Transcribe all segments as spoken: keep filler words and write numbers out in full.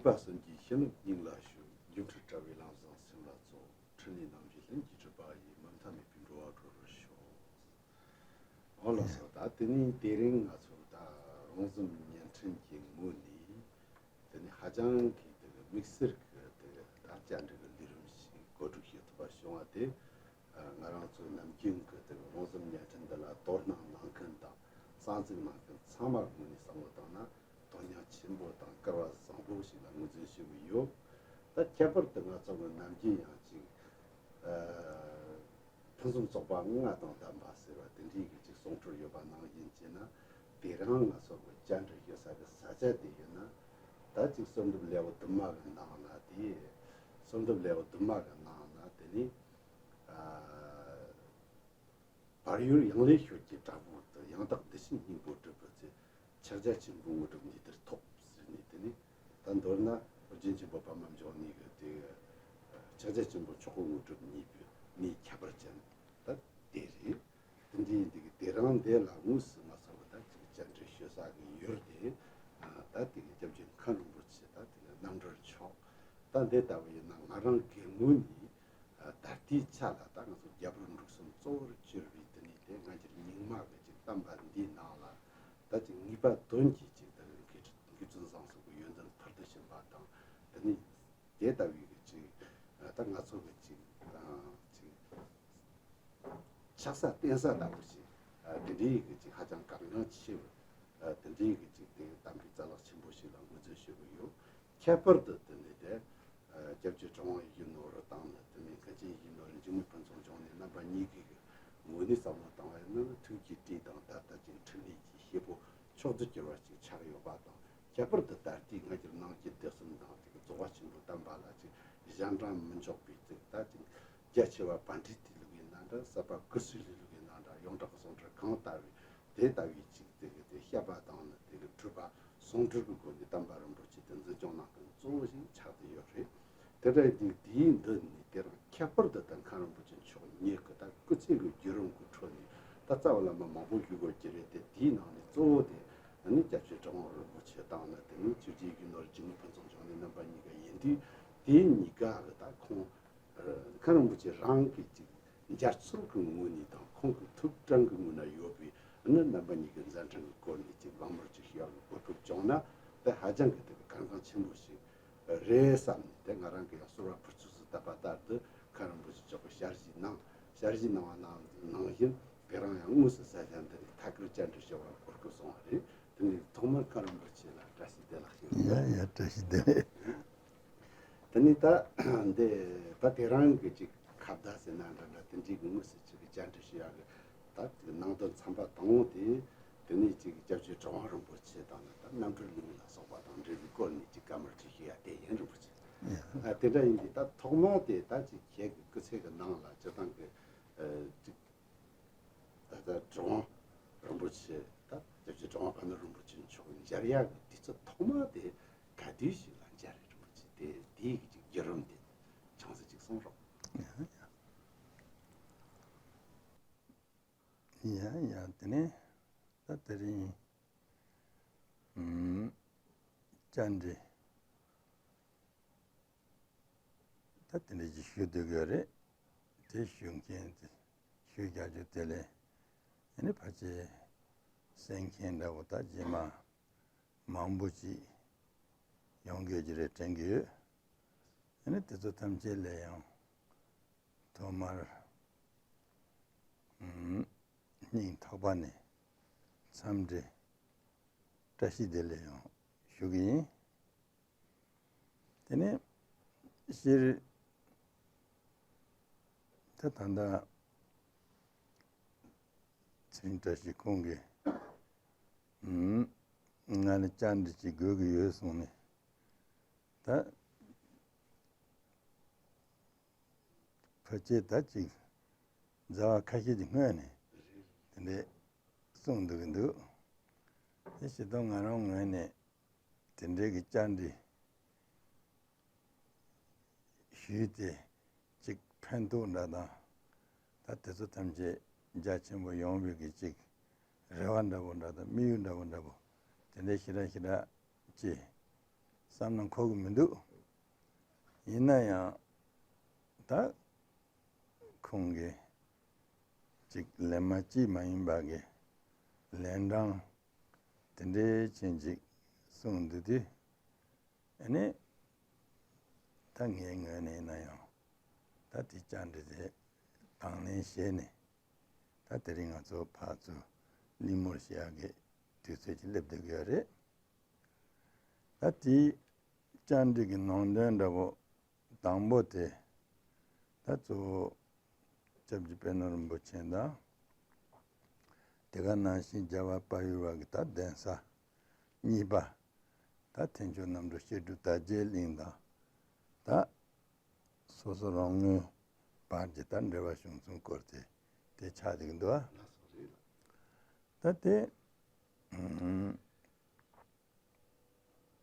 པ་གསུམ་གྱི་ཤེས་ནུས་སྙིང་ལ་ཞུགས། སྒྱུ་འཕྲུལ་དྲ་བའི་ལམ་བཟང་སེམས་ལ་སྩོལ། འཕྲིན་ལས་རྣམ་བཞི་ལྷུན་གྱིས་གྲུབ་པ་ཡི། མུ་མཐའ་མེད་པའི་འགྲོ་བ་སྒྲོལ་བར་ཤོག། འོ་ལགས་སོ། ད་དེ་ནས་དེ་རིང་ང་ཚོ་ད་རོང་ཟོམ་བརྙན་འཕྲིན་གྱི་ངོས་ནས་དེ་ནས་ཧ་ཅང་གི་དེ་གི་དམིགས་བསལ་གྱི་དེ་གི་ད་བཅར་འདྲི་གི་ལས་རིམ་ཞིག་གོ་སྒྲིག་བྱེད་ཐུབ་པ་བྱུང་བ་དེ། ང་རང་ཚོ་ནམ་རྒྱུན་གྱི་དེ་གི་རོང་ཟོམ་བརྙན་འཕྲིན་འདི་ལ་དོ་སྣང་གནང་མཁན་དང་གསར་འཛུགས་གནང་མཁན་ཚང་མ་ངོས་ནས་བསམ་བློ་བཏང་ན། དོན་སྙིང་ཆེན་པོ་དང་སྐལ་བ་བཟང་པོ་ཞིག་ལ་ངོས་འཛིན་ཞུ་གི་ཡོད། ད་ཁྱད་པར་དུ་ང་ཚོ་གི་ནམ་རྒྱུན་ཡང་ཅིག་ཨ་ཕུན་སུམ་ཚོགས་པ་ལྔ་དང་ལྡན་པ་ཟེར་བ་དེ་འདྲའི་གི་ཅིག་གསུང་སྲོལ་ཡོད་པ་ནང་བཞིན་བྱས་ན། དེ་རིང་ང་ཚོ་གི་བཅར་འདྲི་ཞུ་ས་གི་ས་ཆ་དེ་ཡིན་ན། ད་ཅིག་གསོལ་འདེབས་ལེའུ་བདུན་མ་གི་ནང་ན་དེ། གསོལ་འདེབས་ལེའུ་བདུན་མ་གི་ནང་ན་དེ་ནི། ཨ། བར་ཡུལ་ཡང་ལེ་ཤོད་ཀྱི་བྲག་ཕུག་ཏུ། ཡང་དག་བདེ་ཆེན་སྙིང་པོ་སྒྲུབ་པའི་ཚེ། ཕྱག་རྒྱ་ཆེན་པོའི་དངོས་གྲུབ་འདི་ལྟར་ཐོབ་ཟེར་ནས། དེ་ནས་ད་མདོར་ན་རྒྱུན་ཆེན་པོ་པདྨ་འབྱུང་གནས་ཀྱི་དེ་ཕྱག་རྒྱ་ཆེན་པོ་མཆོག་གི་དངོས་གྲུབ་བརྙེས་པའི་གནས་ཁྱད་པར་ཅན་ད་དེ་རེད། དེ་འདྲའི་འདི་གི་དེ་རིང་འདི་ལ་དངོས་སུ་ང་ཚོ་གི་ད་ཅིག་བཅར་འདྲི་ཞུ་ས་གི་ཡུལ་དེ། ད་དེ་གི་སྐྱབས་རྗེ་མཁན་རིན་པོ་ཆེ་ད་དེ་གི་རྣམ་གྲོལ་མཆོག་ད་འདི་ལྟ་བུ་ཡིན་ན་ང་རང་གི་ངོས་ནས། ད་ལྟའི་ཆ་ལ་ད་ང་ཚོ་རྒྱལ་པོ་འབྲུག་གསུམ་གཙོ་བོར་གྱུར་པའི་དེ་ནས་དེ་སྔ་འགྱུར་རྙིང་མ་གི་ཅིག་བསྟན་པ་འདིའི་ནང་ལ་ད་ཅིག་ངེས་པ་དོན་གྱིས་ཅིག་ད་མཁས་གྲུབ་མཁས་བཙུན་བཟང་གསུམ་གྱི་ཡོན་ཏན་ཕུལ་དུ་ཕྱིན་པ་དང་། དེ་ནས་དེ་ལྟ་བུའི་གི་ཅིག་ད་ང་ཚོ་གི་ཅིག་ཅིག་ཆགས་ས་བརྟེན་ས་ལྟ་བུ་ཞིག་དེ་འདྲའི་གི་ཅིག་ཧ་ཅང་གལ་འགངས་ཆེ་བའི་དེ་འདྲའི་གི་ཅིག་དེ་བསྟན་པའི་རྩ་ལག་ཆེན་པོ་ཞིག་ལ་ངོས་འཛིན་ཞུ་གི་ཡོད། ཁྱད་པར་དུ་དེ་ནས་དེ། སྐྱབས་རྗེ་གྲུབ་དབང་ཡིད་བཞིན་ནོར་བུ་དང་ནི་དེ་ནས་མཁན་ཆེན་ཡིད་བཞིན་ནོར་བུ་འཇིགས་མེད་ཕུན་ཚོགས་འབྱུང་གནས་རྣམ་པ་གཉིས་ཀྱི་ངོས་ནས་བསམ་བློ་བཏང་བ་ཡིན་ན། ཐུགས་ཀྱི་དྲིས་དང་ད་ལྟ་ཅིག་འཕྲིན་ལས་ཀྱི་བྱེད་པོ་མཆོག་ཏུ་གྱུར་བ་ཅིག་ཆགས་ཡོད་པ་དང་། ཁྱད་པར་དུ་ད་ལྟའི་སྔ་འགྱུར་ནང་བསྒྱུར་སྡེ་གསུམ་དང་ཅིག་རྫོགས་པ་ཆེན་པོའི་བསྟན་པ་ལ་ཅིག་གཞན་དྲང་མི་འཇོག་པའི་ཅིག་ད་ཅིག་རྒྱ་ཆེ་བ་པཎྜི་ཏའི་ལུགས་ཡིན་ན་འདྲ། ཟབ་པ་ཀུ་སུའི་ལུགས་ཡིན་ན་འདྲ། ཡོངས་གྲགས་གསུང་སྲོལ་གང་ལྟ་བུའི་དེ་ལྟ་བུའི་ཅིག་དེ་གི་དེ་བཤད་པ་དང་ནི་དེ་གི་སྒྲུབ་པ་ཟུང་འབྲེལ་གྱི་སྒོ་ནས་བསྟན་པ་རིན་པོ་ཆེ་དེ་འཛིན་སྐྱོང་གནང་མཁན་གཙོ་བོ་ཞིག་ཆགས་བསྡད་ཡོད་རེད། དེ་འདྲ་ཡིན་དུས་དེའི་མདུན་ནས་དེ་རིང་ཁྱད་པར་དུ་ད་མཁན་རིན་པོ་ཆེ་མཆོག་ཉིད་ཀྱི་ད་སྐུ་ཚེ་གི་བརྒྱུད་རིམ་གྱི་ཁྲོད་ནས་ད་རྩ་བའི་བླ་མ་མང་པོ་ཞུ་དགོས་ཀྱི་རེད་དེ། དེའི་ནང་ནས་གཙོ་བོ་དེ་ནི་སྐྱབས་རྗེ་གྲུབ་དབང་རིན་པོ་ཆེ་དང་ནི་དེ་ནས་སྐྱབས་རྗེ་ཡིད་བཞིན་ནོར་བུ་འཇིགས་མེད་ཕུན་ཚོགས་འབྱུང་གནས་རྣམ་པ་གཉིས་ཀ་ཡིན་དུས། དེ་གཉིས་ཀ་གི་ད་ཁོང་། མཁན་རིན་པོ་ཆེ་རང་གི་ཅིག་མཇལ་ཚུལ་གྱི་ངོས་ནས་དང་ཁོང་གི་ཐུགས་དྲན་གྱི་ངོས་ན་ཡོད་པའི་ནི་རྣམ་པ་གཉིས་ཀྱི་མཛད་འཕྲིན་གྱི་སྐོར་ནས་ཅིག་གླེང་མོལ་ཅིག་ཞུ་ཡག་གི་གོ་སྐབས་བྱུང་ན་དེ་ཧ་ཅང་གི་དེ་གལ་འགངས་ཆེན་པོ་ཞིག་རེད་བསམ་ནས། དེ་ང་རང་གི་ཡང་གསོལ་བ་ཕུར་ཚུགས་སུ་བཏབ་པ་ལྟར་དུ་མཁན་རིན་པོ་ཆེ་མཆོག་གི་ཞལ་བཞེས་གནང་། ཞལ་བཞེས་གནང་བ་ནང་ནང་བཞིན་དེ་རིང་ཡང་དངོས་སུ་ས་ཆ་འདི་ནས་ཐད་ཀར་བཅར་འདྲི་ཞུ་བར་གོ་སྐབས་སོང་བ་རེད། དེ་ནས་ཐོག་མར་མཁན་རིན་པོ་ཆེ་ལ་བཀྲ་ཤིས་བདེ་ལེགས་ཞུ། ཡ་ཡ། བཀྲ་ཤིས་བདེ་ལེགས། དེ་ནས་ད་འདི་ད་དེ་རིང་གི་ཅིག་ཁ་བརྡ་ཟེར་ན་འདྲ་འདྲ་དེ་འདྲའི་གི་དངོས་སུ་ཅིག་གི་བཅར་འདྲི་ཞུ་ཡག་གི་ད་ནང་དོན་ཚན་པ་དང་པོ་དེ། དེ་ནས་ཅིག་སྐྱབས་རྗེ་གྲུབ་དབང་རིན་པོ་ཆེ་དང་ནི་ད་རྣམ་གྲོལ་གླིང་ལ་སོགས་པ་དང་འབྲེལ་བའི་སྐོར་ནས་ཅིག་བཀའ་མོལ་ཅིག་ཞུ་ཡག་དེ་ཡིན། རིན་པོ་ཆེ། ཨ། དེ་འདྲ་ཡིན་དུས་ད་ཐོག་མ་དེ་ད་ཅིག་ཁྱེད་ཀྱི་སྐུ་ཚེ་གི་ནང་ལ་སྤྱིར་བཏང་གི་ཨ་ཅིག་ད་ལྟ་གྲུབ་དབང་རིན་པོ་ཆེ། ད་སྐྱབས་རྗེ་གྲུབ་དབང་དཔལ་ནོར་རིན་པོ་ཆེ་མཆོག་མཇལ་ཡག་གི་དུས་ཚོད་ཐོག་མ་དེ་ག་དུས་ཤིག་ལ་མཇལ་རེད། རིན་པོ་ཆེ་དེ་དེའི་གི་ཅིག་བརྒྱུད་རིམ་དེ་ཆུང་ཙག་ཅིག་གསུང་རོགས། ཡ་ཡ། ཡ་ཡ། དེ་ནས་ད་དེ་རིང་ཨུམ་བཅར་འདྲི་ད་དེ་འདྲ་ཅིག་ཞུ་འདོད་ཡོད་རེད། དེ་ཞུ་མཁན་དེ་ཞུ་རྒྱག་རྒྱུ་དེ་ལས་ཨ་ནི་ཕལ་ཆེར་གསན་མཁན་འདྲ་བོ་ད་རྗེས་མ་མང་པོ་ཅིག་ཡོང་དགོས་ཀྱི་རེད་དྲན་གྱི་ཡོད། ཨ་ནི་དེ་ཚོ་ཐམས་ཅད་ལས་ཡང་ཐོག་མར་ཨུམ་སྙིང་ཐག་པ་ནས་འཚམས་འདྲི་བཀྲ་ཤིས་བདེ་ལེགས་ཡང་ཞུ་གི་ཡིན། དེ་ནས་སྤྱིར་ད་ད་ལྟ་ཚེ་རིང་བཀྲ་ཤིས་ཁོང་གིས་ཨུམ་ང་ལ་བཅར་འདྲི་ཅིག་དགོས་ཀྱི་ཡོད་གསུངས་ནས། ད་ཕལ་ཆེར་ད་ཅིག་ཟླ་བ་ཁ་ཤས་ཀྱི་སྔོན་ནས་དེ་འདྲས་གསུངས་འདུག་གི་འདུག་དེ་བྱེད་དུས་ང་རང་ངོས་ནས་དེ་འདྲའི་གི་བཅར་འདྲི་ཞུས་ཏེ་ཅིག་ཕན་ཐོགས་འདྲ་དང་། ད་དེ་ཚོ་ཐམས་ཅད་རྒྱ་ཆེན་པོ་ཡོང་བའི་གི་ཅིག་རེ་བ་འདྲ་བོ་འདྲ་དང་དམིགས་ཡུལ་འདྲ་བོ་འདྲ་བོ་དེ་འདྲའི་ཞེ་དྲག་ཞེ་དྲག་ཅིག་ བསམ་ན་འཁོར་གི་མི་འདུག། ཡིན་ན་ཡང་ད་ཁོང་གི་ཅིག་ལན་མ་གཅིག་མ་ཡིན་པ་གི་ལན་གྲངས་དེ་འདྲའི་ཅན་ཅིག་གསུངས་འདུག་དུས། ཨ་ནི་ད་ངའི་ངོས་ནས་ཡིན་ན་ཡང་ད་དེ་བཅར་འདྲི་དེ་དང་ལེན་བྱས་ནས། ད་དེ་རིང་ང་ཚོ་ཕར་ཚུར་གླེང་མོལ་བྱེད་ཡག་གི་དུས་ཚོད་ཅིག་སླེབས་བསྡད་ཀྱི་ཡོད་རེད། ད་དེའི་བཅར་འདྲི་གི་ནང་དོན་འདྲ་པོ་དང་པོ་དེ། ད་གཙོ་བོ་སྐྱབས་རྗེ་དཔལ་ནོར་རིན་པོ་ཆེ་དང་། དེ་ག་ནང་བཞིན་རྒྱལ་བ་དཔལ་ཡུལ་བ་གི་ད་གདན་ས་གཉིས་པ། ད་ཐེག་མཆོག་རྣམ་གྲོལ་བཤད་སྒྲུབ་དར་རྒྱས་གླིང་དང་། ད་སོ་སོ་རང་ངོས་བར་གྱི་ད་འབྲེལ་བ་བྱུང་ཚུལ་སྐོར་དེ་དེ་ཆགས་བསྡད་ཀྱི་འདུག་ཨ། ད་དེ་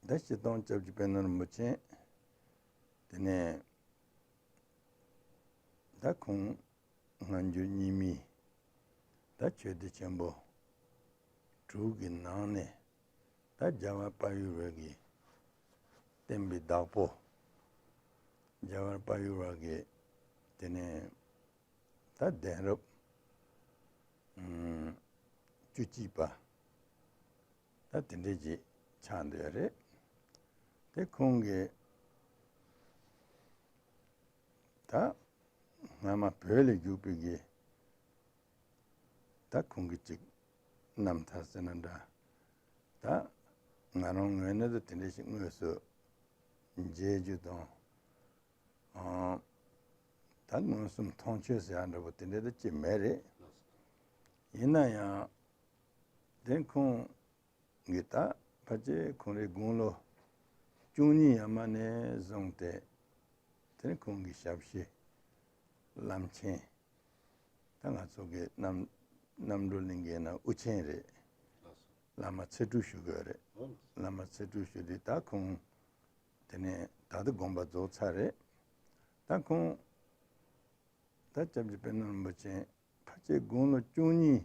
ད་སྤྱིར་བཏང་སྐྱབས་རྗེ་དཔལ་ནོར་རིན་པོ་ཆེ། དེ་ནས་ད་ཁོང་སྔ་འགྱུར་རྙིང་མའི་ད་ཆོས་སྡེ་ཆེན་པོ་དྲུག་གི་ནང་ནས་ད་རྒྱལ་བ་དཔལ་ཡུལ་བ་གི་བསྟན་པའི་བདག་པོ། རྒྱལ་བ་དཔལ་ཡུལ་བ་གི་དེ་ནས་ད་གདན་རབས་ཨུམ་བཅུ་གཅིག་པ། ད་དེ་འདྲས་ཅིག་ཆགས་འདུག་ཡ་རེད། དེ་ཁོང་གིས་ད་སྔ་མ་བོད་ལ་བཞུགས་པའི་གི་ད་ཁོང་གི་ཅིག་རྣམ་ཐར་ཟེར་ན་འདྲ། ད་ང་རང་ངོས་ནས་ད་དེ་འདྲས་ཞིག་དངོས་སུ་མཇལ་རྒྱུ་དང་། ཨང་། ད་མངོན་སུམ་མཐོང་ཆོས་ཟེར་ཡ་འདྲ་པོ་དེ་འདྲ་ད་ཅིག་མེད་རེད། ཡིན་ན་ཡང་དེ་ཁོང་གིས་ད་ཕལ་ཆེར་ཁོང་རའི་དགུང་ལོ་བཅུ་གཉིས་ཡར་མར་ནས་བཟུང་སྟེ། དེ་ནས་ཁོང་གི་ཞབས་ཕྱི་བླ་ཆེན། ད་ང་ཚོ་གི་རྣམ་རྣམ་གྲོལ་གླིང་གི་ན་དབུ་ཆེན་རེད། བླ་མ་ཚེ་སྒྲུབ་ཞུ་གི་ཡོད་རེད། བླ་མ་ཚེ་སྒྲུབ་ཞུ་དུས་ད་ཁོང་དེ་ནས་ད་ལྟ་དགོངས་པ་རྫོགས་ཚར་རེད། ད་ཁོང་ད་སྐྱབས་རྗེ་དཔལ་ནོར་རིན་པོ་ཆེ་ཕལ་ཆེར་དགུང་ལོ་བཅུ་གཉིས་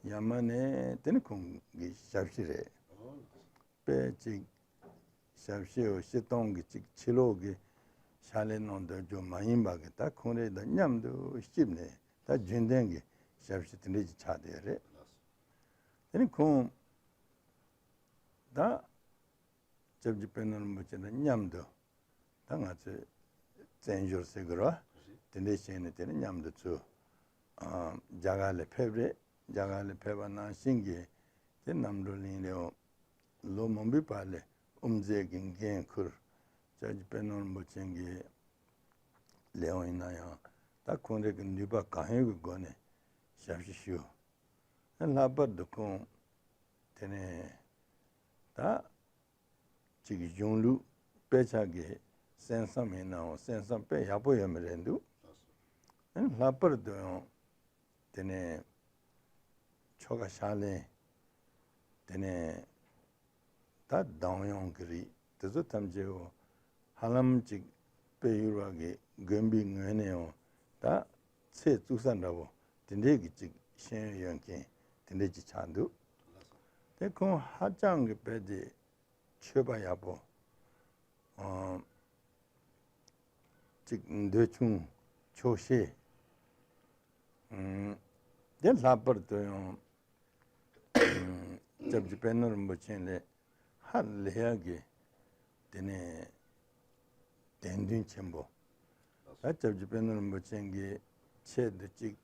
ཡར་མར་ནས་དེ་ནི་ཁོང་གི་ཞབས་ཕྱི་རེད། དཔེ་ཅིག་ཞབས་ཕྱི་འོ་སྤྱིར་བཏང་གི་ཅིག་ཕྱི་ལོགས་ཀྱི་ཕྱག་ལས་གནང་སྡོད་རྒྱུ་མ་ཡིན་པ་གི་ད་ཁོང་རེ་དང་མཉམ་དུ་གཤིབས་ནས་ད་རྒྱུན་ལྡན་གྱི་ཞབས་ཕྱི་དེ་འདྲས་ཅིག་ཆགས་བསྡད་རེད། དེ་ནི་ཁོང་ད་སྐྱབས་རྗེ་དཔལ་ནོར་རིན་པོ་ཆེ་དང་མཉམ་དུ་ད་ང་ཚོས་བཙན་བྱོལ་ཟེར་དགོས་རེད་བ། དེ་འདྲས་བྱས་ནས་དེ་ནི་མཉམ་དུ་ཚུར་ཨ་རྒྱ་གར་ལ་ཕེབས་རེད། རྒྱ་གར་ལ་ཕེབས་པ་ནང་བཞིན་གྱི་དེ་རྣམ་གྲོལ་གླིང་ལ་ཡང་ལོ་མང་པོའི་བར་ལ་དབུ་མཛད་ཀྱི་འགན་ཁུར། སྐྱབས་རྗེ་དཔལ་ནོར་རིན་པོ་ཆེ་གི་ལས་དབང་ཡིན་ན་ཡང་ད་ཁོང་རང་གི་ནུས་པ་གང་ཡོད་ཀྱི་སྒོ་ནས་ཞབས་ཕྱི་ཞུ། ལྷག་པར་དུ་ཁོང་དེ་ནས་ད་ཅིག་གཞུང་ལུགས་དཔེ་ཆ་གི་གསན་བསམ་ཡིན་ནའང་གསན་བསམ་དཔེ་ཡག་པོ་ཡོད་མི་རེད་འདུག། ལྷག་པར་དུ་ཡང་དེ་ནས་ཆོ་ག་ཕྱག་ལེན། དེ་ནས་ད་གདངས་དབྱངས་ཀྱི་རིགས་དེ་ཚོ་ཐམས་ཅད་པོ་ཧ་ལམ་ཅིག་དཔལ་ཡུལ་བ་གི་དགོན་པའི་ངོས་ནས་ཡང་ད་ཚད་བཙུགས་ས་འདྲ་པོ་དེ་འདྲས་ཀྱི་ཅིག་ཤེས་ཡོན་ཡོད་མཁན་དེ་འདྲས་ཅིག་ཆགས་འདུག། དེ་ཁོང་ཧ་ཅང་གི་དཔེ་དེ་ཆོས་པ་ཡག་པོ། ཨ་ཅིག་འདོད་ཆུང་ཆོག་ཤེས། ཨ་དེ་ལྷག་པར་དུ་ཡང་སྐྱབས་རྗེ་དཔལ་ནོར་རིན་པོ་ཆེ་ལས་ཧ་ལས་ཡག་གི་དེ་ནས་དད་འདུན་ཆེན་པོ། ད་སྐྱབས་རྗེ་དཔལ་ནོར་རིན་པོ་ཆེ་གི་ཆེད་དུ་ཅིག་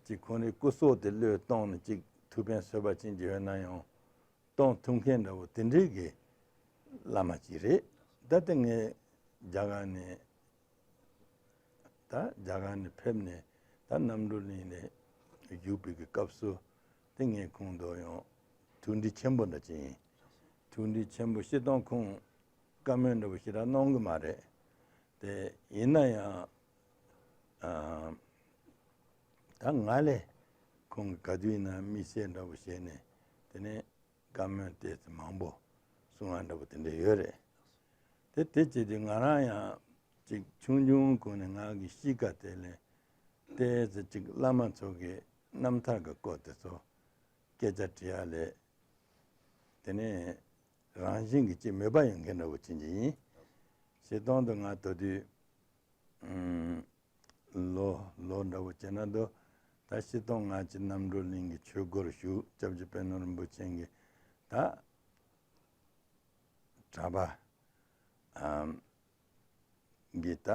ཅིག་ཁོང་རའི་སྐུ་སྲོག་དེ་བློས་གཏོང་ནས་ཅིག་ཐུགས་ཕན་གསོས་པ་ཅན་གྱི་ཡོད་ན་ཡང་གཏོང་ཐུབ་མཁན་འདྲ་བོ་དེ་འདྲའི་གི་བླ་མ་ཅིག་རེད། ད་ལྟ་ངས་རྒྱ་གར་ནས་ད་རྒྱ་གར་ནས་ཕེབས་ནས་ད་རྣམ་གྲོལ་གླིང་ནས་བཞུགས་པའི་གི་སྐབས་སུ་དེ་ངས་ཁོང་དང་ཡང་ཐུགས་འདྲིས་ཆེན་པོ་འདྲ་ཅིག་ཡིན། ཐུགས་འདྲིས་ཆེན་པོ་སྤྱིར་བཏང་ཁོང་བཀའ་མོལ་འདྲ་བོ་ཞེ་དྲག་གནང་གི་མ་རེད། དེ་ཡིན་ན་ཡང་ཨ་ད་ང་ལས་ཁོང་གི་ག་དུས་ཡིན་ན་དམིགས་བསལ་འདྲ་བོ་བྱས་ནས་དེ་ནས་བཀའ་མོལ་ཏོག་ཙམ་མང་པོ་གསུང་བ་འདྲ་བོ་དེ་འདྲ་ཡོད་རེད། དེ་དེ་བྱས་དུས་ང་རང་ཡང་ཅིག་ཆུང་ཆུང་གོང་ནས་ང་གི་གཤིས་ཀ་དེ་ལས་ཏོག་ཙམ་ཅིག་བླ་མ་ཚོ་གི་རྣམ་ཐར་གི་སྐོར་དེ་ཚོ་སྐད་ཆ་དྲི་ཡ་ལས། དེ་ནས་ རང་བཞིན་གྱི་ཅིག་མོས་པ་ཡོད་མཁན་འདྲ་བོ་ཅིག་ཡིན། སྤྱིར་བཏང་དུ་ང་ད་དུས་ལོ་ལོ་འདྲ་བོ་བྱས་ན་འདུག་ད་སྤྱིར་བཏང་ང་ཅིག་རྣམ་གྲོལ་གླིང་གི་ཆོས་སྒོར་ཞུགས། སྐྱབས་རྗེ་དཔལ་ནོར་རིན་པོ་ཆེ་གི་ད་གྲྭ་པ་ཨམ་གི་ད་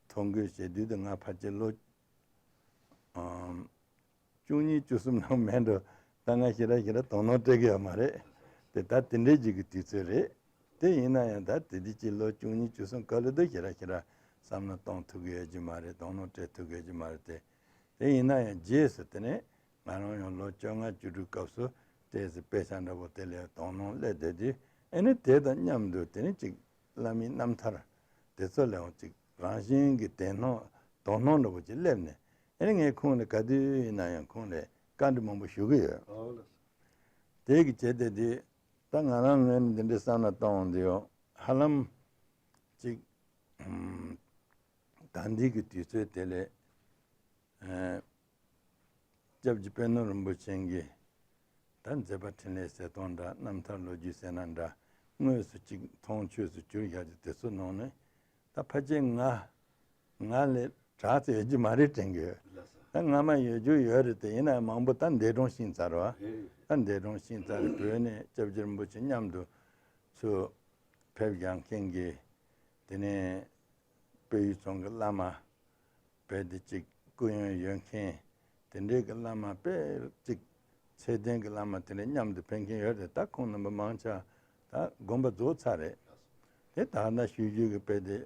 ཐོ་འགོད་བྱེད་དུས་དུ་ང་ཕལ་ཆེར་ལོ་ཨམ་བཅུ་གཉིས་བཅུ་གསུམ་ནང་མེད་འགྲོ། ད་ང་ཞེ་དྲག་ཞེ་དྲག་དོ་སྣང་སྤྲད་ཀྱི་ཡོད་མ་རེད། དེ་ད་དེ་འདྲའི་ཅིག་གི་དུས་ཚོད་རེད། དེ་ཡིན་ན་ཡང་ད་དེ་དུས་ཀྱི་ལོ་བཅུ་གཉིས་བཅུ་གསུམ་སྐབས་ལ་ད་ཞེ་དྲག་ཞེ་དྲག་བསམ་བློ་གཏོང་ཐུབ་ཀྱི་ཡོད་ཀྱི་མ་རེད། དོ་སྣང་སྤྲད་ཐུབ་ཀྱི་ཡོད་ཀྱི་མ་རེད་དེ། དེ་ཡིན་ན་ཡང་རྗེས་སུ་དེ་ནས་ང་རང་ཡང་ལོ་བཅོ་ལྔ་བཅུ་དྲུག་སྐབས་སུ་ཏོག་ཙམ་དཔེ་ཆ་འདྲ་པོ་དེ་ལ་དོ་སྣང་སླེབས་བསྡད་དུས། ཨེ་ནི་དེ་དང་མཉམ་དུ་དེ་ནི་ཅིག་བླ་མའི་རྣམ་ཐར་དེ་ཚོ་ལའང་ཅིག་རང་བཞིན་གྱི་དེ་སྣང་དོ་སྣང་འདྲ་པོ་ཅིག་སླེབས་ནས། ཨེ་ནི་ངས་ཁོང་ལ་ག་དུས་ཡིན་ན་ཡང་ཁོང་ལ་བཀའ་འདྲི་མང་པོ་ཞུ་གི་ཡོད། ཨོ་ལགས་སོ། དེ་གི་བྱས་ཏེ་དེ་ད་ང་རང་ངོས་ནས་འདི་འདྲའི་བསམ་བློ་གཏོང་འོང་དུས་ཡང་ཧ་ལམ་ཅིག་ད་འདི་གི་དུས་ཚོད་དེ་ལས་ཨེ་སྐྱབས་རྗེ་དཔལ་ནོར་རིན་པོ་ཆེ་གི་ད་མཛད་པ་འཕྲིན་ལས་ཟེར་སྟངས་འདྲ། རྣམ་ཐར་ལོ་རྒྱུས་ཟེར་ན་འདྲ། དངོས་སུ་ཅིག་མཐོང་ཆོས་སུ་གྱུར་བཞག་ཅིག་དེ་ཚོ་ནང་ནས་ད་ཕལ་ཆེར་ང་ང་ལས་གྲགས་ཚད་ཡོད་ཀྱི་མ་རེད་དྲན་གྱི་ཡོད། ལགས་སོ། ད་སྔ་མ་ཡོད་རྒྱུ་ཡོད་རེད་དེ། ཡིན་ན་ཡང་མང་པོ་ད་འདས་གྲོངས་ཕྱིན་ཚར་བ། རེད། ད་འདས་གྲོངས་ཕྱིན་ཚར་རེད། བོད་ནས་སྐྱབས་རྗེ་རིན་པོ་ཆེ་མཉམ་དུ་ཚུར་ཕེབས་བཞག་མཁན་གྱི་དེ་ནས་དཔལ་ཡུལ་ཚང་གི་བླ་མ། བོད་དེ་གཅིག་སྐུ་ཡོན་ཡོད་མཁན་དེ་འདྲའི་གི་བླ་མ་དཔེ་གཅིག་ཚད་ལྡན་གྱི་བླ་མ་དེ་འདྲ་མཉམ་དུ་ཕེབས་མཁན་ཡོད་རེད། ད་ཁོང་རྣམ་པ་མང་ཆེ་ད་དགོངས་པ་རྫོགས་ཚར་རེད། དེ་ད་ལྟ་ཞུ་རྒྱུ་གི་དཔེ་དེ་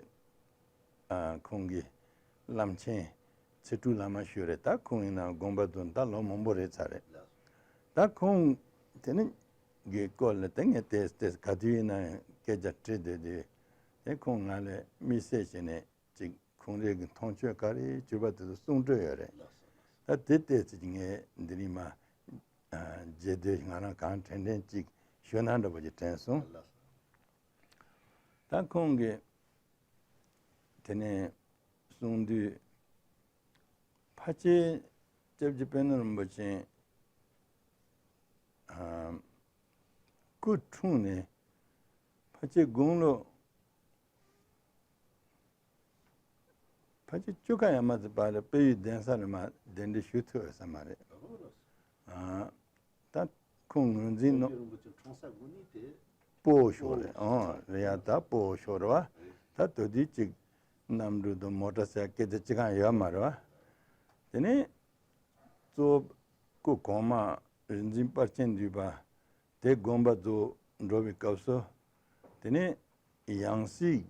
ཨ་ཁོང་གི་བླ་ཆེན་ཚེ་སྤྲུལ་བླ་མ་ཞུ་རེད། ད་ཁོང་ཡིན་ན་དགོངས་པ་རྫོགས་ད་ལོ་མང་པོ་རེད་ཚར་རེད། ད་ཁོང་དེ་ནི་གི་སྐོར་ལ་དེ་ངས་ཏོག་ཙམ་ག་དུས་ཡིན་ན་ཡང་སྐད་ཆ་དྲིས་བསྡད་དུས། དེ་ཁོང་ང་ལ་དམིགས་བསལ་བྱས་ནས་ཅིག་ཁོང་རང་གི་མཐོང་ཆོས་ག་རེ་གྱུར་པ་དེ་ཚོ་གསུང་གྲོས་ཡོད་རེད། ད་དེ་ཏོག་ཙམ་ངས་འདི་རིང་མ་ཨ་རྗེས་ཟློས་ང་རང་གང་དྲན་དྲན་ཅིག་ཞུ་ན་འདྲ་པོ་ཅིག་དྲན་སོང་། ད་ཁོང་གིས་དེ་ནས་གསུང་དུས། ཕལ་ཆེར་སྐྱབས་རྗེ་དཔལ་ནོར་རིན་པོ་ཆེ་ཨ་སྐུ་འཁྲུངས་ནས་ཕལ་ཆེར་དགུང་ལོ་ཕལ་ཆེར་བཅུ་ཁ་ཡང་མ་ཚུད་པ་ལ་དཔལ་ཡུལ་གདན་ས་ལ་མར་གདན་འདྲེན་ཞུ་ཐུབ་ཡོད་ས་མ་རེད། ཨ་ད་ཁོང་ངོས་འཛིན་ནོ། སྤོ་བོ་ཤོག་རེད། ཨོ་རེད་ཡ། ད་སྤོ་བོ་ཤོག་རེད་བ། ད་དེ་དུས་ཅིག་གནམ་གྲུ་དང་མོ་ཊ་ཟེར་སྐད་ཆ་ཅི་གང་ཡོད་མ་རེད་བ། དེ་ནས་གཙོ་བོ་སྐུ་གོང་མ་རིག་འཛིན་དཔལ་ཆེན་འདུས་པ་དེ་དགོངས་པ་རྫོགས་འགྲོ་བའི་སྐབས་སུ། དེ་ནས་ཡང་སྲིད་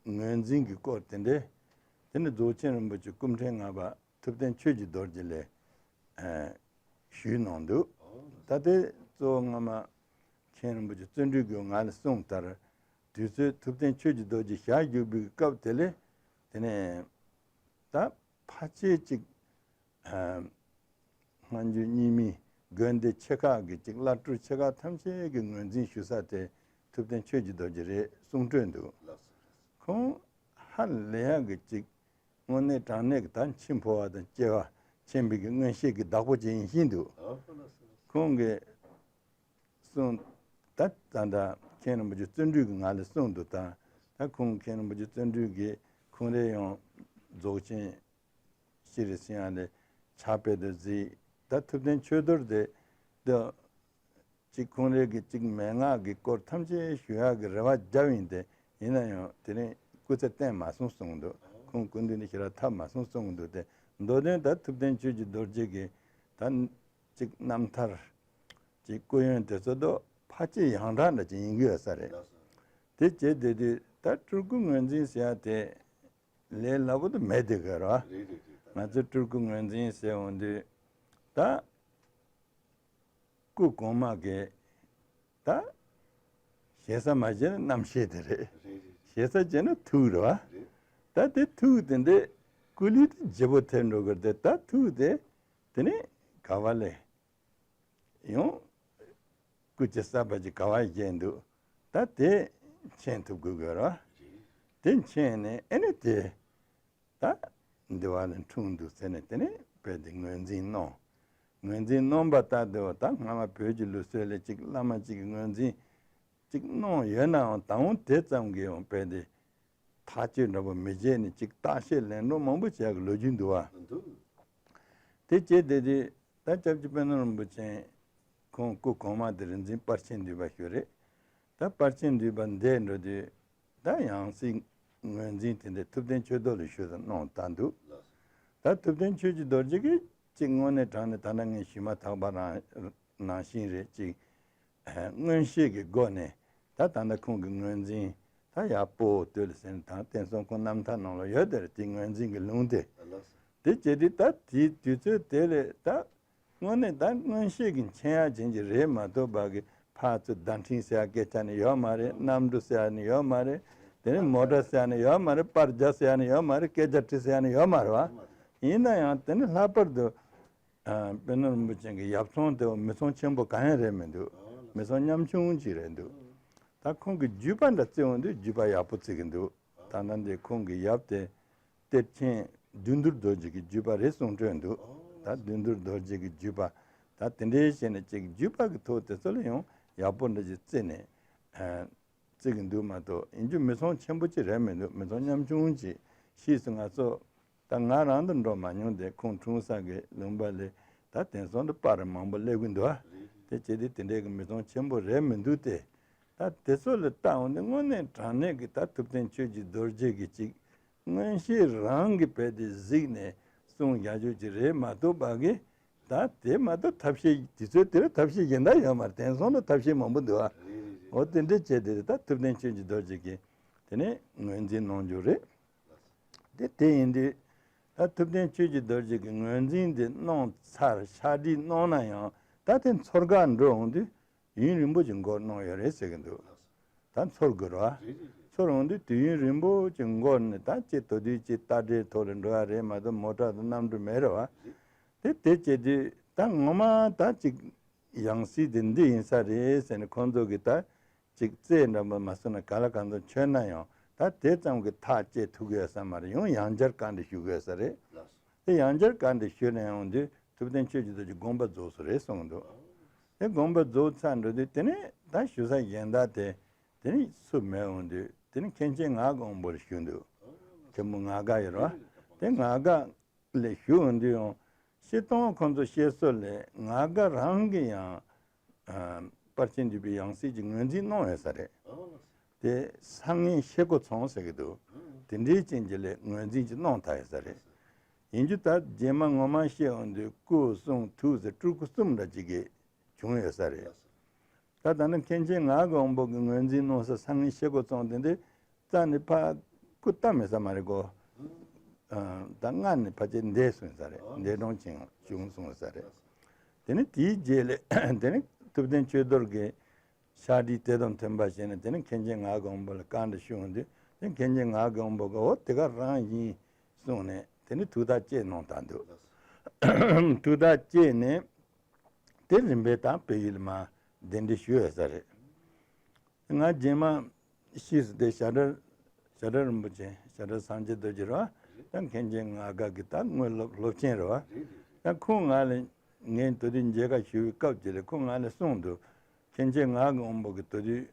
ངོས་འཛིན་གྱི་སྐོར་དེ་འདྲས། དེ་ནས་རྫོགས་ཆེན་རིན་པོ་ཆེ་སྐུ་ཕྲེང་ལྔ་པ་ཐུབ་བསྟན་ཆོས་ཀྱི་རྡོ་རྗེ་ལ་ཨ་ཞུས་གནང་འདུག་ད་དེ་གཙོ་བོ་སྔ་མ་མཁན་རིན་པོ་ཆེ་བརྩོན་འགྲུས་ཀྱིས་ང་ལ་གསུངས་ལྟར། དུས་ཚོད་ཐུབ་བསྟན་ཆོས་ཀྱི་རྡོ་རྗེ་ཞལ་བཞུགས་པའི་སྐབས་དེ་ལས་དེ་ནས་ད་ཕལ་ཆེར་ཅིག་ཨ་སྔ་འགྱུར་རྙིང་མའི་དགོན་སྡེ་ཆེ་ཁག་གི་ཅིག་བླ་སྤྲུལ་ཆེ་ཁག་ཐམས་ཅད་ཀྱི་ངོས་འཛིན་ཞུ་ས་དེ་ཐུབ་བསྟན་ཆོས་ཀྱི་རྡོ་རྗེ་རེད་གསུང་གྲོས་འདུག་ཁོང་ཧ་ལས་ཡག་གི་ཅིག་དངོས་གནས་དྲང་གནས་ཀྱི་ད་འཆི་འཕོ་བ་དང་སྐྱེ་བ་ཕྱིན་པའི་གི་མངོན་ཤེས་ཀྱི་བདག་པོ་ཅིག་ཡིན་བཞིན་འདུག་ཁོང་གིས་གསུངས། ད་ད་ལྟ་མཁན་རིན་པོ་ཆེ་བརྩོན་འགྲུས་ཀྱིས་ང་ལ་གསུངས་འདུག་ད་ད་ཁོང་མཁན་རིན་པོ་ཆེ་བརྩོན་འགྲུས་ཀྱིས་ཁོང་རང་ཡང་རྫོགས་ཆེན་སྤྱིར་ཟིན་ཡང་ལས་ཕྱག་དཔེ་དུ་གཟིགས། ད་ཐུབ་བསྟན་ཆོས་རྡོར་དེ་ད་ཅིག་ཁོང་རང་གི་ཅིག་མན་ངག་གི་སྐོར་ཐམས་ཅད་ཞུ་ཡག་གི་རེ་བ་བརྒྱབ་ཡིན་ཏེ། ཡིན་ན་ཡང་དེ་རིང་སྐུ་ཚེ་བརྟན་མ་སོང་གསུངས་འདུག་ཁོང་སྐུ་མདུན་ནས་ཞེ་དྲག་ཐབས་མ་སོང་གསུངས་འདུག་སྟེ། མདོ་དོན་ད་ཐུབ་བསྟན་ཆོས་ཀྱི་རྡོ་རྗེ་གི་ད་ཅིག་རྣམ་ཐར་ཅིག་སྐུ་ཡོན་དེ་ཚོ་དོ་ཕལ་ཆེར་ཡང་དག་འདྲ་ཅིག་ཡིན་གྱི་ཡོད་ས་རེད། དེ་བྱས་དེ་དུས་ད་སྤྲུལ་སྐུ་ངོས་འཛིན་ཟེར་ཡ་དེ་ལས་སླ་པོ་དུ་མེད་དེ་ག་ར། རེད་རེད་རེད། ང་ཚོ་སྤྲུལ་སྐུ་ངོས་འཛིན་ཟེར་འོང་དུས་ད་སྐུ་གོང་མ་གི་ད་ཞེ་ས་མ་བྱས་ན་རྣམ་ཤེས་དེ་རེད། རེད་རེད། ཞེ་ས་བྱས་ན་ཐུགས་རེད་བ། རེད། ད་དེ་ཐུགས་དེ་འདྲ་སྐུ་ལུས་དེ་བརྗེ་པོ་ཐེབས་འགྲོ་གི་རེད་དེ། ད་ཐུགས་དེ་དེ་ནས་ག་བ་ལས་ཡང་སྐུ་ཚེ་གསར་པ་ཅིག་ག་བ་བཞེས་འདུག་ད་དེ་མཁྱེན་ཐུབ་དགོས་དགོས་རེད་བ། དེ་མཁྱེན་ནས་ཨེ་ནི་དེ་ད་འདི་བ་ལ་འཁྲུངས་འདུག་ཟེར་ནས་དེ་ནས་དཔེ་དེ་ངོས་འཛིན་གནང་། ངོས་འཛིན་གནང་པ་ལྟར་དུ་ད་སྔ་མ་བོད་ཀྱི་ལུགས་སྲོལ་ལ་ཅིག་བླ་མ་ཅིག་གི་ངོས་འཛིན་ ཅིག་གནང་ཡོད་ནའང་ད་འོང་དེ་ཙམ་གྱིས་ཡང་དཔེ་དེ་ཐག་གཅོད་འདྲ་པོ་མི་བྱེད་ནས་ཅིག་བརྟག་དཔྱད་ལན་གྲངས་མང་པོ་བྱེད་ཡག་གི་ལོ་རྒྱུས་འདུག་བ། འདུག་དེ་བྱས་དེ་དུས་ད་སྐྱབས་རྗེ་དཔལ་ལྡན་རིན་པོ་ཆེ་ཁོང་སྐུ་གོང་མ་དེ་རིག་འཛིན་དཔལ་ཆེན་འདུས་པ་ཞིག་རེད། ད་དཔལ་ཆེན་འདུས་པ་འདས་འགྲོ་དུས་ད་ཡང་སྲིད་ངོས་འཛིན་དེ་འདྲ་ཐུབ་བསྟན་ཆོས་རྡོར་ལ་ཞུས་ཏེ་གནང་བཏང་འདུག་ད་ཐུབ་བསྟན་ཆོས་ཀྱི་རྡོ་རྗེ་གིས་ཅིག་དངོས་གནས་དྲང་གནས་ད་ལྟ་ངས་ཞུས་མ་ཐག་པ་རང་ནང་བཞིན་རེད། ཅིག་མངོན་ཤེས་ཀྱི་སྒོ་ནས་ད་ད་ལྟ་ཁོང་གི་ངོས་འཛིན་ད་ཡག་པོ་སྟོད་ལ་ཟེར་ན་ད་བསྟན་སྲུང་ཁོང་རྣམ་ཐར་ནང་ལ་ཡོད་དེ་རེད། དེ་ངོས་འཛིན་གྱི་ལུང་དེ། དེ་བྱས་དུས་ད་དེའི་དུས་ཚོད་དེ་ལས་ད་དངོས་གནས་ད་མངོན་ཤེས་ཀྱི་མཁྱེན་ཡག་ཅན་གྱི་རེད་མ་གཏོགས་པ་གི་ཕར་ཚུར་བརྡ་འཕྲིན་ཟེར་ཡག་སྐད་ཆ་ནི་ཡོད་མ་རེད། གནམ་གྲུ་ཟེར་ཡག་ནི་ཡོད་མ་རེད། དེ་ནས་མོ་ཊ་ཟེར་ཡག་ནི་ཡོད་མ་རེད། པར་རྒྱག་ཟེར་ཡག་ནི་ཡོད་མ་རེད། སྐད་ཆ་དྲི་ཟེར་ཡག་ནི་ཡོད་མ་རེད་བ། ཡིན་ན་ཡང་དེ་ནི་ལྷག་པར་དུ་ཨ་དཔལ་ལྡན་རིན་པོ་ཆེ་གི་ཡབ་ཚང་དེ་མི་ཚང་ཆེན་པོ་གང་ཡང་རེད་མི་འདུག་མི་ཚང་ཉམ་ཆུང་ཅིག་རེད་འདུག་ད་ཁོང་གི་བརྒྱུད་པ་འདྲ་བརྩི་འོང་དུས་བརྒྱུད་པ་ཡག་པོ་བརྩི་གི་འདུག་ད་ལྟ་འདི་ཁོང་གི་ཡབ་དེ་གཏེར་ཆེན་བདུད་འདུལ་རྡོ་རྗེ་གི་བརྒྱུད་པ་རེད་གསུང་གྲོས་འདུག་ད་བདུད་འདུལ་རྡོ་རྗེ་གི་བརྒྱུད་པ་ད་དེ་འདྲའི་བྱས་ནས་ཅིག་བརྒྱུད་པ་གི་ཐོག་དེ་ཚོ་ལ་ཡང་ཡག་པོ་འདྲ་ཅིག་བརྩིས་ནས་ཨ་བརྩི་གི་འདུག་མ་གཏོགས་ཡིན་རྒྱུ་མི་ཚང་ཆེན་པོ་ཅིག་རེད་མི་འདུག་མི་ཚང་ཉམ་ཆུང་ཅིག་ཕྱིས་སུ་ང་ཚོ་ད་ང་རང་དུ་འགྲོ་མ་མྱོང་སྟེ་ཁོང་འཁྲུངས་ས་གི་ལུང་པ་ལས་ད་དེང་སང་དུ་པར་མང་པོ་སླེབས་ཀྱི་འདུག་ཨ། དེ་བྱས་ཏེ་དེ་འདྲའི་གི་མི་ཚང་ཆེན་པོ་རེད་མི་འདུག་སྟེ། ད་དེ་ཚོ་ལ་བལྟ་འོང་དུས་དངོས་གནས་དྲང་གནས་ཀྱི་ད་ཐུབ་བསྟན་ཆོས་ཀྱི་རྡོ་རྗེ་གི་ཅིག་མངོན་ཤེས་རང་གི་བས་དེ་གཟིགས་ནས་གསུང་བཞག་རྒྱུ་ཅིག་རེད་མ་གཏོགས་པ་གི་ད་དེ་མ་གཏོགས་ཐབས་ཤེས་དུས་ཚོད་དེར་ཐབས་ཤེས་གཞན་དག་ཡོད་མ་རེད། དེང་སང་ལ་ཐབས་ཤེས་མང་པོ་འདུག་ཨ། འོ་དེ་འདྲ་བྱས་ཏེ་ད་ཐུབ་བསྟན་ཆོས་ཀྱི་རྡོ་རྗེ་གིས་དེ་ནས་ངོས་འཛིན་གནང་རྒྱུ་རེད། དེ་དེ་ཡིན་དུས་ད་ཐུབ་བསྟན་ཆོས་ཀྱི་རྡོ་རྗེ་གི་ངོས་འཛིན་དེ་གནང་ཚར་ཕྱག་བྲིས་གནང་ན་ཡང་ད་དེ་འཚོལ་ག་འགྲོ་འོང་དུས་ཡུན་རིང་པོ་ཅིག་འགོར་གནང་ཡོད་རེད་ཟེར་གི་འདུག་ད་འཚོལ་དགོས་རེད་བ། འཚོལ་འོང་དུས་དུས་ཡུན་རིང་པོ་ཅིག་འགོར་ནས་ད་ཅིག་དོ་དུས་ཅིག་རྟ་དྲེལ་ཐོག་ལ་འགྲོ་ཡ་རེད་མ་གཏོགས་མོ་ཊ་དང་གནམ་གྲུ་མེད་རེད་བ། དེ་དེ་བྱེད་དུས་ད་ངོ་མ་ད་ཅིག་ཡང་སྲིད་དེ་འདི་ཡིན་ས་རེད་ཟེར་ནས་ཁོང་ཚོ་གི་ད་ཅིག་རྩད་འདྲ་པོ་མ་སོང་ན་ག་ལ་གང་འཚམ་ཆོད་ན་ཡང་ད་དེ་ཙམ་གྱི་ཐག་བཅད་ཐུབ་ཀྱི་ཡོད་ས་མ་རེད། ཡང་ཡང་བསྐྱར་བཀའ་འདྲི་ཞུ་དགོས་ས་རེད། དེ་ཡང་བསྐྱར་བཀའ་འདྲི་ཞུས་ནས་ཡོང་དུས་ཐུབ་བསྟན་ཆོས་ཀྱི་རྡོ་རྗེ་དགོངས་པ་རྫོགས་སོང་རེད་གསུངས་འདུག་དེ་དགོངས་པ་རྫོགས་ཚར་འགྲོ་དུས་དེ་ནས་ད་ཞུ་ས་གཞན་དག་དེ་དེ་ནས་སུ་མེད་འོང་དུས་དེ་ནས་མཁན་ཆེན་ངག་དབང་པོ་ལ་ཞུས་འདུག་མཁན་པོ་ངག་དགའ་ཡོད་རེད་བ། དེ་ངག་དགའ་ལས་ཞུ་འོང་དུས་ཡང་སྤྱིར་བཏང་ཁོང་ཚོ་བཤད་སྲོལ་ལས་ངག་དགའ་རང་གིས་ཡང་ཨ་དཔལ་ཆེན་འདུས་པའི་ཡང་སྲིད་ཀྱི་ངོས་འཛིན་གནང་ཡོད་ས་རེད། དེ་སང་ངེ་ཤེལ་སྒོ་ཚང་ཟེར་གི་འདུག་དེ་འདྲའི་ཅན་གྱི་ལས་ངོས་འཛིན་ཅིག་གནང་ཐག་ཡོད་ས་རེད། ཡིན་རྒྱུ་ད་རྗེས་མ་ངོ་མ་བཤད་འོང་དུས་སྐུ་གསུང་ཐུགས་ཟེར་སྤྲུལ་སྐུ་གསུམ་འདྲ་ཅིག་གི་བྱུང་ཡོད་ས་རེད། ད་ད་ནི་མཁན་ཆེན་ངག་དབང་པོ་གི་ངོས་འཛིན་གནང་ས་སང་ངེ་ཤེལ་སྒོ་ཚང་དེ་འདྲའི་རྩ་ནས་ཕར་སྐུ་བལྟམས་མེད་ས་མ་རེད་གོ། ཨ་ད་སྔ་ནས་ཕལ་ཆེར་འདས་སོང་ས་རེད། འདས་གྲོངས་ཕྱིན་བྱུང་སོང་ས་རེད། དེ་ནས་དེའི་རྗེས་ལ་དེ་ནས་ཐུབ་བསྟན་ཆོས་རྡོར་གྱིས་ཕྱག་བྲིས་དེ་དང་མཐུན་པ་བྱས་ནས་དེ་ནས་མཁན་ཆེན་ངག་དབང་པོ་ལ་བཀའ་འདྲི་ཞུ་འོང་དུས་དེ་མཁན་ཆེན་ངག་དབང་པོ་གིས་འོ་དེ་ག་རང་ཡིན་གསུངས་ནས་དེ་ནས་ཐུགས་ཐག་བཅད་གནང་བཏང་འདུག་ཐུགས་ཐག་བཅད་ནས་དེ་རིམ་པས་ད་བལ་ཡུལ་ལ་མར་གདན་འདྲེན་ཞུས་ཡོད་ས་རེད། ང་རྗེས་མ་ཕྱིས་སུ་དེ་ཞྭ་སྒྲ་ཞྭ་སྒྲ་རིན་པོ་ཆེ་ཞྭ་སྒྲ་སངས་རྒྱས་རྡོ་རྗེ་རེད་བ། ད་མཁན་ཆེན་ངག་དགའ་གི་ད་དངོས་སློབ་སློབ་ཆེན་རེད་བ། ད་ཁོང་ང་ལ་ངས་དེ་དུས་མཇལ་ཁ་ཞུ་བའི་སྐབས་དེ་ལ་ཁོང་ང་ལ་གསུངས་འདུག་མཁན་ཆེན་ངག་དབང་པོ་གི་དེ་དུས་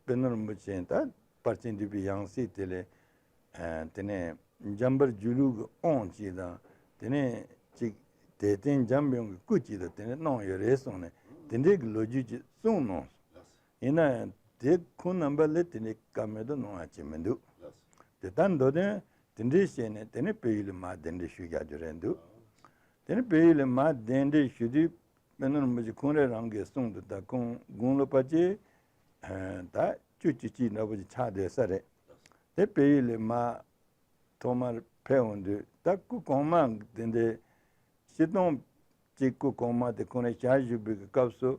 དཔལ་ལྡན་རིན་པོ་ཆེ་ད་དཔལ་ཆེན་འདུས་པའི་ཡང་སྲིད་དེ་ལས་དེ་ནས་འཇམ་དཔལ་སྒྱུ་ལུས་ཀྱི་དབང་ཅིག་དང་དེ་ནས་ཅིག་དད་རྟེན་འཇམ་དབྱངས་ཀྱི་སྐུ་ཅིག་དང་དེ་ནས་གནང་ཡོད་རེད་གསུངས་ནས་དེ་འདྲའི་གི་ལོ་རྒྱུས་ཅིག་གསུངས་གནང་། ཡིན་ན་ཡང་དེ་ཁོང་རྣམ་པ་ལས་དེ་འདྲའི་བཀའ་མོལ་དུ་གནང་བ་ཅིག་མི་འདུག་དེ་ལྟར་མདོ་དོན་དེ་འདྲའི་བཤད་ནས་དེ་ནས་བལ་ཡུལ་ལ་མར་གདན་འདྲེན་ཞུས་བཞག་རྒྱུ་རེད་འདུག་དེ་ནས་བལ་ཡུལ་ལ་མར་གདན་འདྲེན་ཞུ་དུས་དཔལ་ལྡན་རིན་པོ་ཆེ་ཁོང་རང་རང་གིས་གསུངས་འདུག་ད་ཁོང་དགུང་ལོ་ཕལ་ཆེར་ད་བཅུ་བཅུ་གཅིག་འདྲ་པོ་ཅིག་ཆགས་བསྡད་ས་རེད། དེ་བལ་ཡུལ་ལ་མར་ཐོག་མར་ཕེབས་འོང་དུས་ད་སྐུ་གོང་མ་དེ་འདྲའི་སྤྱིར་བཏང་གཅིག་སྐུ་གོང་མ་དེ་ཁོང་རང་ཞལ་བཞུགས་པའི་སྐབས་སུ་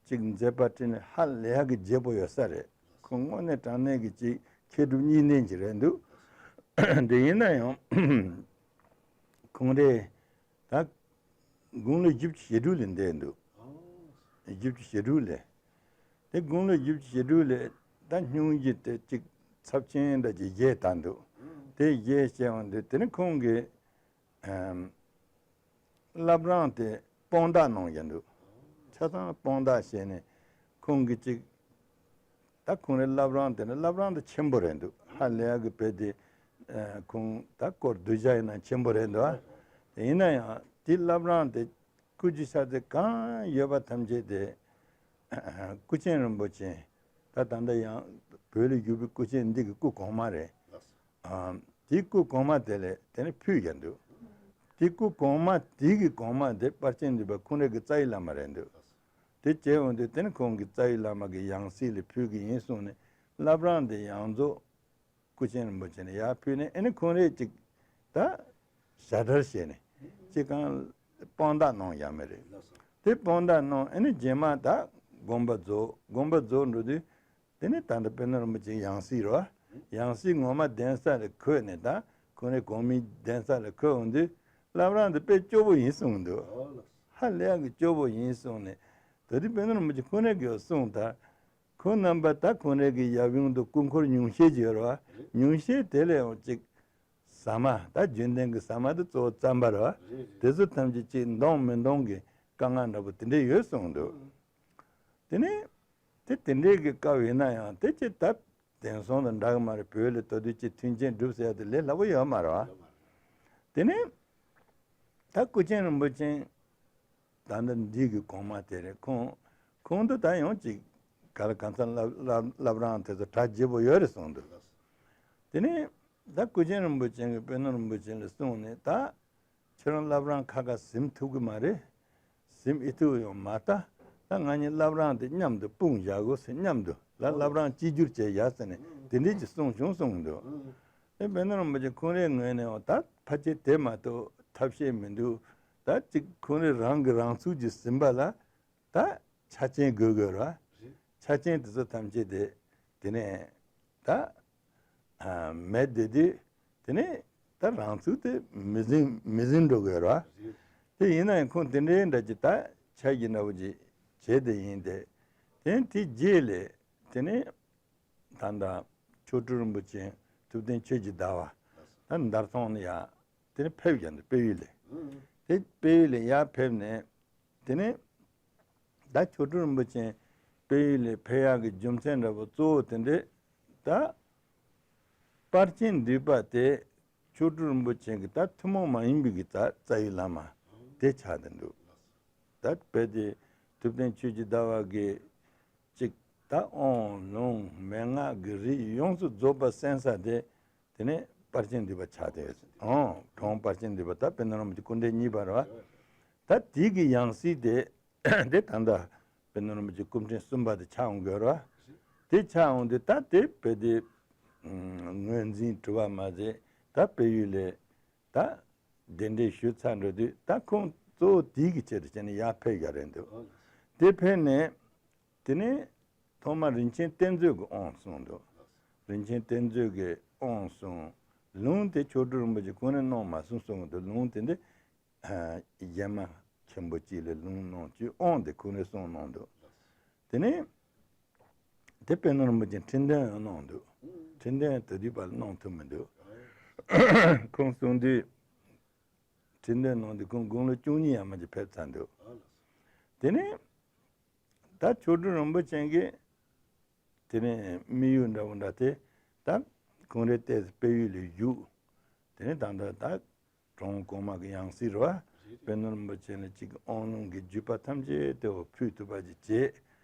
གཅིག་མཛད་པ་ཁྲིད་ནས་ཧ་ལས་ཡག་གི་བརྗེ་པོ་ཡོད་ས་རེད། ཁོང་དངོས་གནས་དྲང་གནས་ཀྱི་གཅིག་མཁས་གྲུབ་གཉིས་ལྡན་ཅིག་རེད་འདུག་དེ་ཡིན་ན་ཡང་ཁོང་རེ་ད་དགུང་ལོ་བཞི་བཅུ་ཞེ་དྲུག་ལ་འདས་འདུག་བཞི་བཅུ་ཞེ་དྲུག་ལ། དེ་དགུང་ལོ་བཞི་བཅུ་ཞེ་དྲུག་ལ་ད་སྙུང་གཞི་དེ་གཅིག་ཚབས་ཆེན་འདྲ་ཅིག་བཞེས་བཏང་འདུག་དེ་བཞེས་བྱས་འོང་དུས་དེ་ནི་ཁོང་གིས་ཨམ་བླ་བྲང་དེ་དཔང་རྟགས་གནང་བཞག་འདུག་ཆ་ཚང་དཔང་རྟགས་བྱས་ནས་ཁོང་གིས་གཅིག་ ད་ཁོང་རའི་བླ་བྲང་དེ་ནི་བླ་བྲང་དེ་ཆེན་པོ་རེད་འདུག་ཧ་ལས་ཡག་གི་བེད་དེ། ཁོང་ད་སྐོར་སྡུད་བྱ་ཡིན་ན་ཆེན་པོ་རེད་འདུག་ཨ། ཡིན་ན་ཡང་དེ་བླ་བྲང་དེ་སྐུ་ཅི་ཤ་ཚ་གང་ཡོད་པ་ཐམས་ཅད་དེ་སྐུ་ཆེན་རིན་པོ་ཆེ། ད་ད་ལྟ་ཡང་བོད་ལ་བཞུགས་པའི་སྐུ་ཆེན་འདི་གི་སྐུ་གོང་མ་རེད། ཨ། དེའི་སྐུ་གོང་མ་དེ་ལས་དེ་ནི་ཕུལ་ཡ་འདུག་དེའི་སྐུ་གོང་མ་དེ་གི་གོང་མ་དེ་དཔལ་ཆེན་འདུས་པ་ཁོང་རང་གི་རྩ་བའི་བླ་མ་རེད་འདུག་དེ་བྱས་འོང་དུས་དེ་ནི་ཁོང་གི་རྩ་བའི་བླ་མ་གི་ཡང་སྲིད་ལ་ཕུལ་གི་ཡིན་གསུངས་ནས་བླ་བྲང་དེ་ཡང་རྫོགས་སྐུ་ཆེན་རིན་པོ་ཆེ་ནས་ཡར་ཕུལ་ནས། ཨེ་ནི་ཁོང་རས་ཅིག་ད་ཞབས་བྲལ་བྱས་ནས་ཅིག་གང་དཔང་རྟགས་གནང་ཡ་མེད་རེད། དེ་དཔང་རྟགས་གནང་། ཨེ་ནི་རྗེས་མ་ད་དགོངས་པ་རྫོགས། དགོངས་པ་རྫོགས་འགྲོ་དུས་དེ་ནི་ད་ལྟ་དཔལ་ལྡན་རིན་པོ་ཆེ་ཡང་སྲིད་རོ། ཡང་སྲིད་ངོ་མ་གདན་ས་ལ་འཁོད་ནས་ད་ཁོང་རའི་གོང་མའི་གདན་ས་ལ་འཁོད་འོང་དུས་བླ་བྲང་དེ་དཔེ་སྐྱོ་པོ་ཡིན་གསུངས་འདུག་ཧ་ལས་ཡག་གི་སྐྱོ་པོ་ཡིན་གསུངས་ནས། ད་དེ་དཔལ་ལྡན་རིན་པོ་ཆེ་ཁོང་རང་གིས་གསུངས། ད་ཁོང་རྣམ་པ་ད་ཁོང་རང་གི་ཡབ་ཡུམ་དུ་སྐུ་འཁོར་ཉུང་ཤས་ཅིག་ཡོད་རེད་བ། ཉུང་ཤས་དེ་ལས་ཡང་ཅིག་ཟ་མ། ད་རྒྱུན་ལྡན་གྱི་ཟ་མ་དེ་གཙོ་བོ་རྩམ་པ་རེད་བ། དེ་ཚོ་ཐམས་ཅད་ཅིག་འདང་མི་འདང་གི་དཀའ་ངལ་འདྲ་པོ་དེ་འདྲས་ཡོད་གསུངས་འདུག་དེ་ནས་དེ་དེ་འདྲས་ཀྱི་སྐབས་ཡིན་ན་ཡང་དེ་ཅིག་ད་དེང་སང་དང་འདྲ་གི་མ་རེད། བོད་ལ་ད་དུས་ཅིག་མཐུན་རྐྱེན་སྒྲུབ་ཟེར་ཡ་དེ་ལས་སླ་པོ་ཡོད་མ་རེད་བ། དེ་ནས་ད་སྐུ་ཆེན་རིན་པོ་ཆེ་ད་ལྟ་འདི་གི་གོང་མ་དེ་རེད། ཁོང་ཁོང་དུ་ད་ཡང་ཅིག་ག་ལ་གང་འཚམ་བླ་བླ་བླ་བྲང་དེ་ཚོ་གྲ་རྒྱས་པོ་ཡོད་རེད་གསུངས་འདུག་དེ་ནས་ད་སྐུ་ཆེན་རིན་པོ་ཆེ་གིས་དཔལ་ལྡན་རིན་པོ་ཆེ་ལ་གསུངས་ནས། ད་ཁྱེད་རང་བླ་བྲང་ཁ་ཁ་ཟིན་ཐུབ་ཀྱི་མ་རེད། ཟིན་ཨེ་ཐུབ་ཡོང་མ་ལྟ། ད་ང་གཉིས་བླ་བྲང་དེ་མཉམ་དུ་སྤུངས་བཞག་དགོས་ཟེར། མཉམ་དུ་ལ་བླ་བྲང་གཅིག་གྱུར་བྱས་བཞག་ཟེར་ནས་དེ་འདྲས་ཀྱི་གསུངས་བྱུང་གསུངས་འདུག་དེ་དཔལ་ལྡན་རིན་པོ་ཆེ་ཁོང་རའི་ངོས་ནས་ཡང་ད་ཕལ་ཆེར་དེ་མ་གཏོགས་ཐབས་ཤེས་མི་འདུག་ད་ཅིག་ཁོང་རའི་རང་གི་རང་ཚུགས་ཀྱིས་ཟིན་པ་ལ་ད་ཆ་རྐྱེན་དགོས་དགོས་ར། ཆ་རྐྱེན་དེ་ཚོ་ཐམས་ཅད་དེ་དེ་ནས་ད་མེད་དེ་དུས་དེ་ནས་ད་རང་ཚུགས་དེ་མི་ཟིན་མི་ཟིན་འགྲོ་དགོས་ར། དེ་ཡིན་ན་ཡང་ཁོང་དེ་འདྲའི་འདྲ་ཅིག་ད་ཆ་གི་འདྲ་བོ་ཅིག་བྱས་དེ་ཡིན་ཏེ། དེ་ནས་དེ་རྗེས་ལས་དེ་ནས། ད་ལྟ་མཆོག་སྤྲུལ་རིན་པོ་ཆེ་ཐུབ་བསྟན་ཆོས་ཀྱི་ཟླ་བ་ད་འདར་ཐང་ནས་ཡར་དེ་ནས་ཕེབས་ཀྱང་འདུག་དཔལ་ཡུལ་ལས། དེ་དཔལ་ཡུལ་ལས་ཡར་ཕེབས་ནས་དེ་ནས་ད་མཆོག་སྤྲུལ་རིན་པོ་ཆེ་དཔལ་ཡུལ་ལས་ཕེབས་ཡག་གི་རྒྱུ་མཚན་འདྲ་པོ་གཙོ་བོ་དེ་འདྲས་ད་དཔལ་ཆེན་འདུས་པ་དེ་མཆོག་སྤྲུལ་རིན་པོ་ཆེ་གི་ད་ཐུན་མོང་མ་ཡིན་པའི་གི་ད་རྩ་བའི་བླ་མ་དེ་ཆགས་བསྡད་འདུག་ད་དཔེ་དེ་ཐུབ་བསྟན་ཆོས་ཀྱི་ཟླ་བ་གི་གཅིག་ད་དབང་ལུང་མན་ངག་གི་རིགས་ཡོངས་སུ་རྫོགས་པ་གསན་ས་དེ་དེ་ནས་དཔལ་ཆེན་འདུས་པ་ཆགས་བསྡད་ཡོད། ཨོ་གྲོང་དཔལ་ཆེན་འདུས་པ་ད་དཔལ་ལྡན་རིན་པོ་ཆེ་སྐུ་ཕྲེང་གཉིས་པ་རེད་བ། ད་དེའི་གི་ཡང་སྲིད་དེ་དེ་ད་ལྟ་དཔལ་ལྡན་རིན་པོ་ཆེ་སྐུ་ཕྲེང་གསུམ་པ་དེ་ཆགས་འོང་དགོས་རེད་བ། དེ་ཆགས་འོང་དུས་ད་དེ་དཔེ་དེ་ངོས་འཛིན་གྲུབ་པ་མ་ཟད་ད་དཔལ་ཡུལ་ལས། ད་གདན་འདྲེན་ཞུས་ཚར་འགྲོ་དུས་ད་ཁོང་གཙོ་བོ་དེའི་གི་ཆེད་དུ་བྱས་ནས་ཡར་ཕེབས་ཡ་རེད་འདུག་དེ་ཕེབས་ནས་དེ་ནས་ཐོག་མར་རིན་ཆེན་གཏེར་མཛོད་ཀྱི་དབང་གསུངས་འདུག་རིན་ཆེན་གཏེར་མཛོད་ཀྱི་དབང་གསུངས། ལུང་དེ་མཆོག་སྤྲུལ་རིན་པོ་ཆེ་ཁོང་ནས་གནང་མ་གསུངས་གསུངས་འདུག་ལུང་དེ་འདི་གཞན་མ་ཆེན་པོ་གཅིག་ལས་ལུང་གནང་བྱས་དབང་དེ་ཁོང་ནས་གསུངས་གནང་འདུག་དེ་ནས་དེ་དཔལ་ལྡན་རིན་པོ་ཆེ་ཁྲི་འདོན་ཡང་གནང་འདུག་ཁྲི་འདོན་དེ་དུས་བར་གནང་ཐུབ་མི་འདུག་ཁོང་གསུང་དུས་ཁྲི་འདོན་གནང་དུས་ཁོང་དགུང་ལོ་བཅུ་གཉིས་ཡར་མར་ཅིག་ཕེབས་ཚར་འདུག་དེ་ནས་ད་མཆོག་སྤྲུལ་རིན་པོ་ཆེ་གིས་དེ་ནས་དམིགས་ཡུལ་འདྲ་བོ་འདྲ་དེ་ད་ཁོང་རའི་ལྟས་སུ་དཔལ་ཡུལ་ལ་བཞུགས། དེ་ནས་ད་ལྟ་ད་གྲོང་གོང་མ་གི་ཡང་སྲིད་རེད་བ། དཔལ་ལྡན་རིན་པོ་ཆེ་ལ་ཅིག་དབང་ལུང་གི་བརྒྱུད་པ་ཐམས་ཅད་དེ་འོ་ཕུལ་ཐུབ་པ་ཅིག་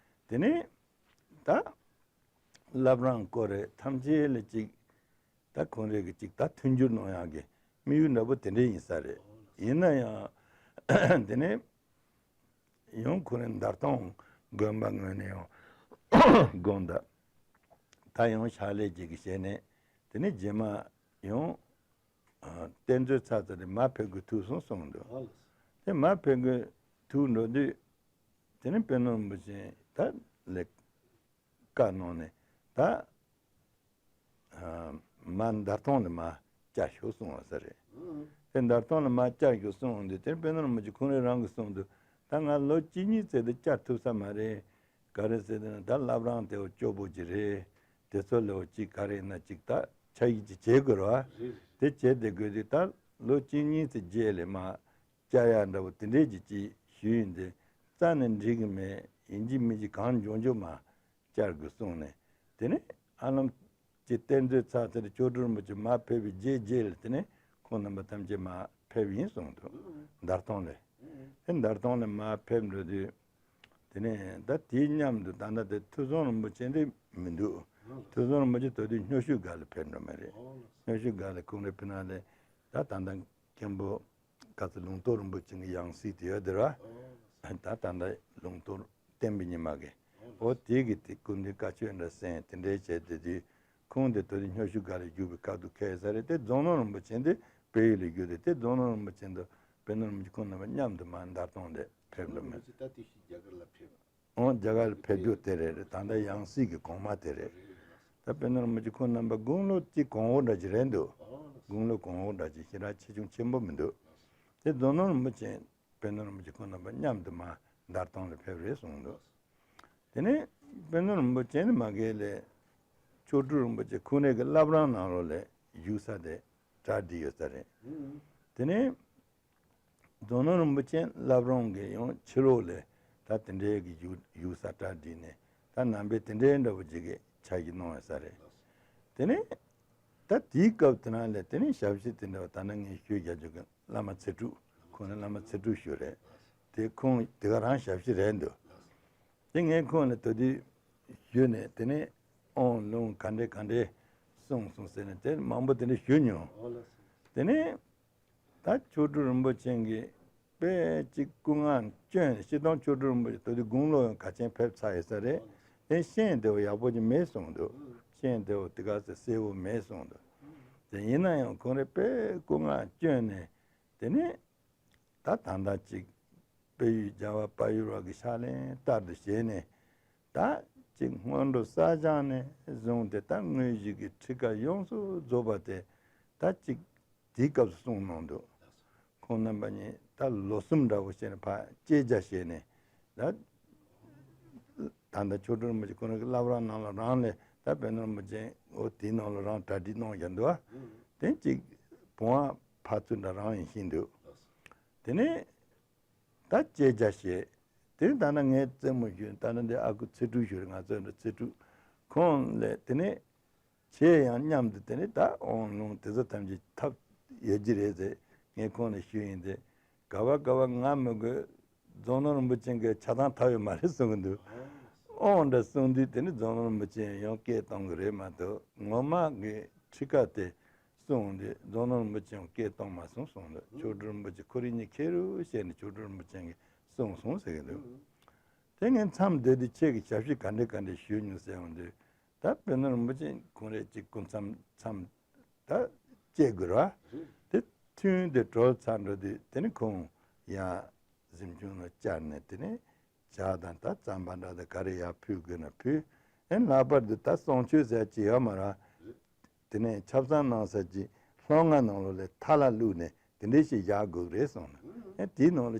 བྱས། དེ་ནས་ད་བླ་བྲང་སྐོར་རེ་ཐམས་ཅད་ལ་ཅིག་ད་ཁོང་རེ་གི་ཅིག་ད་མཐུན་འགྱུར་གནང་ཡག་གི་དམིགས་ཡུལ་འདྲ་པོ་དེ་འདྲ་ཡིན་ས་རེད། ཡིན་ན་ཡང་དེ་ནས་ཡང་ཁོང་རེ་འདར་ཐང་དགོན་པ་ངོས་ནས་ཡང་དགོངས་དག་ད་ཡང་ཕྱག་ལས་ཅིག་གི་བྱས་ནས་དེ་ནས་རྗེས་མ་ཡང་གཏེར་མཛོད་ཚར་ཚར་ནས་མར་ཕེབས་དགོས་ཐུག་སོང་གསུངས་འདུག་དེ་མར་ཕེབས་དགོས་ཐུག་འགྲོ་དུས་དེ་ནས་དཔལ་ལྡན་རིན་པོ་ཆེ་ད་ལས་བཀའ་གནང་ནས་ད་མར་འདར་ཐང་ལ་མར་བཅར་ཤོག་གསུངས་པ་ས་རེད། དེ་འདར་ཐང་ལ་མར་བཅར་ཤོག་གསུངས་འདུག་དེ་དཔལ་ལྡན་རིན་པོ་ཆེ་ཁོང་རང་རང་གིས་གསུངས་འདུག་ད་ང་ལོ་གཅིག་གཉིས་ཙམ་དུ་བཅར་ཐུབ་ས་མ་རེད། ག་རེ་ཟེར་ན་ད་བླ་བྲང་དེ་བ་སྐྱོ་པོ་ཅིག་རེད། དེ་ཚོ་ལ་བ་ཅིག་ག་རེ་ཡིན་ན་ཅིག་ད་ཆ་ཡིག་ཅིག་བྱེད་དགོས་རེད་བ། དེ་བྱས་དེ་དགོས་དུས་ད་ལོ་གཅིག་གཉིས་ཙམ་རྗེས་ལ་མར་བཅར་ཡག་འདྲ་བོ་དེ་འདྲས་ཅིག་ཅིག་ཞུས་ཡིན་ཏེ་རྩ་ནས་འགྲིག་གི་མེད། ཡིན་གཅིག་མིན་གཅིག་གང་མགྱོགས་མགྱོགས་མར་བཅར་དགོས་གསུངས་ནས་ དེ་ནས་ཧ་ལམ་གྱི་གཏེར་མཛོད་ཚར་ཚར་མཆོག་སྤྲུལ་རིན་པོ་ཆེ་མར་ཕེབས་པའི་རྗེས་རྗེས་ལ་དེ་ནས་ཁོང་རྣམ་པ་ཐམས་ཅད་མར་ཕེབས་ཡིན་གསུངས་འདུག། འདར་ལྟོང་ལ། དེ་འདར་ལྟོང་ལ་མར་ཕེབས་འགྲོ་དུས། དེ་ནས་ད་དེའི་མཉམ་དུ་ད་ལྟ་དེ་ཐོས་བཟང་རིན་པོ་ཆེ་འདི་མི་འདུག། ཐོས་བཟང་རིན་པོ་ཆེ་ད་དུང་སྨྱོ་ཤུལ་སྒར་ལ་ཕེབས་འགྲོ་མ་རེད། སྨྱོ་ཤུལ་སྒར་ལ་ཁོང་རེ་ཕི་ན་ལས་ད་ད་ལྟ་མཁན་པོ་བཀའ་བརྩི་ལུང་རྟོགས་རིན་པོ་ཆེ་གི་ཡང་སྲིད་དེ་ཡོད་དེ་ར། ད་ད་ལྟ་ལུང་རྟོགས་བསྟན་པའི་ཉི་མ་གི། འོ་དེ་གི་དེ་སྐུ་མདུན་བཀའ་ཆོས་འདྲ་གསན་དེ་འདྲའི་བྱས་ཏེ་དུས། ཁོང་དེ་ད་དུང་སྨྱོ་ཤུལ་སྒར་ལ་བཞུགས་པའི་ཁ་ཐུག་ཁེལ་ས་རེད་དེ། རྫོང་ནོར་རིན་པོ་ཆེ་འདི་བལ་ཡུལ་ལ་བཞུགས་ཏེ། དེ་རྫོང་ནོར་རིན་པོ་ཆེ་འདི་བལ་ནོར་རིན་པོ་ཆེ་ཁོང་རྣམ་པ་མཉམ་དུ་མར་འདར་ལྟོང་ལ་ཕེབས་འགྲོ་མེད། ད་དེ་ཤི་རྒྱ་གར་ལ་ཕེབས། འོང་རྒྱ་གར་ལ་ཕེབས་རྒྱུ་དེ་རེད། ད་ལྟ་ཡང་སྲིད་ཀྱི་གོང་མ་དེ་རེད། ད་བལ་ནོར་རིན་པོ་ཆེ་ཁོང་རྣམ་པ་དགུང་ལོ་གཅིག་གོང་འོག་འདྲ་ཅིག་རེད་འདུག། དགུང་ལོ་གོང་འོག་འདྲ་ཅིག་ཞེ་དྲག་ཆེ་ཆུང་ཆེན་པོ་མི་འདུག། དེ་རྫོང་ནོར་རིན་པོ་ཆེ་བལ་ནོར་རིན་པོ་ཆེ་ཁོང་རྣམ་པ་མཉམ་དུ་མར་འདར་ལྟོང་ལ་ཕེབས་རེད་གསུངས་འདུག། དེ་ནས་བལ་ནོར་རིན་པོ་ཆེ་ནི་མ་གི་ལས་མཆོག་སྤྲུལ་རིན་པོ་ཆེ་ཁོང་རེ་གི་བླ་བྲང་ནང་ལོགས་ལ་བཞུགས་ས་དེ་གྲ་སྒྲིག་ཡོད་ས་རེད། དེ་ནས་རྫོང་ནོར་རིན་པོ་ཆེ་བླ་བྲང་གི་ཡང་ཕྱི་ལོགས་ལ་ད་དེ་འདྲའི་གི་བཞུགས་བཞུགས་ས་གྲ་སྒྲིག་ནས་ད་ནང་པའི་དེ་འདྲའི་འདྲ་བོ་ཅིག་གི་ཆ་ཞིག་གནང་ཡོད་ས་རེད། དེ་ནས་ད་དེའི་སྐབས་དེ་ནང་ལ་དེ་ནས་ཞབས་ཕྱི་དེ་འདྲ་བ་ད་ནང་ངས་ཞུས་རྒྱ་ཆོས་ཀྱི་བླ་མ་ཚེ་དྲུག། ཁོང་ནི་བླ་མ་ཚེ་དྲུག་ཞུ་རེད། དེ་ཁོང་དེ་ག་རང་ཞབས་ཕྱི་རེད་འདུག། དེ་ངས་ཁོང་ལ་ད་དུས་ཞུས་ནས་དེ་ནས་ཨོང་ལུང་ག་འདྲས་ག་འདྲས་གསུངས་སོང་ཟེར་ནས་དེ་མང་པོ་དེ་འདྲས་ཞུས་མྱོང་། དེ་ནས་ད་མཆོག་སྤྲུལ་རིན་པོ་ཆེ་གིས་དཔེ་གཅིག་སྐུ་ངལ་བསྐྱོན་ནས། སྤྱིར་བཏང་མཆོག་སྤྲུལ་རིན་པོ་ཆེ་ད་དུས་དགུང་ལོ་ཡང་ག་ཆེན་ཕེབས་ཚར་ཡོད་ས་རེད། དེ་ཤེས་བདེ་བོ་ཡག་པོ་ཅིག་མེད་གསུངས་འདུག། ཤེས་བདེ་བོ་དེ་ག་ཚོད་གསལ་བོ་མེད་གསུངས་འདུག། དེ་ཡིན་ན་ཡང་ཁོང་རེ་དཔེ་སྐུ་ངལ་བསྐྱོན་ནས་དེ་ནས། ད་ད་ལྟ་ཅིག་དཔལ་ཡུལ་རྒྱལ་བ་དཔལ་ཡུལ་བ་གི་ཕྱག་ལེན་ལྟར་དུ་བྱས་ནས། ད་ཅིག་སྔོན་འགྲོ་བསགས་སྦྱང་ནས་བཟུང་སྟེ། ད་དངོས་གཞི་གི་ཁྲིད་ཀ་ཡོངས་སུ་རྫོགས་པ་དེ་ད་ཅིག་དེའི་སྐབས་སུ་གསུངས་གནང་འདུག། ཁོང་རྣམ་པ་གཉིས་ད་ལོ་གསུམ་འདྲ་བོ་བྱས་ནས་ཕར་བཅད་རྒྱ་བྱས་ནས། ད་ད་ལྟ་མཆོག་སྤྲུལ་རིན་པོ་ཆེ་ཁོང་རང་གི་བླ་བྲང་ནང་ལ་རང་ལས་ད་བལ་ནོར་རིན་པོ་ཆེ་འོ་དེའི་ནང་ལ་རང་གྲ་སྒྲིག་གནང་བཞག་འདུག། དེ་ཅིག་བུང་བ་ཕར་ཚུར་འདྲ་རང་ཡིན་ཤིང་འདུག། དེ་ནས་ད་བཅད་རྒྱ་བྱས། དེ་ནས་ད་ནི་ངའི་བཙུན་མོ་ཞུ། ད་ནི་འདི་ཨ་ཁུ་ཚེ་དྲུག་ཞུ་རེད། ང་བཙུན་མོ་ཚེ་དྲུག། ཁོང་ལས་དེ་ནས་ཁྱེད་ཡང་མཉམ་དུ་དེ་ནས་ད་ཨོང་ལུང་དེ་ཚོ་ཐམས་ཅད་ཐབས་ཡོད་ཀྱི་རེད་ཟེར། ངས་ཁོང་ལ་ཞུས་ཡིན་ཏེ། ག་བ་ག་བ་ང་མི་དགོས། རྫོང་ནོར་རིན་པོ་ཆེ་གི་ཆ་ཚང་ཐབས་ཡོད་མ་རེད་གསུང་གི་འདུག། ཨོང་འདྲ་གསུང་དུས་དེ་ནས་རྫོང་ནོར་རིན་པོ་ཆེ་ཡང་སྐད་གཏོང་གི་རེད་མ་གཏོགས། ངོ་མ་གི་ཁྲིད་ཀ་དེ་གསུངས་ཏེ་རྫོང་ནོར་རིན་པོ་ཆེ་ཡང་སྐད་གཏོང་མ་སོང་གསུངས་འདུག། མཆོག་སྤྲུལ་རིན་པོ་ཆེ་ཁོ་རང་གཉིས་ཁེལ་རུ་བཤད་ནས་མཆོག་སྤྲུལ་རིན་པོ་ཆེ་གིས་གསུངས་སོང་ཟེར་གི་འདུག། དེ་ངས་མཚམས་སྡོད་དུས་ཁྱེད་ཀྱིས་ཞབས་ཕྱི་ག་འདྲས་ག་འདྲས་ཞུས་མྱོང་ཟེར་འོང་དུས། ད་བལ་ནོར་རིན་པོ་ཆེ་ཁོང་རེ་གཅིག་སྐུ་མཚམས་མཚམས་ད་བཅད་དགོས་ར། དེ་ཐུན་དེ་གྲོལ་ཚར་འགྲོ་དུས་དེ་ནི་ཁོང་ཡང་གཟིམ་ཆུང་ལ་བཅར་ནས་དེ་ནས་ཇ་དང་ད་རྩམ་པ་འདྲ་དང་ག་རེ་ཡར་ཕུལ་དགོས་ན་ཕུལ། ཨེ་ལྷག་པར་དུ་ད་གསུང་ཆོས་ཟེར་ཅིག་ཡོད་མ་རེད། དེ་ནས་ཆབ་གསང་གནང་ས་ཅིག་ལྷོ་ང་ནང་ལོགས་ལ་ཐ་ལ་བླུགས་ནས་དེ་འདྲས་ཞིག་བཞག་དགོས་རེད་གསུངས་ནས། ཨེ་དེའི་ནང་ལ་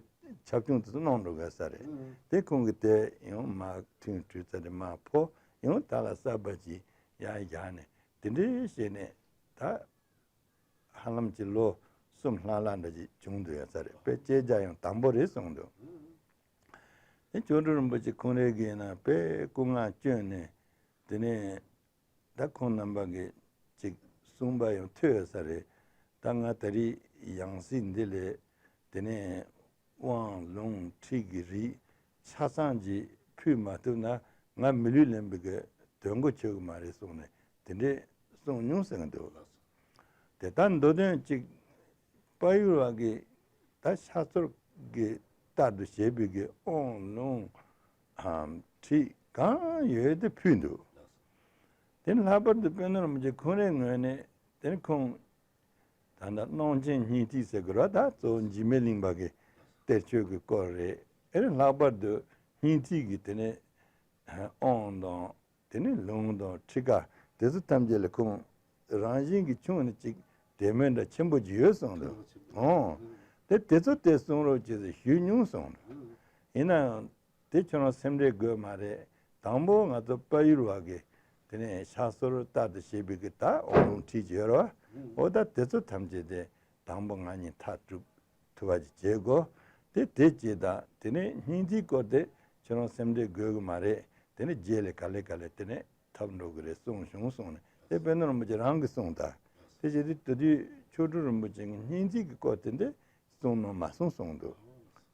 ཆབ་ཆུང་དེ་ཚོ་གནང་འགྲོ་དགོས་ས་རེད། དེ་ཁོང་གིས་དེ་ཡང་མར་ཐུན་བྲུས་ཚར་ཏེ་མར་ཕོ་ཡང་ཐ་ལ་གསར་པ་ཅིག་ཡར་བཞག་ནས་དེ་འདྲས་བྱས་ནས་ད། ཧ་ལམ་གྱི་ལོ་གསུམ་ལྷག་ལྷག་འདྲ་ཅིག་བྱུང་འདུག་ཡ་ས་རེད། དཔེ་བཅད་རྒྱ་ཡང་དམ་པོ་རེད་གསུངས་འདུག། དེ་མཆོག་སྤྲུལ་རིན་པོ་ཆེ་ཁོང་རེ་གིས་ན་དཔེ་སྐུ་ངལ་བསྐྱོན་ནས་དེ་ནས་ད་ཁོང་རྣམ་པ་གིས་ཅིག་གསུངས་པ་ཡང་ཐོས་ཡོད་ས་རེད། ད་ང་ད་རེས་ཡང་སྲིད་འདི་ལས་དེ་ནས་དབང་ལུང་ཁྲིད་ཀྱི་རིགས་ཆ་ཚང་ཅིག་ཕུལ་མ་ཐུབ་ན་ང་མི་ལུས་ལེན་པའི་གི་དོན་གོ་ཆོད་གི་མ་རེད་གསུངས་ནས་དེ་འདྲས་གསུངས་མྱོང་ཟེར་གི་འདུག། དེ་ལྟར་མདོ་དོན་གཅིག་དཔལ་ཡུལ་བ་གི་ད་ཤ་ཚོར་གི་ལྟར་དུ་བྱེད་པའི་གི་དབང་ལུང་ཁྲིད་གང་ཡོད་དེ་ཕུལ་འདུག། དེ་ལྷག་པར་དུ་དཔལ་ནོར་རིན་པོ་ཆེ་ཁོང་རའི་ངོས་ནས་དེ་ནི་ཁོང་ད་ལྟ་གནང་ཆེན་སྙིང་ཐིག་ཟེར་གི་ར། ད་གཙོ་བོ་འཇིགས་མེད་གླིང་པ་གི་གཏེར་ཆོས་ཀྱི་སྐོར་རེད། ཨེ་རེད། ལྷག་པར་དུ་སྙིང་ཐིག་གི་དེ་ནས་དབང་དང་དེ་ནས་ལུང་དང་ཁྲིད་ཀ་དེ་ཚོ་ཐམས་ཅད་ལ་ཁོང་རང་བཞིན་གྱི་ཁྱུང་ནི་གཅིག་དད་མོས་འདྲ་ཆེན་པོ་ཅིག་ཡོད་གསུངས་འདུག། ཨོ། དེ་དེ་ཚོ་དེ་གསུང་རོགས་བྱེད་ཟེར་ཞུས་མྱོང་གསུངས་འདུག། ཡིན་ན་ཡང་དེ་ཁྱོད་རང་སེམས་ཁྲལ་དགོས་མ་རེད། དང་པོ་ང་ཚོ་དཔལ་ཡུལ་བ་གི་དེ་ནས་ཤ་ཚོར་ལྟར་དུ་བྱེད་པའི་གི་ད་དབང་ལུང་ཁྲིད་ཀྱི་ཡོད་རེད་བ། ཨོ་ད་དེ་ཚོ་ཐམས་ཅད་དེ་དང་པོ་ང་གཉིས་མཐར་གྲུབ་ཐུབ་པ་ཅིག་བྱེད་དགོས། དེ་དེ་བྱེད་དང་དེ་ནས་སྙིང་ཐིག་སྐོར་དེ་ཁྱོད་རང་སེམས་ཁྲལ་དགོས་གི་མ་རེད། དེ་ནས་རྗེས་ལ་ག་ལེ་ག་ལེ་དེ་ནས་ ཐོབ་འགྲོ་གི་རེད་གསུངས་བྱུང་གསུངས་ནས། དེ་དཔལ་ལྡན་རིན་པོ་ཆེ་རང་གིས་གསུངས་ད། དེ་བྱས་དུས་དེ་དུས་མཆོག་སྤྲུལ་རིན་པོ་ཆེ་གི་སྙན་ཚིག་གི་སྐོར་དེ་འདྲ་གསུངས་ནོ་མ་གསུངས་གསུངས་འདུག་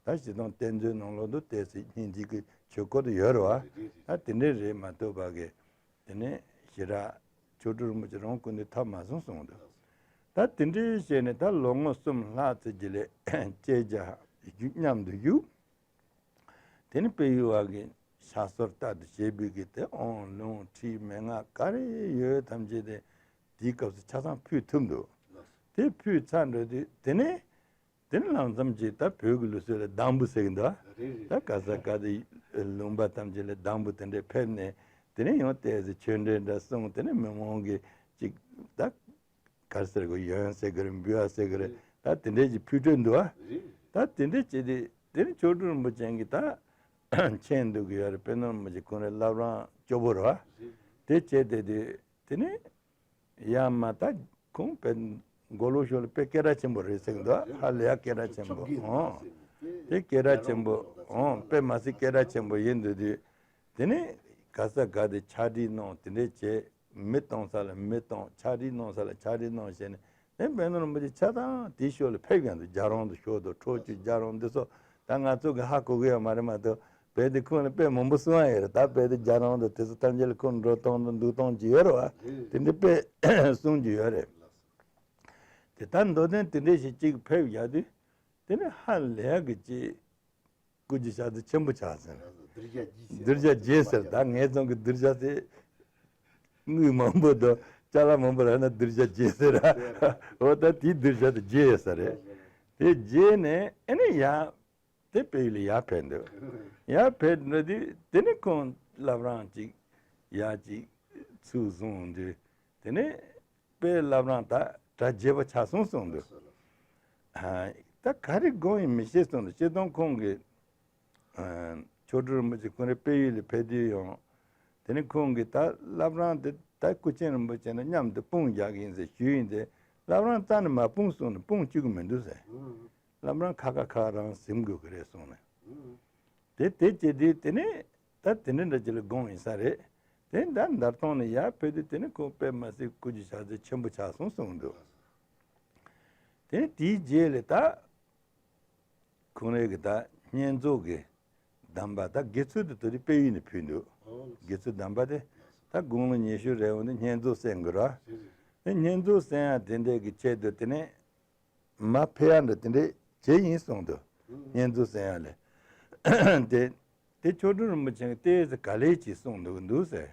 ད་སྤྱིར་བཏང་བསྟན་འཛིན་ནང་ལོགས་དུ་ཏོག་ཙམ་སྙན་ཚིག་གི་ཆོས་སྐོར་དུ་ཡོད་རེད་བ། ད་དེ་འདྲ་རེད་མ་གཏོགས་པ་གི། དེ་ནས་ཞེ་དྲག་མཆོག་སྤྲུལ་རིན་པོ་ཆེ་རང་སྐུ་མདུན་ཐོབ་མ་སོང་གསུངས་འདུག་ད་དེ་འདྲའི་བྱས་ནས་ད་ལོ་ངོ་གསུམ་ལྷག་ཙམ་གྱི་ལས་བཅད་རྒྱ་བཞུགས་མཉམ་དུ་བཞུགས། དེ་ནས་དཔལ་ཡུལ་བ་གི་ཕྱག་སོར་ལྟར་དུ་བྱས་པའི་གི་དེ་ཨོང་ལུང་ཁྲིད་མན་ངག་ག་རེ་ཡོད་ཐམས་ཅད་དེ་དེའི་སྐབས་སུ་ཆ་ཚང་ཕུལ་ཐུབ་འདུག་དེ་ཕུལ་ཚར་འགྲོ་དུས་དེ་ནས། དེ་ནི་ལམ་ཙམ་གྱིས་ད་བོད་ཀྱི་ལུགས་སྲོལ་ལ་གདང་བུ་ཟེར་གྱི་འདུག་རེད་རེད། ད་ག་ས་ག་དེ་ལུང་པ་ཐམས་ཅད་ལ་གདང་བུ་དེ་འདྲས་ཕེབས་ནས། དེ་ནས་ཡང་ཏོག་ཙམ་ཆོས་འབྲེལ་འདྲ་གསུངས། དེ་ནས་མི་མང་གིས་ཅིག་ད་ག་རེ་ཟེར་དགོས། ཡོན་ཟེར་གྱི་རེད། འབུལ་བ་ཟེར་གྱི་རེད། ད་དེ་འདྲས་ཀྱི་ཕུལ་སྤྲོད་འདུག་བ། རེད། ད་དེ་འདྲས་བྱས་ཏེ་དེ་ནི་མཆོག་སྤྲུལ་རིན་པོ་ཆེ་གིས་ད་མཁྱེན་འདུག་གི་ཡོད་རེད། དཔལ་ལྡན་རིན་པོ་ཆེ་ཁོང་རའི་བླ་བྲང་སྐྱོ་པོ་རེད་བ། རེད། དེ་བྱས་ཏེ་དེ་དེ་ནས། ཡ་མ་ད་ཁོང་དཔེ་མགོ་ལོག་ཕྱོགས་ལ་དཔེ་སྐད་གྲགས་ཆེན་པོ་རེད་ཟེར་གྱི་འདུག་ཧ་ལས་ཡ་སྐད་གྲགས་ཆེན་པོ། ཨོ། དེ་སྐད་གྲགས་ཆེན་པོ། ཨོ། དཔེ་མ་སྲིད་སྐད་གྲགས་ཆེན་པོ་ཡིན་འདུག་དུས། དེ་ནས་ག་ས་ག་དེ་ཕྱག་བྲིས་གནང་། དེ་འདྲས་བྱས། མི་གཏོང་ས་ལ་མི་གཏོང་། ཕྱག་བྲིས་གནང་ས་ལ་ཕྱག་བྲིས་གནང་བྱས་ནས། དེ་དཔལ་ལྡན་རིན་པོ་ཆེ་ཆ་ཚང་དེའི་ཕྱོགས་ལ་ཕེབས་ཀྱང་འདུག་རྒྱ་རོང་དུ་ཕྱོགས་དུ་ཁྲོ་ཆུ་རྒྱ་རོང་འདི་ཚོ་ད་ང་ཚོ་གི་ཧ་གོ་གི་ཡོད་མ་རེད་མ་གཏོགས། དཔེ་དེ་ཁོང་ལ་དཔེ་མང་པོ་གསུང་ཡ་ཡོད་རེད། ད་དཔེ་དེ་རྒྱ་རོང་དུ་དེ་ཚོ་ཐམས་ཅད་ལ་ཁོང་འགྲོ་སྟངས་དང་འདུག་སྟངས་ཀྱི་ཡོད་རེད་བ། དེ་འདྲ་དཔེ་གསུང་རྒྱུ་ཡོད་རེད། དེ་ལྟར་མདོ་དོན་དེ་འདྲ་ཞིག་ཅིག་ཕེབས་ཡག་དུས། དེ་ནས་ཧ་ལས་ཡག་གི་ཅིག་སྐུ་མཁྱེན་ཞབས་རྩི་ཆེན་པོ་ཆགས་ཟེར། གདུལ་བྱ་རྗེ་ཟེར། ད་ངས་ཚང་གི་གདུལ་བྱ་ཟེར། དངུལ་མང་པོ་དང་ཅ་ལག་མང་པོ་རག་ན་གདུལ་བྱ་རྗེ་ཟེར། འོ་ད་དེའི་གདུལ་བྱ་དེ་རྗེ་ཟེར་རེད། དེ་རྗེས་ནས་ཨེ་ནས་ཡར། དེ་དཔལ་ཡུལ་ལ་ཡར་ཕེབས་འདུག་ཡར་ཕེབས་འགྲོ་དུས་དེ་ནས་ཁོང་བླ་བྲང་ཅིག་ཡར་ཅིག་ཚུགས་སོང་དུས། དེ་ནས་དཔལ་བླ་བྲང་ད་གྲ་རྒྱས་པ་ཆགས་སོང་གསུངས་འདུག་ཨ། ད་ག་རེ་དགོངས་ཡིན་མི་ཤེས་གསུངས་འདུག་སྤྱིར་བཏང་ཁོང་གིས། ཨ། མཆོག་སྤྲུལ་རིན་པོ་ཆེ་ཁོང་རའི་དཔལ་ཡུལ་ལ་ཕེབས་དུས་ཡང་། དེ་ནས་ཁོང་གིས་ད་བླ་བྲང་དེ་ད་སྐུ་མཁྱེན་རིན་པོ་ཆེ་ནས་མཉམ་དུ་དཔུང་རྒྱག་གི་ཡིན་ཟེར་ཞུས་ཡིན་ཏེ། བླ་བྲང་རྩ་ནས་མ་སྤུངས་གསུངས་ནས་སྤུངས་བཅུག་གི་མི་འདུག་ཟེར། བླ་བྲང་ཁ་ཁ་ཁ་རང་ཟིན་དགོས་ཀྱི་རེད་གསུངས་ནས། དེ་དེ་བྱས་དུས་དེ་ནས་ད་དེ་འདྲ་འདྲ་ཅིག་ལ་དགོངས་ཡིན་ས་རེད། དེ་ད་འདར་ཐོང་ནས་ཡར་ཕེབས་དུས་དེ་ནས་ཁོང་དཔེ་མ་སྲིད་སྐུ་མཁྱེན་ཞབས་རྩི་ཆེན་པོ་ཆགས་སོང་གསུངས་འདུག་དེ་ནས་དེའི་རྗེས་ལ་ད། ཁོང་རའི་གི་ད་བསྙེན་རྫོགས་ཀྱི་གདམས་པ་ད་དགེ་ཚུལ་དུ་དེ་དུས་དཔལ་ཡུལ་ནས་ཕུལ་འདུག་དགེ་ཚུལ་གདམས་པ་དེ་ད་དགུང་ལོ་ཉི་ཤུ་རེ་འོང་དུས་བསྙེན་རྫོགས་གསན་དགོས་ར། དེ་བསྙེན་རྫོགས་གསན་ཡ་དེ་འདྲའི་གི་ཆེད་དུ་དེ་ནས་མར་ཕེབས་ཡ་འདྲ་དེ་འདྲའི་བྱས་ཡིན་གསུངས་འདུག་བསྙེན་རྫོགས་གསན་ཡ་ལས། དེ་དེ་མཆོག་སྤྲུལ་རིན་པོ་ཆེ་གིས་ཏོག་ཙམ་ག་ལེ་ཅིག་གསུངས་འདུག་འདུག་ཟེར།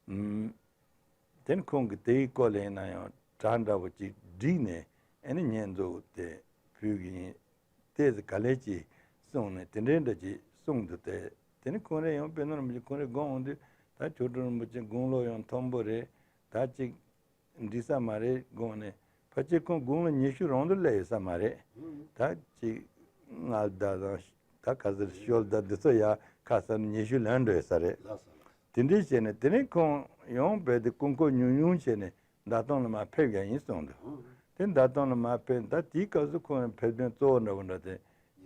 ཨུམ། དེ་ནི་ཁོང་གིས་དེའི་སྐོར་ལ་ཡིན་ན་ཡང་གྲ་འདྲ་བོ་ཅིག་བསྒྲིགས་ནས་ཨེ་ནི་བསྙེན་རྫོགས་དེ་ཕུལ་གི་ཡིན། ཏོག་ཙམ་ག་ལེ་ཅིག་གསུངས་ནས་དེ་འདྲའི་འདྲ་ཅིག་གསུངས་འདུག་སྟེ། དེ་ནི་ཁོང་རེ་ཡང་དཔེར་ན་རིན་པོ་ཆེ་ཁོང་རེ་དགོངས་འོང་དུས་ད་མཆོག་སྤྲུལ་རིན་པོ་ཆེ་དགུང་ལོ་ཡང་མཐོན་པོ་རེད། ད་ཅིག་འགྲིག་ས་མ་རེད་དགོངས་ནས། ཕལ་ཆེར་ཁོང་དགུང་ལོ་ཉི་ཤུ་རང་དུ་སླེབས་ཡོད་ས་མ་རེད། ད་ཅིག་མངའ་བདག་དང་ད་ག་ཟེར་ཞོལ་བདག་འདི་ཚོ་ཡ་ཁ་སང་ཉི་ཤུ་ལོན་འགྲོ་ཡོད་ས་རེད། དེ་འདྲའི་བྱས་ནས་དེ་ནས་ཁོང་ཡང་བོད་དེ་སྐུ་འཁོར་ཉུང་ཉུང་བྱས་ནས་མདའ་སྟོང་ལ་མར་ཕེབས་ཡ་ཡིན་གསུངས་འདུག་དེ་མདའ་སྟོང་ལ་མར་ཕེབས་ད་དེའི་སྐབས་སུ་ཁོང་ཕེབས་དོན་གཙོ་བོ་འདྲ་བོ་འདྲ་དེ་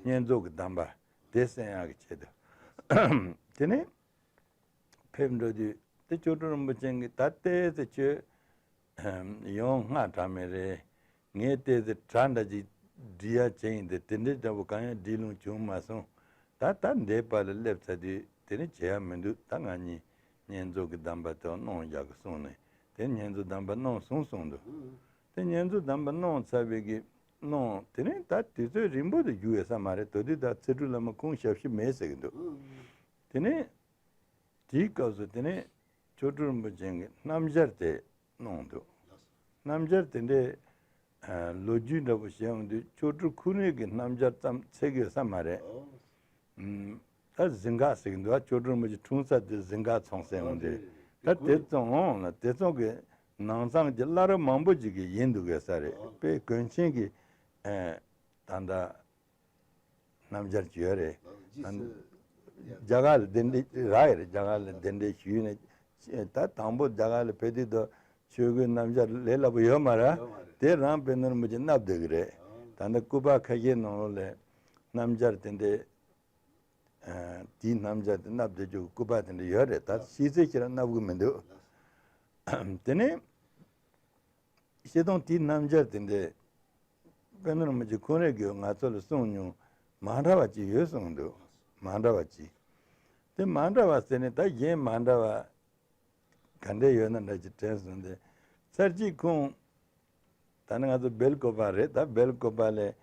བསྙེན་རྫོགས་ཀྱི་གདམས་པ་དེ་གསན་ཡག་གི་ཆེད་དུ། དེ་ནས་ཕེབས་འགྲོ་དུས་དེ་མཆོག་སྤྲུལ་རིན་པོ་ཆེ་གིས་ད་ལྟའི་ཚེ་ཁྱོད་ཡོང་སྔ་དྲགས་མེད་རེད། ངས་ལྟས་ཚེ་གྲ་འདྲ་ཅིག་སྒྲིག་ཡ་བྱས་ཡིན་ཏེ་དེ་འདྲའི་འདྲ་བོ་གང་ཡང་སྒྲིག་ལུང་བྱུང་མ་སོང་། ད་ལྟ་འདས་པ་ལ་སླེབས་ཚར་དུས་དེ་ནི་བྱེད་ཡ་མི་འདུག་ད་ང་གཉིས་བསྙེན་རྫོགས་ཀྱི་གདམས་པ་དེ་གནང་བཞག་གི་གསུངས་ནས་དེ་བསྙེན་རྫོགས་གདམས་པ་གནང་སོང་གསུངས་འདུག་དེ་བསྙེན་རྫོགས་གདམས་པ་གནང་ཚར་བའི་གི་གནང་དེ་ནས་ད་དུས་ཚོད་རིང་པོ་དུ་བཞུགས་ཡོད་ས་མ་རེད། ད་དུས་ད་ཚེ་ཁྲུས་བླ་མ་ཁོང་ཞབས་ཕྱི་མེད་ཟེར་གི་འདུག་དེ་ནས། དེའི་སྐབས་སུ་དེ་ནས་མཆོག་སྤྲུལ་རིན་པོ་ཆེ་གིས་སྣམ་སྦྱར་དེ་གནང་འདུག་སྣམ་སྦྱར་དེ་འདྲའི་ལོ་རྒྱུས་འདྲ་པོ་བཤད་འོང་དུས་མཆོག་སྤྲུལ་ཁོ་རང་གི་སྣམ་སྦྱར་ཙམ་ཚད་ཀྱི་ཡོད་ས་མ་རེད། ཨུམ། ད་གཟིམ་འགག་ཟེར་གྱི་འདུག་མཆོག་སྤྲུལ་རིན་པོ་ཆེ་འཁྲུངས་ས་དེ་གཟིམ་འགག་ཚང་ཟེར་འོང་དུས་ད་དེ་ཙམ་འོང་ལ་དེ་ཙམ་གྱི་ནང་ཚང་གི་བླ་རབས་མང་པོ་ཅིག་གི་ཡིན་འདུག་གི་ས་རེད། དཔེ་དཀོན་ཆེན་གྱི་ད་ལྟ། སྣམ་སྦྱར་གྱི་ཡོད་རེད། རྒྱ་གར་ལ་གདན་འདྲེན་རག་ཡོད་རེད། རྒྱ་གར་ལ་གདན་འདྲེན་ཞུས་ནས་ད་དང་པོ་རྒྱ་གར་ལ་ཕེབས་དུས་དུ་ཆོས་གོས་སྣམ་སྦྱར་ལས་སླ་པོ་ཡོད་མ་རེད། དེ་རང་དཔེར་ན་རིན་པོ་ཆེ་མནབས་སྡོད་ཀྱི་རེད། ད་ལྟ་སྐུ་པར་ཁ་ཤས་ནང་ལོགས་ལ་སྣམ་སྦྱར་དེ་འདྲའི་ དེའི་སྣམ་སྦྱར་དེ་མནབས་བསྡད་རྒྱུ་སྐུད་པ་དེ་འདྲ་ཡོད་རེད། ད་ཤེལ་ཚད་ཁྱེད་རང་མནབ་གི་མི་འདུག་དེ་ནས་ཤེལ་དོང་དེའི་སྣམ་སྦྱར་དེ་འདྲ་དཔོན་སློབ་རིན་པོ་ཆེ་ཁོང་རང་གིས་ང་ཚོ་ལ་གསུངས་མྱོང་། མ་འདྲ་བ་ཅིག་ཡོད་གསུངས་འདུག་མ་འདྲ་བ་ཅིག་དེ་མ་འདྲ་བ་ཟེར་ནས་ད་གཞན་མ་འདྲ་བ་ག་འདྲ་ཡོད་ན་འདྲ་ཅིག་དྲན་སོང་སྟེ། ཚར་གཅིག་ཁོང་། ད་ནི་ང་ཚོ་སྦེལ་ཀོབ་པ་རེད། ད་སྦེལ་ཀོབ་པ་ལས་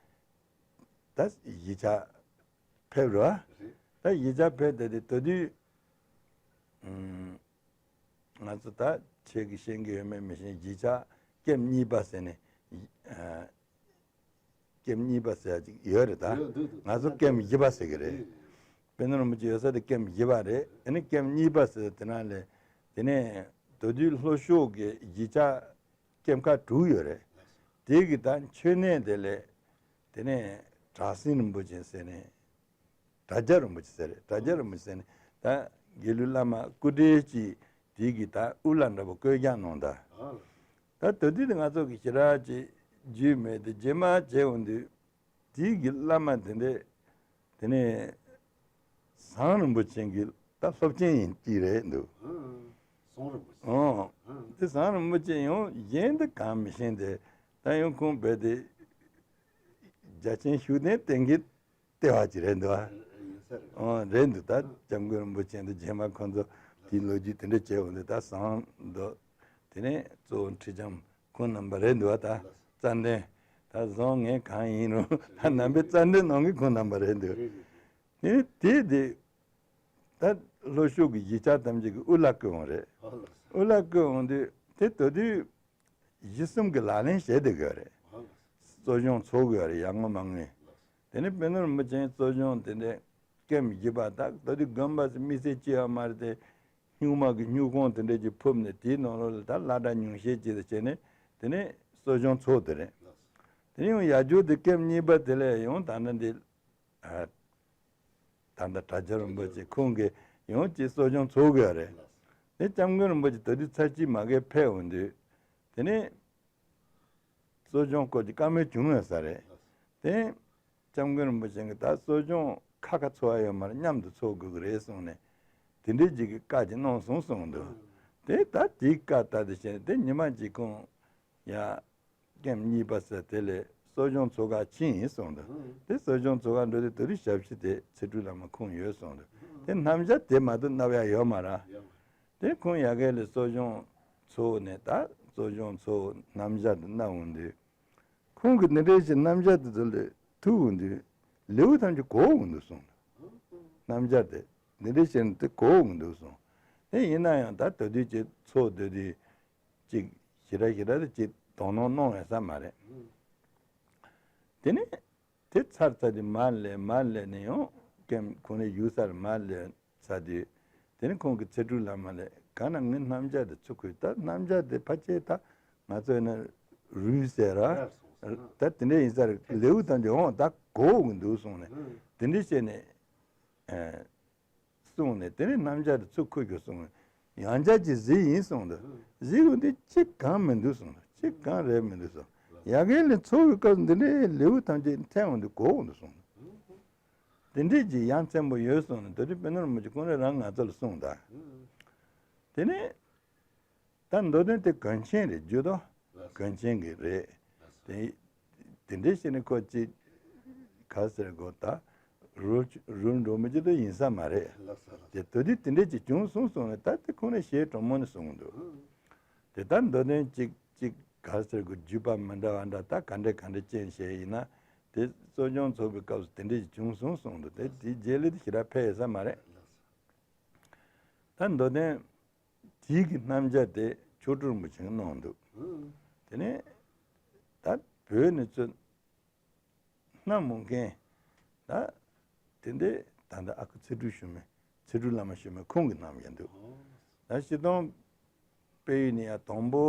ད་གཞིས་ཆགས་ཕེབས་རོགས། ད་གཞིས་ཆགས་ཕེབས་དེ་དེ་དེ་དུས་ང་ཚོ་ད་ཁྱེད་ཀྱིས་ཤེས་ཀྱི་ཡོད་མེད་མི་ཤེས། གཞིས་ཆགས་ཀེམ་གཉིས་པ་ཟེར་ནས། ཀེམ་གཉིས་པ་ཟེར་ཡ་ཅིག་ཡོད་རེད་ད། ཡོད་འདུག་འདུག་ང་ཚོ་ཀེམ་བཞི་པ་ཟེར་གི་རེད། དཔེར་ན་རིན་པོ་ཆེ་ཡོད་ས་དེ་ཀེམ་བཞི་པ་རེད། ཨ་ནི་ཀེམ་གཉིས་པ་ཟེར་དེ་ནང་ལས། དེ་ནས་མདོ་སྟོད་ལྷོ་ཕྱོགས་ཀྱི་གཞིས་ཆགས་ཀེམ་ཁག་དྲུག་ཡོད་རེད། དེ་གི་ད་མཆོད་གནས་དེ་ལས། དེ་ནས་གྲགས་སེང་རིན་པོ་ཆེ་ཟེར་ནས། དྲ་རྒྱ་རིན་པོ་ཆེ་ཟེར་རེད། དྲ་རྒྱ་རིན་པོ་ཆེ་ཟེར་ནས་ད་དགེ་ལུགས་བླ་མ་སྐུ་བགྲེས་ཀྱིས་དེ་གི་ད་དབུ་བླ་འདྲ་པོ་བསྐོས་རྒྱག་གནང་ད། ད་དེ་དུས་དེ་ང་ཚོ་གི་ཞེ་དྲག་ཅིག་རྒྱུས་མེད་དེ་རྗེས་མ་བྱས་འོང་དུས་དེ་གི་བླ་མ་དེ་འདྲས་དེ་ནས་ཟམ་རིན་པོ་ཆེ་གི་ད་སློབ་ཆེན་ཡིན་གྱི་རེད་འདུག་ཟམ་རིན་པོ་ཆེ། ཨོ། དེ་ཟམ་རིན་པོ་ཆེ་ཡང་གཞན་དེ་གང་མི་ཤེས་ཏེ། ད་ཡང་ཁོང་བོད་དེ་རྒྱ་ཆེན་ཤུགས་ལྡན་བསྟེན་གི་ལྟེ་བ་ཅིག་རེད་འདུག་ཨ། ཡིན་ས་རེད། ཨོ་རེད་འདུག་ད་སྐྱབས་མགོན་རིན་པོ་ཆེ་འདི་རྗེས་མ་ཁོང་ཚོ་དེའི་ལོ་རྒྱུས་དེ་འདྲ་བྱས་འོང་དུས་ད་ཟམ་འདུག་དེ་ནས་གཙོ་བོ་ཁྲི་ལྕམ་ཁོང་རྣམ་པ་རེད་འདུག་ཨ། ད་རྩ་འགྲན་ད་བཟང་ངན་གང་ཡིན་རུང་ད་རྣམ་པའི་རྩ་འགྲན་གནང་གི་ཁོང་རྣམ་པ་རེད་འདུག་དེ་ནས་དེ་དེ་ད་ལྷོ་ཕྱོགས་ཀྱི་གཞིས་ཆགས་ཐམས་ཅད་ཀྱི་དབུ་བླ་བསྐོས་འོང་རེད། དབུ་བླ་བསྐོས་འོང་དུས་དེ་དེ་དུས། གཞི་གསུམ་གྱི་ལག་ལེན་བྱེད་བསྡད་དགོས་རེད། གཙོ་སྦྱོང་ཚོགས་དགོས་རེད་ཡར་ངོ་མ་ངོས། དེ་ནས་དཔོན་སློབ་རིན་པོ་ཆེའི་གཙོ་སྦྱོང་དེ་འདྲའི་ཀེམ་བཞི་པ་དག་ད་དུས་དགོན་པ་ཚོ་དམིགས་བསལ་ཅི་ཡང་མ་རེད་དེ། སྨྱུག་མ་གི་སྨྱུག་ཁུང་དེ་འདྲ་ཅིག་ཕུབ་ནས་དེའི་ནང་ལོགས་ལ་ད་སློབ་གྲྭ་ཉུང་ཤས་ཅིག་ལ་བྱས་ནས་དེ་ནས་གཙོ་སྦྱོང་ཚོགས་དེ་རེད། དེ་ནས་ཡང་ཡར་རྒྱུག་དེ་ཀེམ་གཉིས་པ་དེ་ལས་ཡང་ད་ལྟ་འདི། ད་ལྟ་དྲ་རྒྱ་རིན་པོ་ཆེ་ཁོང་གིས་ཡང་ཅིག་གཙོ་སྦྱོང་ཚོགས་དགོས་རེད། དེ་སྐྱབས་མགོན་རིན་པོ་ཆེ་ད་དུས་ཚར་གཅིག་མ་གིར་ཕེབས་འོང་དུས། དེ་ནས་གཙོ་སྦྱོང་སྐོར་གྱི་བཀའ་མོལ་བྱུང་ཡོད་ས་རེད། དེ་སྐྱབས་མགོན་རིན་པོ་ཆེ་གིས་ད་གཙོ་སྦྱོང་ཁ་ཁ་ཚོ་བ་ཡོད་མ་རེད། མཉམ་དུ་ཚོགས་དགོས་ཀྱི་རེད་གསུངས་ནས། དེ་འདྲའི་ཅིག་གི་བཀའ་ཅིག་གནང་སོང་གསུངས་འདུག་དེ་ད་དེའི་བཀའ་ལྟར་དུ་བྱས་ནས་དེ་ཉི་མ་གཅིག་ཁོང་ཡ། ཀེམ་གཉིས་པ་ཟེར་དེ་ལས་གཙོ་སྦྱོང་ཚོགས་ཁག་ཕྱིན་ཡིན་གསུངས་འདུག་དེ་གཙོ་སྦྱོང་ཚོགས་ཁག་འགྲོ་དུས་དེ་དུས་ཞབས་ཕྱི་དེ་ཚེ་སྒྲུབ་བླ་མ་ཁོང་ཡོད་གསུངས་འདུག་དེ་སྣམ་སྦྱར་དེ་མ་གཏོགས་མནབ་ཡ་ཡོད་མ་རེད། དེ་ཁོང་ཡ་གི་ལས་གཙོ་སྦྱོང་ཚོགས་ནས་ད་གཙོ་སྦྱོང་ཚོགས་སྣམ་སྦྱར་དེ་མནབ་འོང་དུས། ཁོང་གིས་འདི་འདྲའི་ཞིག་སྣམ་སྦྱར་དེ་ཚོ་ལས་ཐུག་འོང་དུས་ལེའུ་ཐམས་ཅད་གོག་འོང་འདུག་གསུངས་འདུག་སྣམ་སྦྱར་དེ་འདི་འདྲའི་ཞིག་དེ་གོག་འོང་འདུག་གསུངས། དེ་ཡིན་ན་ཡང་ད་དེ་དུས་ཀྱི་ཚོགས་དེ་དུས། ཅིག་ཞེ་དྲག་ཞེ་དྲག་དེ་ཅིག་དོ་སྣང་གནང་ཡོད་ས་མ་རེད། དེ་ནས་དེ་ཚར་ཚར་དུས་མར་སླེབས་མར་སླེབས་ནས་ཡང་ཀེམ་ཁོང་རའི་ཡུལ་སར་མར་སླེབས་ཚར་དུས། དེ་ནས་ཁོང་གིས་ཚེ་སྒྲུབ་བླ་མ་ལ་གང་ན་ངའི་སྣམ་སྦྱར་དེ་ཚུར་ཁུར། ད་སྣམ་སྦྱར་དེ་ཕལ་ཆེར་ད་ང་ཚོ་ཡིན་ན་རུལ་ཟེར་ར། ད་དེ་འདྲ་ཡིན་ས་རེད། ལེའུ་དང་འབྲེལ་འོང་ད་གོག་གི་འདུག་གསུངས་ནས་དེ་འདྲ་བྱས་ནས། གསུངས་ནས་དེ་ནས་སྣམ་སྦྱར་དེ་ཚུར་ཁུར་རྒྱུ་གསུངས། ཡང་བསྐྱར་གྱིས་གཟིགས་ཡིན་གསུངས་འདུག་གཟིགས་འོང་དུས་གཅིག་གང་མི་འདུག་གསུངས་འདུག་གཅིག་གང་རེད་མི་འདུག་གསུངས། ཡ་གི་ལས་ཚོགས་པའི་སྐབས་སུ་འདི་འདྲའི་ལེའུ་ཐམས་ཅད་འཐེན་འོང་དུས་གོག་འོང་དུ་གསུངས་འདུག་དེ་འདྲའི་གྱི་ཡ་མཚན་པོ་ཡོད་གསུངས་ནས་དེ་དུས་དཔོན་སློབ་རིན་པོ་ཆེ་ཁོང་རང་རང་ང་ཚོ་ལ་གསུངས་ད། དེ་ནས། ད་མདོ་དོན་དེ་གོན་ཆེན་རེད་རྒྱུ་དོ། གོན་ཆེན་གྱི་རེད། དེ་དེ་འདྲའི་བྱས་ནས་ཁོ་ཅིག་ག་ཟེར་དགོས་ད། རུལ་རུལ་འགྲོ་མི་རྒྱུ་དོ་ཡིན་ས་མ་རེད། དེ་དོ་དུས་དེ་འདྲའི་ཅིག་བྱུང་སོང་གསུངས་ནས་ད་དེ་ཁོང་ནས་ཞེ་དྲང་མོ་ནས་གསུངས་འདུག་དེ་ད་མདོ་དོན་ཅིག་ཅིག་ག་ཟེར་དགོས་བརྒྱུད་པ་མི་འདྲ་བ་འདྲ་ད་ག་འདྲ་ག་འདྲ་ཅན་བྱས་ཡིན་ན་དེ་གཙོ་སྐྱོང་ཚོགས་པའི་སྐབས་སུ་དེ་འདྲའི་ཅིག་བྱུང་སོང་གསུངས་འདུག་དེ་དེའི་རྗེས་ལ་དེ་ཞེ་དྲག་ཕེབས་ཡོད་ས་མ་རེད། ད་མདོ་དོན། དེའི་གི་སྣམ་སྦྱར་དེ་མཆོག་སྤྲུལ་རིན་པོ་ཆེས་གནང་འདུག་དེ་ནས་ད་བོད་ནས་ཚུར་སྣམ་འོང་མཁན་ད་དེ་འདྲའི་ད་ལྟ་ཨ་ཁུ་ཚེ་སྒྲུབ་ཞུ་མི་ཚེ་སྒྲུབ་བླ་མ་ཞུ་མི་ཁོང་གིས་གནང་ཡོད་འདུག་ད་སྤྱིར་བཏང་དཔལ་ཡུལ་ནས་ཡང་དང་པོ་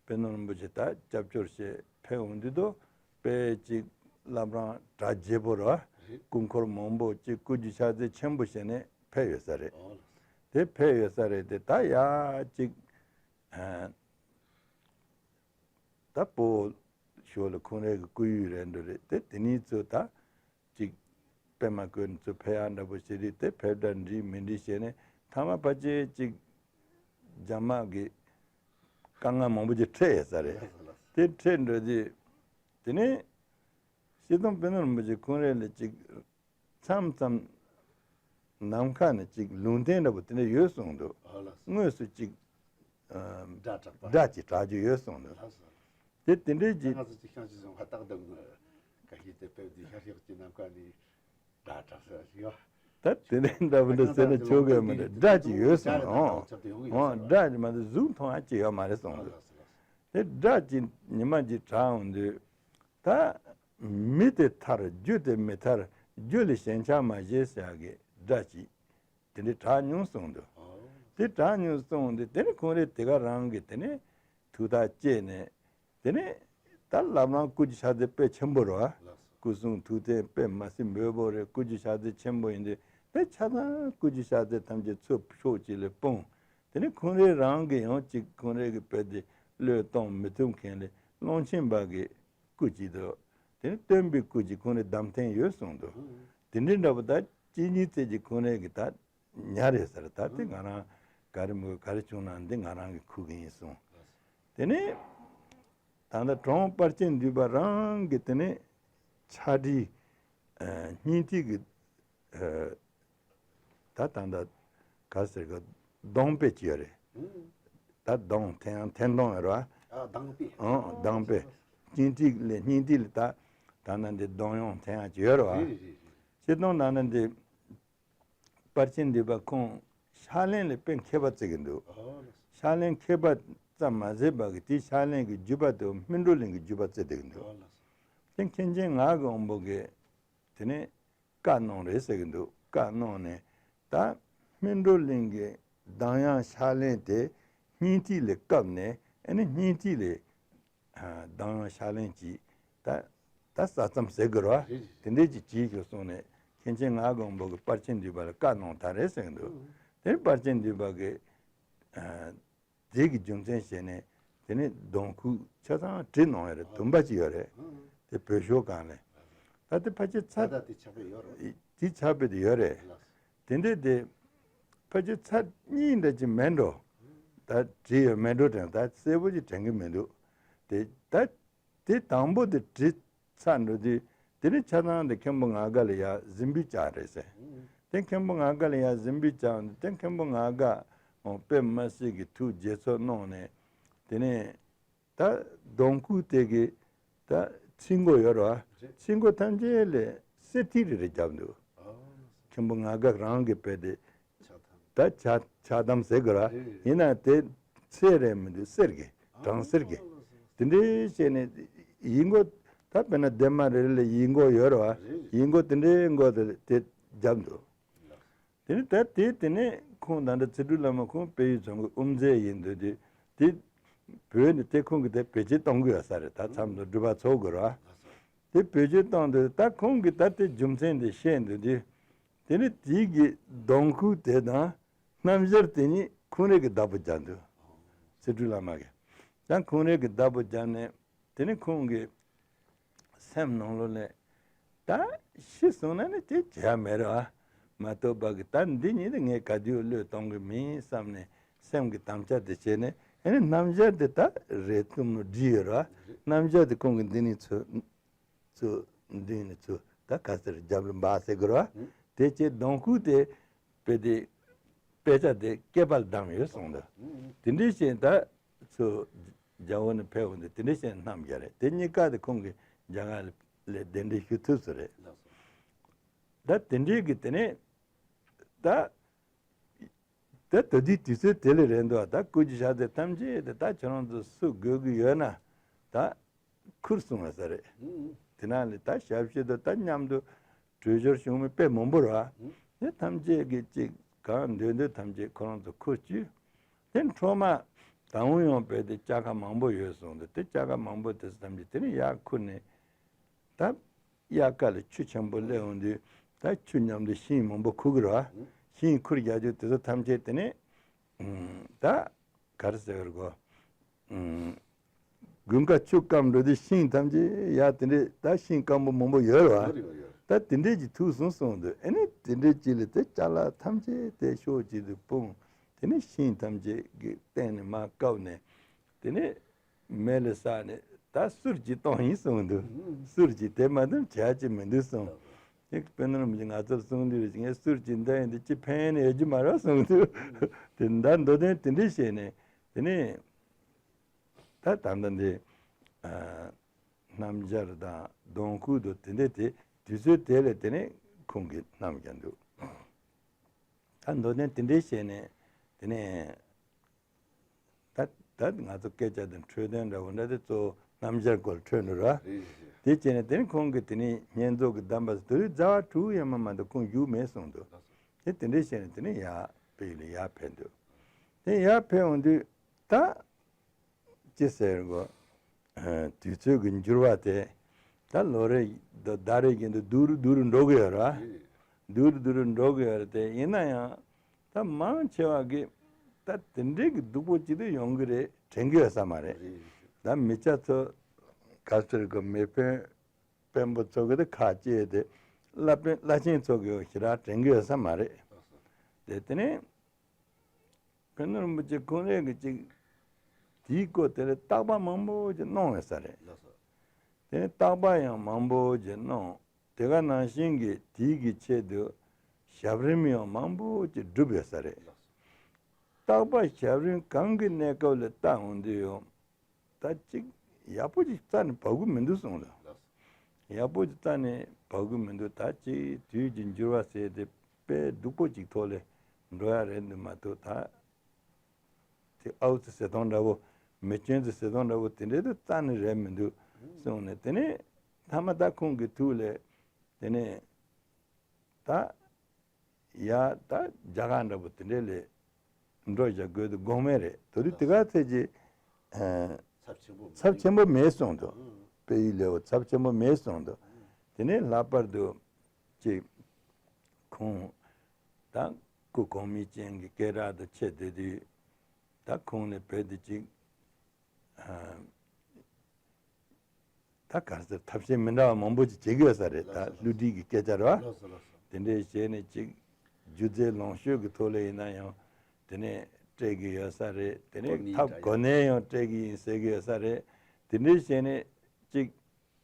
དཔོན་སློབ་རིན་པོ་ཆེ་ད་སྐྱབས་བཅོལ་བྱས་ཕེབས་འོང་དུས་དོ་དཔེ་ཅིག་བླ་བྲང་གྲ་རྒྱས་པོ་ར་སྐུ་འཁོར་མང་པོ་ཅིག་སྐུ་རྒྱུ་ཕྱག་རྫས་ཆེན་པོ་བྱས་ནས་ཕེབས་ཡོད་ས་རེད། དེ་ཕེབས་ཡོད་ས་རེད་དེ་ད་ཡ་ཅིག་ཨ་ད་སྤོ་བོ་ཞོར་ལ་ཁོང་རའི་གི་སྐུ་ཡུལ་རེད་འགྲོ་རེད་དེ་དེ་ནས་ཚུར་ད་ཅིག་ པད་མ་བཀོད་ནས་ཚུར་ཕེབས་ཡག་འདྲ་པོ་ཞིག་རེད། དེ་ཕེབས་འདྲ་འགྲིག་མི་འགྲིག་བྱས་ནས་མཐའ་མ་ཕལ་ཆེར་ཅིག་རྒྱ་དམག་གིས་དཀའ་ངལ་མང་པོ་ཅིག་འཕྲད་ཡོད་ས་རེད། དེ་འཕྲད་འགྲོ་དུས་དེ་ནས་སྐྱིད་གདོང་དཔོན་སློབ་རིན་པོ་ཆེ་ཁོང་རང་ལ་ཅིག་མཚམས་མཚམས་ནམ་མཁའ་ནས་ཅིག་ལུང་བསྟན་འདྲ་པོ་དེ་འདྲ་ཡོད་གསུངས་འདུག། ཨོ་ལགས་སོ། དངོས་སུ་ཅིག་ཨ། སྒྲ་གྲགས་པ། སྒྲ་ཅིག་གྲགས་རྒྱུ་ཡོད་གསུངས་འདུག། ལགས་སོ། དེ་དེ་འདྲའི་ཅིག། ང་ཚོ་ཅིག་ཤང་ཅིག་བཟུང་བ་སྟག་གདོང་ངོ་། ག་ཤེད་དེ་ཕེབས་དུས་ཤར་ཕྱོགས་ཀྱི་ནམ་མཁའ་ནས་སྒྲ་གྲགས་ས་ཞིག་ཡོད། ད་དེ་འདྲའི་འདྲ་པོ་འདྲ་ཟེར་ན་ཆོག་གི་མི་འདུག། སྒྲ་ཅིག་ཡོད་གསུངས་འདུག། ཨོ། སྒྲ་ཅིག་མ་གཏོགས་གཟུགས་མཐོང་ཡག་ཅིག་ཡོད་མ་རེད་གསུངས་འདུག། དེ་སྒྲ་ཅིག་ཉི་མ་ཅིག་གྲགས་འོང་དུས། ད་མི་དེ་ཐར། རྒྱུ་དེ་མི་ཐར། རྒྱུ་ལས་ཞེན་ཆགས་མ་བྱེད་ཟེར་ཡག་གི་སྒྲ་ཅིག་དེ་འདྲའི་གྲགས་མྱོང་གསུངས་འདུག། དེ་གྲགས་མྱོང་གསུངས་འདུག། དེ་ནས་ཁོང་རང་དེ་ག་རང་གི་དེ་ནས་ཐུགས་ཐག་བཅད་ནས། དེ་ནས་ད་ལམ་རང་སྐུ་གི་ཕྱག་རྫས་དཔེ་ཆེན་པོ་རེད་བ། སྐུ་གསུང་ཐུགས་རྟེན་དཔེ་མ་སྲིད་མོད་པོ་རེད། སྐུ་གི་ཕྱག་རྫས་ཆེན་པོ་ཡིན་དུས་དེ་ཆ་ཚང་སྐུ་གི་ཕྱག་རྫས་ཐམས་ཅད་ཚུར་ཕྱོགས་གཅིག་ལ་སྤུངས། དེ་ནས་ཁོང་རང་རང་གི་ཡང་ཅིག་ཁོང་རང་གི་དཔེ་དེ་བློས་གཏོང་མི་ཐུབ་མཁན་ལས་ཀློང་ཆེན་པ་གི་སྐུ་གཅིག་དང་། དེ་ནས་སྟོན་པའི་སྐུ་གཅིག་ཁོང་རང་གདམས་ཐོན་ཡོད་གསུངས་འདུག། དེ་འདྲའི་འདྲ་པོ་ད་གཅིག་གཉིས་ཙམ་གྱིས་ཁོང་རང་གི་ད་ཉར་རེད་ཟེར། ད་དེ་ང་རང་ག་རེ་མོ་ག་རེ་བྱུང་ན་འདི་ང་རང་གི་ཁུག་གི་ཡིན་གསུངས། དེ་ནས་ད་ལྟ་གྲོངས་པ་དཔལ་ཆེན་འདུས་པ་རང་གི་དེ་ནས་ཕྱག་བྲིས་ཨ། སྙིང་ཐིག་གི་ཨ། ད་ད་ད་ག་ཟེར་གི་གདོང་དཔེ་ཅིག་ཡོད་རེད། ད་གདོང་འཐེན་འཐེན་གདོང་ཡོད་རེད་བ། ཨ། གདོང་དཔེ། ཨང་། གདོང་དཔེ། སྙིང་ཐིག་ལས་སྙིང་ཐིག་ལས་ད་ད་ན་འདི་གདོང་ཡོང་འཐེན་ཡག་ཅིག་ཡོད་རེད་བ། རེད་རེད་རེད། སྤྱིར་བཏང་ད་ན་འདི་དཔལ་ཆེན་འདུས་པ་ཁོང་ཕྱག་ལེན་ལས་དཔེ་མཁས་པ་བརྩི་གི་འདུག། ཨོ་ལགས་སོ། ཕྱག་ལེན་མཁས་པ་ཙམ་མ་ཟད་པ་གི་དེའི་ཕྱག་ལེན་གྱི་བརྒྱུད་པ་དེ་སྨིན་གྲོལ་གླིང་གི་བརྒྱུད་པ་བརྩི་བསྡད་ཀྱི་འདུག། ཨོ་ལགས་སོ། དེ་མཁན་ཆེན་ངག་གི་དབང་པོ་གིས་དེ་ནས་བཀའ་གནང་རེད་ཟེར་གྱི་འདུག། བཀའ་གནང་ནས་ད་སྨིན་གྲོལ་གླིང་གི་གདངས་དབྱངས་ཕྱག་ལེན་དེ་སྙིང་ཐིག་ལས་བཀབ་ནས། ཨ་ནི་སྙིང་ཐིག་ལས་གདངས་དབྱངས་ཕྱག་ལེན་གྱིས་ད་ད་ས་མཚམས་ཟེར་དགོས་རེད་བ། རེད་རེད། དེ་འདྲས་ཀྱི་གྱིས་ཤིག་གསུངས་ནས་མཁན་ཆེན་ངག་གི་དབང་པོ་གིས་དཔལ་ཆེན་འདུས་པ་ལ་བཀའ་གནང་ད་རེད་ཟེར་གྱི་འདུག། དེ་ནས་དཔལ་ཆེན་འདུས་པ་གིས་ཨ། དེ་གི་རྒྱུ་མཚན་བྱས་ནས་དེ་ནས་གདུང་ཁུག་ཆ་ཚང་བྲིས་གནང་ཡོད་རེད། དུམ་པ་གཅིག་ཡོད་རེད། དེ་བོད་ཤོག་སྒང་ལས། ད་དེ་ཕལ་ཆེར་ཚར། ད་ལྟ་དེ་ཆགས་པའི་ཡོད་རེད། དེ་ཆགས་པའི་དེ་ཡོད་རེད། དེ་འདྲས་དེ་ཕལ་ཆེར་ཚར་གཉིས་འདྲ་ཅིག་མེད་འགྲོ། ད་བྲིས་ཡོད་མེད་འགྲོ་དྲན། ད་གསལ་པོ་ཅིག་དྲན་གི་མི་འདུག། དེ་ད་དེ་དང་པོ་དེ་བྲིས་ཚར་འགྲོ་དུས་དེ་ནས་ཆ་ཚང་དེ་མཁན་པོ་ངག་དགའ་ལ་ཡར་གཟིམ་འབུལ་བཅར་རེད་ཟེར། དེ་མཁན་པོ་ངག་དགའ་ལ་ཡར་གཟིམ་འབུལ་བཅར་འོང་དུས་དེ་མཁན་པོ་ངག་དགའ་འོང་དཔེ་མ་སྲིད་ཀྱི་ཐུགས་དགྱེས་ཚོར་གནང་ནས། དེ་ནས་ད་གདུང་ཁུག་དེ་གི་ད་ཚིག་མགོ་ཡོད་རེད་བ། ཚིག་མགོ་ཐམས་ཅད་ལ་གསེར་ཐིག་རེ་རེ་བརྒྱབ་འདུག། མཁན་པོ་ངག་དགའ་རང་གི་དཔེ་དེ་ད་ཕྱག་ཕྱག་དམ་ཟེར་དགོས་ར། ཡིན་ན་དེ་ཚེ་རེད་མི་འདུག། གསེར་གྱི་སྦྲང་གསེར་གྱི་དེ་འདྲའི་བྱས་ནས་ཡིག་མགོ་ད་དཔེར་ན་ལྡེབ་མ་རེ་རེ་ལ་ཡིག་མགོ་ཡོད་རེད་བ། ཡིག་མགོ་དེ་འདྲའི་མགོ་དེ་དེ་བརྒྱབ་འདུག། དེ་ནས་ད་དེ་དེ་ནས་ཁོང་ད་ལྟ་ཚེ་སྒྲུབ་བླ་མ་ཁོང་དཔལ་ཡུལ་ཚང་གི་དབུ་མཛད་ཡིན་འདུག། དེ་དེ་བོད་ནས་དེ་ཁོང་གིས་དེ་བེད་སྤྱོད་གཏོང་གི་ཡོད་ས་རེད། ད་མཚམས་སུ་སྒྲུབ་པ་ཚོགས་དགོས་རེད་བ། དེ་བེད་སྤྱོད་བཏང་དུས་ད་ཁོང་གིས་ད་དེ་རྒྱུ་མཚན་དེ་བཤད་འདུག་དུས། དེ་ནས་དེའི་གི་གདུང་ཁུག་དེ་དང་སྣམ་སྦྱར་དེ་གཉིས་ཁོང་རང་གིས་བདག་པོ་རྒྱག་འདུག། ཚེ་སྒྲུབ་བླ་མ་གིས། ད་ཁོང་རང་གིས་བདག་པོ་རྒྱག་ནས་དེ་ནས་ཁོང་གི་སེམས་ནང་ལོགས་ལ་ད་ཤི་སོང་ན་ནི་དེ་བྱ་མེད་རེད་བ། མ་གཏོགས་པ་གི་ད་འདི་གཉིས་དེ་ངས་ག་དུས་བློས་གཏོང་གི་མིན་བསམ་ནས་སེམས་ཀྱི་དམ་བཅའ་དེ་བྱས་ནས། ཨ་ནི་སྣམ་སྦྱར་དེ་ད་རས་གཏུམ་མོ་བསྒྲིགས་ཡོད་རེད་བ། སྣམ་སྦྱར་དེ་ཁོང་གིས་འདི་ནས་ཚུར་ཚུར་མདུན་ནས་ཚུར་ད་ག་ཟེར་རྒྱབ་ལ་འབག་ཟེར་དགོས་རེད་བ། དེ་བྱས་གདུང་ཁུག་དེ་དཔེ་དེ་དཔེ་ཆ་དེ་སྐེད་པ་ལ་བསྡམས་ཡོད་གསུངས་འདུག། དེ་འདྲའི་བྱས་ད་ཚུར་རྒྱ་བོད་ནས་ཕེབས་འོང་དུས་དེ་འདྲའི་བྱས་བསྣམས་བཞག་རེད། དེ་གཉིས་ཀ་དེ་ཁོང་གིས་རྒྱ་གར་ལ་གདན་འདྲེན་ཞུ་ཐུབ་ས་རེད། ད་དེ་འདྲའི་གི་དེ་ནས་ད། ད་ད་ལྟའི་དུས་ཚོད་དེ་ལ་རེད་འདུག། ད་སྐུ་གི་ཕྱག་རྫས་ཐམས་ཅད་དེ་ད་ཁྱེད་རང་ཚོ་སུ་དགོས་ཀྱི་ཡོད་ན་ད་ཁུར་སོང་བ་ས་རེད། དེ་ནང་ལ་ད་ཞབས་ཕྱི་དང་ད་མཉམ་དུ་གྲོས་འཆར་བྱུང་མི་དཔེ་མང་པོ་རེད་བ། དེ་ཐམས་ཅད་ཀྱིས་ཅིག་གང་འདོད་འདོད་ཐམས་ཅད་ཁོ་རང་ཚོ་ཁུར་བཅུག། དེ་འཕྲོ་མ་དང་པོ་ཡོང་བའི་དེ་སྐྱ་ཀ་མང་པོ་ཡོད་སོང་། དེ་དེ་སྐྱ་ཀ་མང་པོ་དེ་ཚོ་ཐམས་ཅད་དེ་ནས་ཡར་ཁུར་ནས། ད་དབྱར་ཁ་ལ་ཆུ་ཆེན་པོ་སླེབས་འོང་དུས་ད་ཆུ་མཉམ་དུ་ཤིང་མང་པོ་ཁུར་གི་རེད་བ། ཤིང་ཁུར་རྒྱག་རྒྱུ་དེ་ཚོ་ཐམས་ཅད་དེ་ནས་ད་ག་རེ་ཟེར་དགོས། དགུན་ཁ་ཆུ་སྐམ་འགྲོ་དུས་ཤིང་ཐམས་ཅད་ཡར་དེ་འདྲས་ད་ཤིང་སྐམ་པོ་མང་པོ་ཡོད་རེད་བ། ཡོད་རེད། ཡོད་རེད། ད་དེ་འདྲས་ཀྱི་ཐུག་སོང་གསུངས་འདུག་ཨེ་ནས་དེ་འདྲས་ཅིག་ལ་དེ་ཅ་ལག་ཐམས་ཅད་དེ་ཕྱོགས་གཅིག་ཏུ་སྤུངས། དེ་ནས་ཤིང་ཐམས་ཅད་ཀྱི་སྟེང་ནས་མར་བཀབ་ནས། དེ་ནས་མེ་ལ་བསྲེགས་ནས་ད་གསུར་གྱིས་གཏོང་ཡིན་གསུངས་འདུག་གསུར་གྱིས་དེ་མ་གཏོགས་བྱ་ཅི་མི་འདུག་གསུངས། དེ་དཔོན་སློབ་རིན་པོ་ཆེ་ང་ཚོར་གསུངས་དུས་རེ་ཞིག་ངས་གསུར་གྱིས་འདི་ཡིན་འདི་ཅི་ཕན་ནས་ཡོད་རྒྱུ་མ་རེད་གསུངས་འདུག་དེ་ད་མདོ་དོན་དེ་འདྲས་བཤད་ནས། དེ་ནས་ད་ད་ལྟ་འདི་ཨ་སྣམ་སྦྱར་དང་གདོང་ཁུག་དང་དེ་འདྲས་དེ་དུས་ཚོད་དེ་ལ་དེ་ནས་ཁོང་གིས་བསྣམས་ཀྱང་འདུག་ད་མདོ་དོན་དེ་འདྲས་བཤད་ནས། དེ་ནས་ད་ད་ང་ཚོ་སྐད་ཆ་དེ་འཕྲོས་དོན་འདྲ་བོ་འདྲ་དེ་གཙོ་བོ་སྣམ་སྦྱར་སྐོར་འཕྲོས་འདུག་ར། རེད་རེད། དེ་བྱས་ནས་དེ་ནས་ཁོང་གིས་དེ་ནས་བསྙེན་རྫོགས་ཀྱི་གདམས་པ་དེ་རིང་ཟླ་བ་དྲུག་ཡས་མ་མ་གཏོགས་ཁོང་བཞུགས་མེད་གསུངས་འདུག་དེ་དེ་འདྲས་བཤད་ནས་དེ་ནས་ཡར་དཔལ་ཡུལ་ལ་ཡར་ཕེབས་འདུག་དེ་ཡར་ཕེབས་འོང་དུས་ད། ཅི་ཟེར་གོ། དུས་ཚོད་ཀྱི་འགྱུར་བ་དེ། ད་ལོ་རེ་དང་ཟླ་རེ་བཞིན་དུ་སྡུག་རུ་སྡུག་རུ་འགྲོ་གི་ཡོད་རེད་བ། སྡུག་རུ་སྡུག་རུ་འགྲོ་གི་ཡོད་རེད་དེ། ཡིན་ན་ཡང་ད་མང་ཆེ་བ་གིས་ད་དེ་འདྲའི་གི་སྡུག་པོ་ཅིག་ཏུ་ཡོང་གི་རེད་དྲན་གི་ཡོད་ས་མ་རེད། ད་མི་སྐྱ་ཚོ་ག་ཟེར་གོ། མི་དཔོན་དཔོན་པོ་ཚོ་གིས་ད་ཁ་གཅད་དེ། བླ་དཔོན་བླ་ཆེན་ཚོ་གིས་ཞེ་དྲག་དྲན་གི་ཡོད་ས་མ་རེད། དེ་དེ་ནས། དཔོན་སློབ་རིན་པོ་ཆེ་ཁོང་རང་གིས་ཅིག་དེའི་སྐོར་དེ་ལ་བརྟག་པ་མང་པོ་ཅིག་གནང་ཡོད་ས་རེད། ལགས་སོ། དེ་ནས་བརྟག་པ་ཡང་མང་པོ་ཅིག་གནང་། དེ་ག་ནང་བཞིན་གྱི་དེའི་གི་ཆེད་དུ་ཞབས་རིམ་ཡང་མང་པོ་ཅིག་བསྒྲུབས་ཡོད་ས་རེད། ལགས་སོ། བརྟག་པ་ཞབས་རིམ་གང་གི་གནས་སྐབས་ལ་བལྟ་འོང་དུས་ཡང་། ད་ཅིག་ཡག་པོ་ཅིག་རྩ་ནས་བབ་གི་མི་འདུག་གསུངས་ལ། ཡག་པོ་ཅིག་རྩ་ནས་བབ་གི་མི་འདུག་ད་ཅིག་དུས་ཀྱི་འགྱུར་བ་ཟེར་དེ་དཔེ་སྡུག་པོ་ཅིག་ཐོག་ལ་འགྲོ་ཡ་རེད་འདུག་མ་གཏོགས། ད་དེ་ཨའུ་ཙི་ཟེར་སྟངས་འདྲ་བོ། མི་སྐྱོན་ཙི་ཟེར་སྟངས་འདྲ་བོ་དེ་འདྲའི་དུ་རྩ་ནས་རེད་མི་འདུག་གསུངས་ནས། དེ་ནས་མཐའ་མ་ད་ཁོང་གི་ཐུགས་ལ་དེ་ནས། ད་ཡ་ད་རྒྱ་གར་འདྲ་པོ་དེ་འདྲའི་ལ་འགྲོ་བཞག་དགོས་དུས་དགོངས་མེད་རེད། དེ་དུས་དེ་ག་ཚད་ཀྱི་ཨ་ཚབས་ཆེན་པོ་ཚབས་ཆེན་པོ་མེད་གསུངས་འདུག་དཔལ་ཡུལ་ལ་འོ་ཚབས་ཆེན་པོ་མེད་གསུངས་འདུག་དེ་ནས་ལྷག་པར་དུ་ཅིག་ཁོང་ད་སྐུ་གོང་མའི་སྤྱན་གྱི་སྐད་གྲགས་དང་ཕྱད་སྡོད་དུས། ད་ཁོང་ནས་བོད་དུ་ཅིག་ཨ་ད་ག་རེ་ཟེར། ཐབས་ཤེས་མི་འདྲ་བ་མང་པོ་ཅིག་བྱེད་ཀྱི་ཡོད་ས་རེད། ད་བསླུ་བྲིད་ཀྱི་སྐད་ཆ་རེད་བ། དེ་འདྲས་བྱས་ནས་ཅིག་སྒྱུ་རྩལ་ལོངས་སྤྱོད་ཀྱི་ཐོག་ལ་ཡིན་ན་ཡང་དེ་ནས་སྤྲད་ཀྱི་ཡོད་ས་རེད། དེ་ནས་ཐབས་གོ་གནས་ཡང་སྤྲད་ཀྱི་ཡིན་ཟེར་གྱི་ཡོད་ས་རེད། དེ་འདྲས་བྱས་ནས་ཅིག་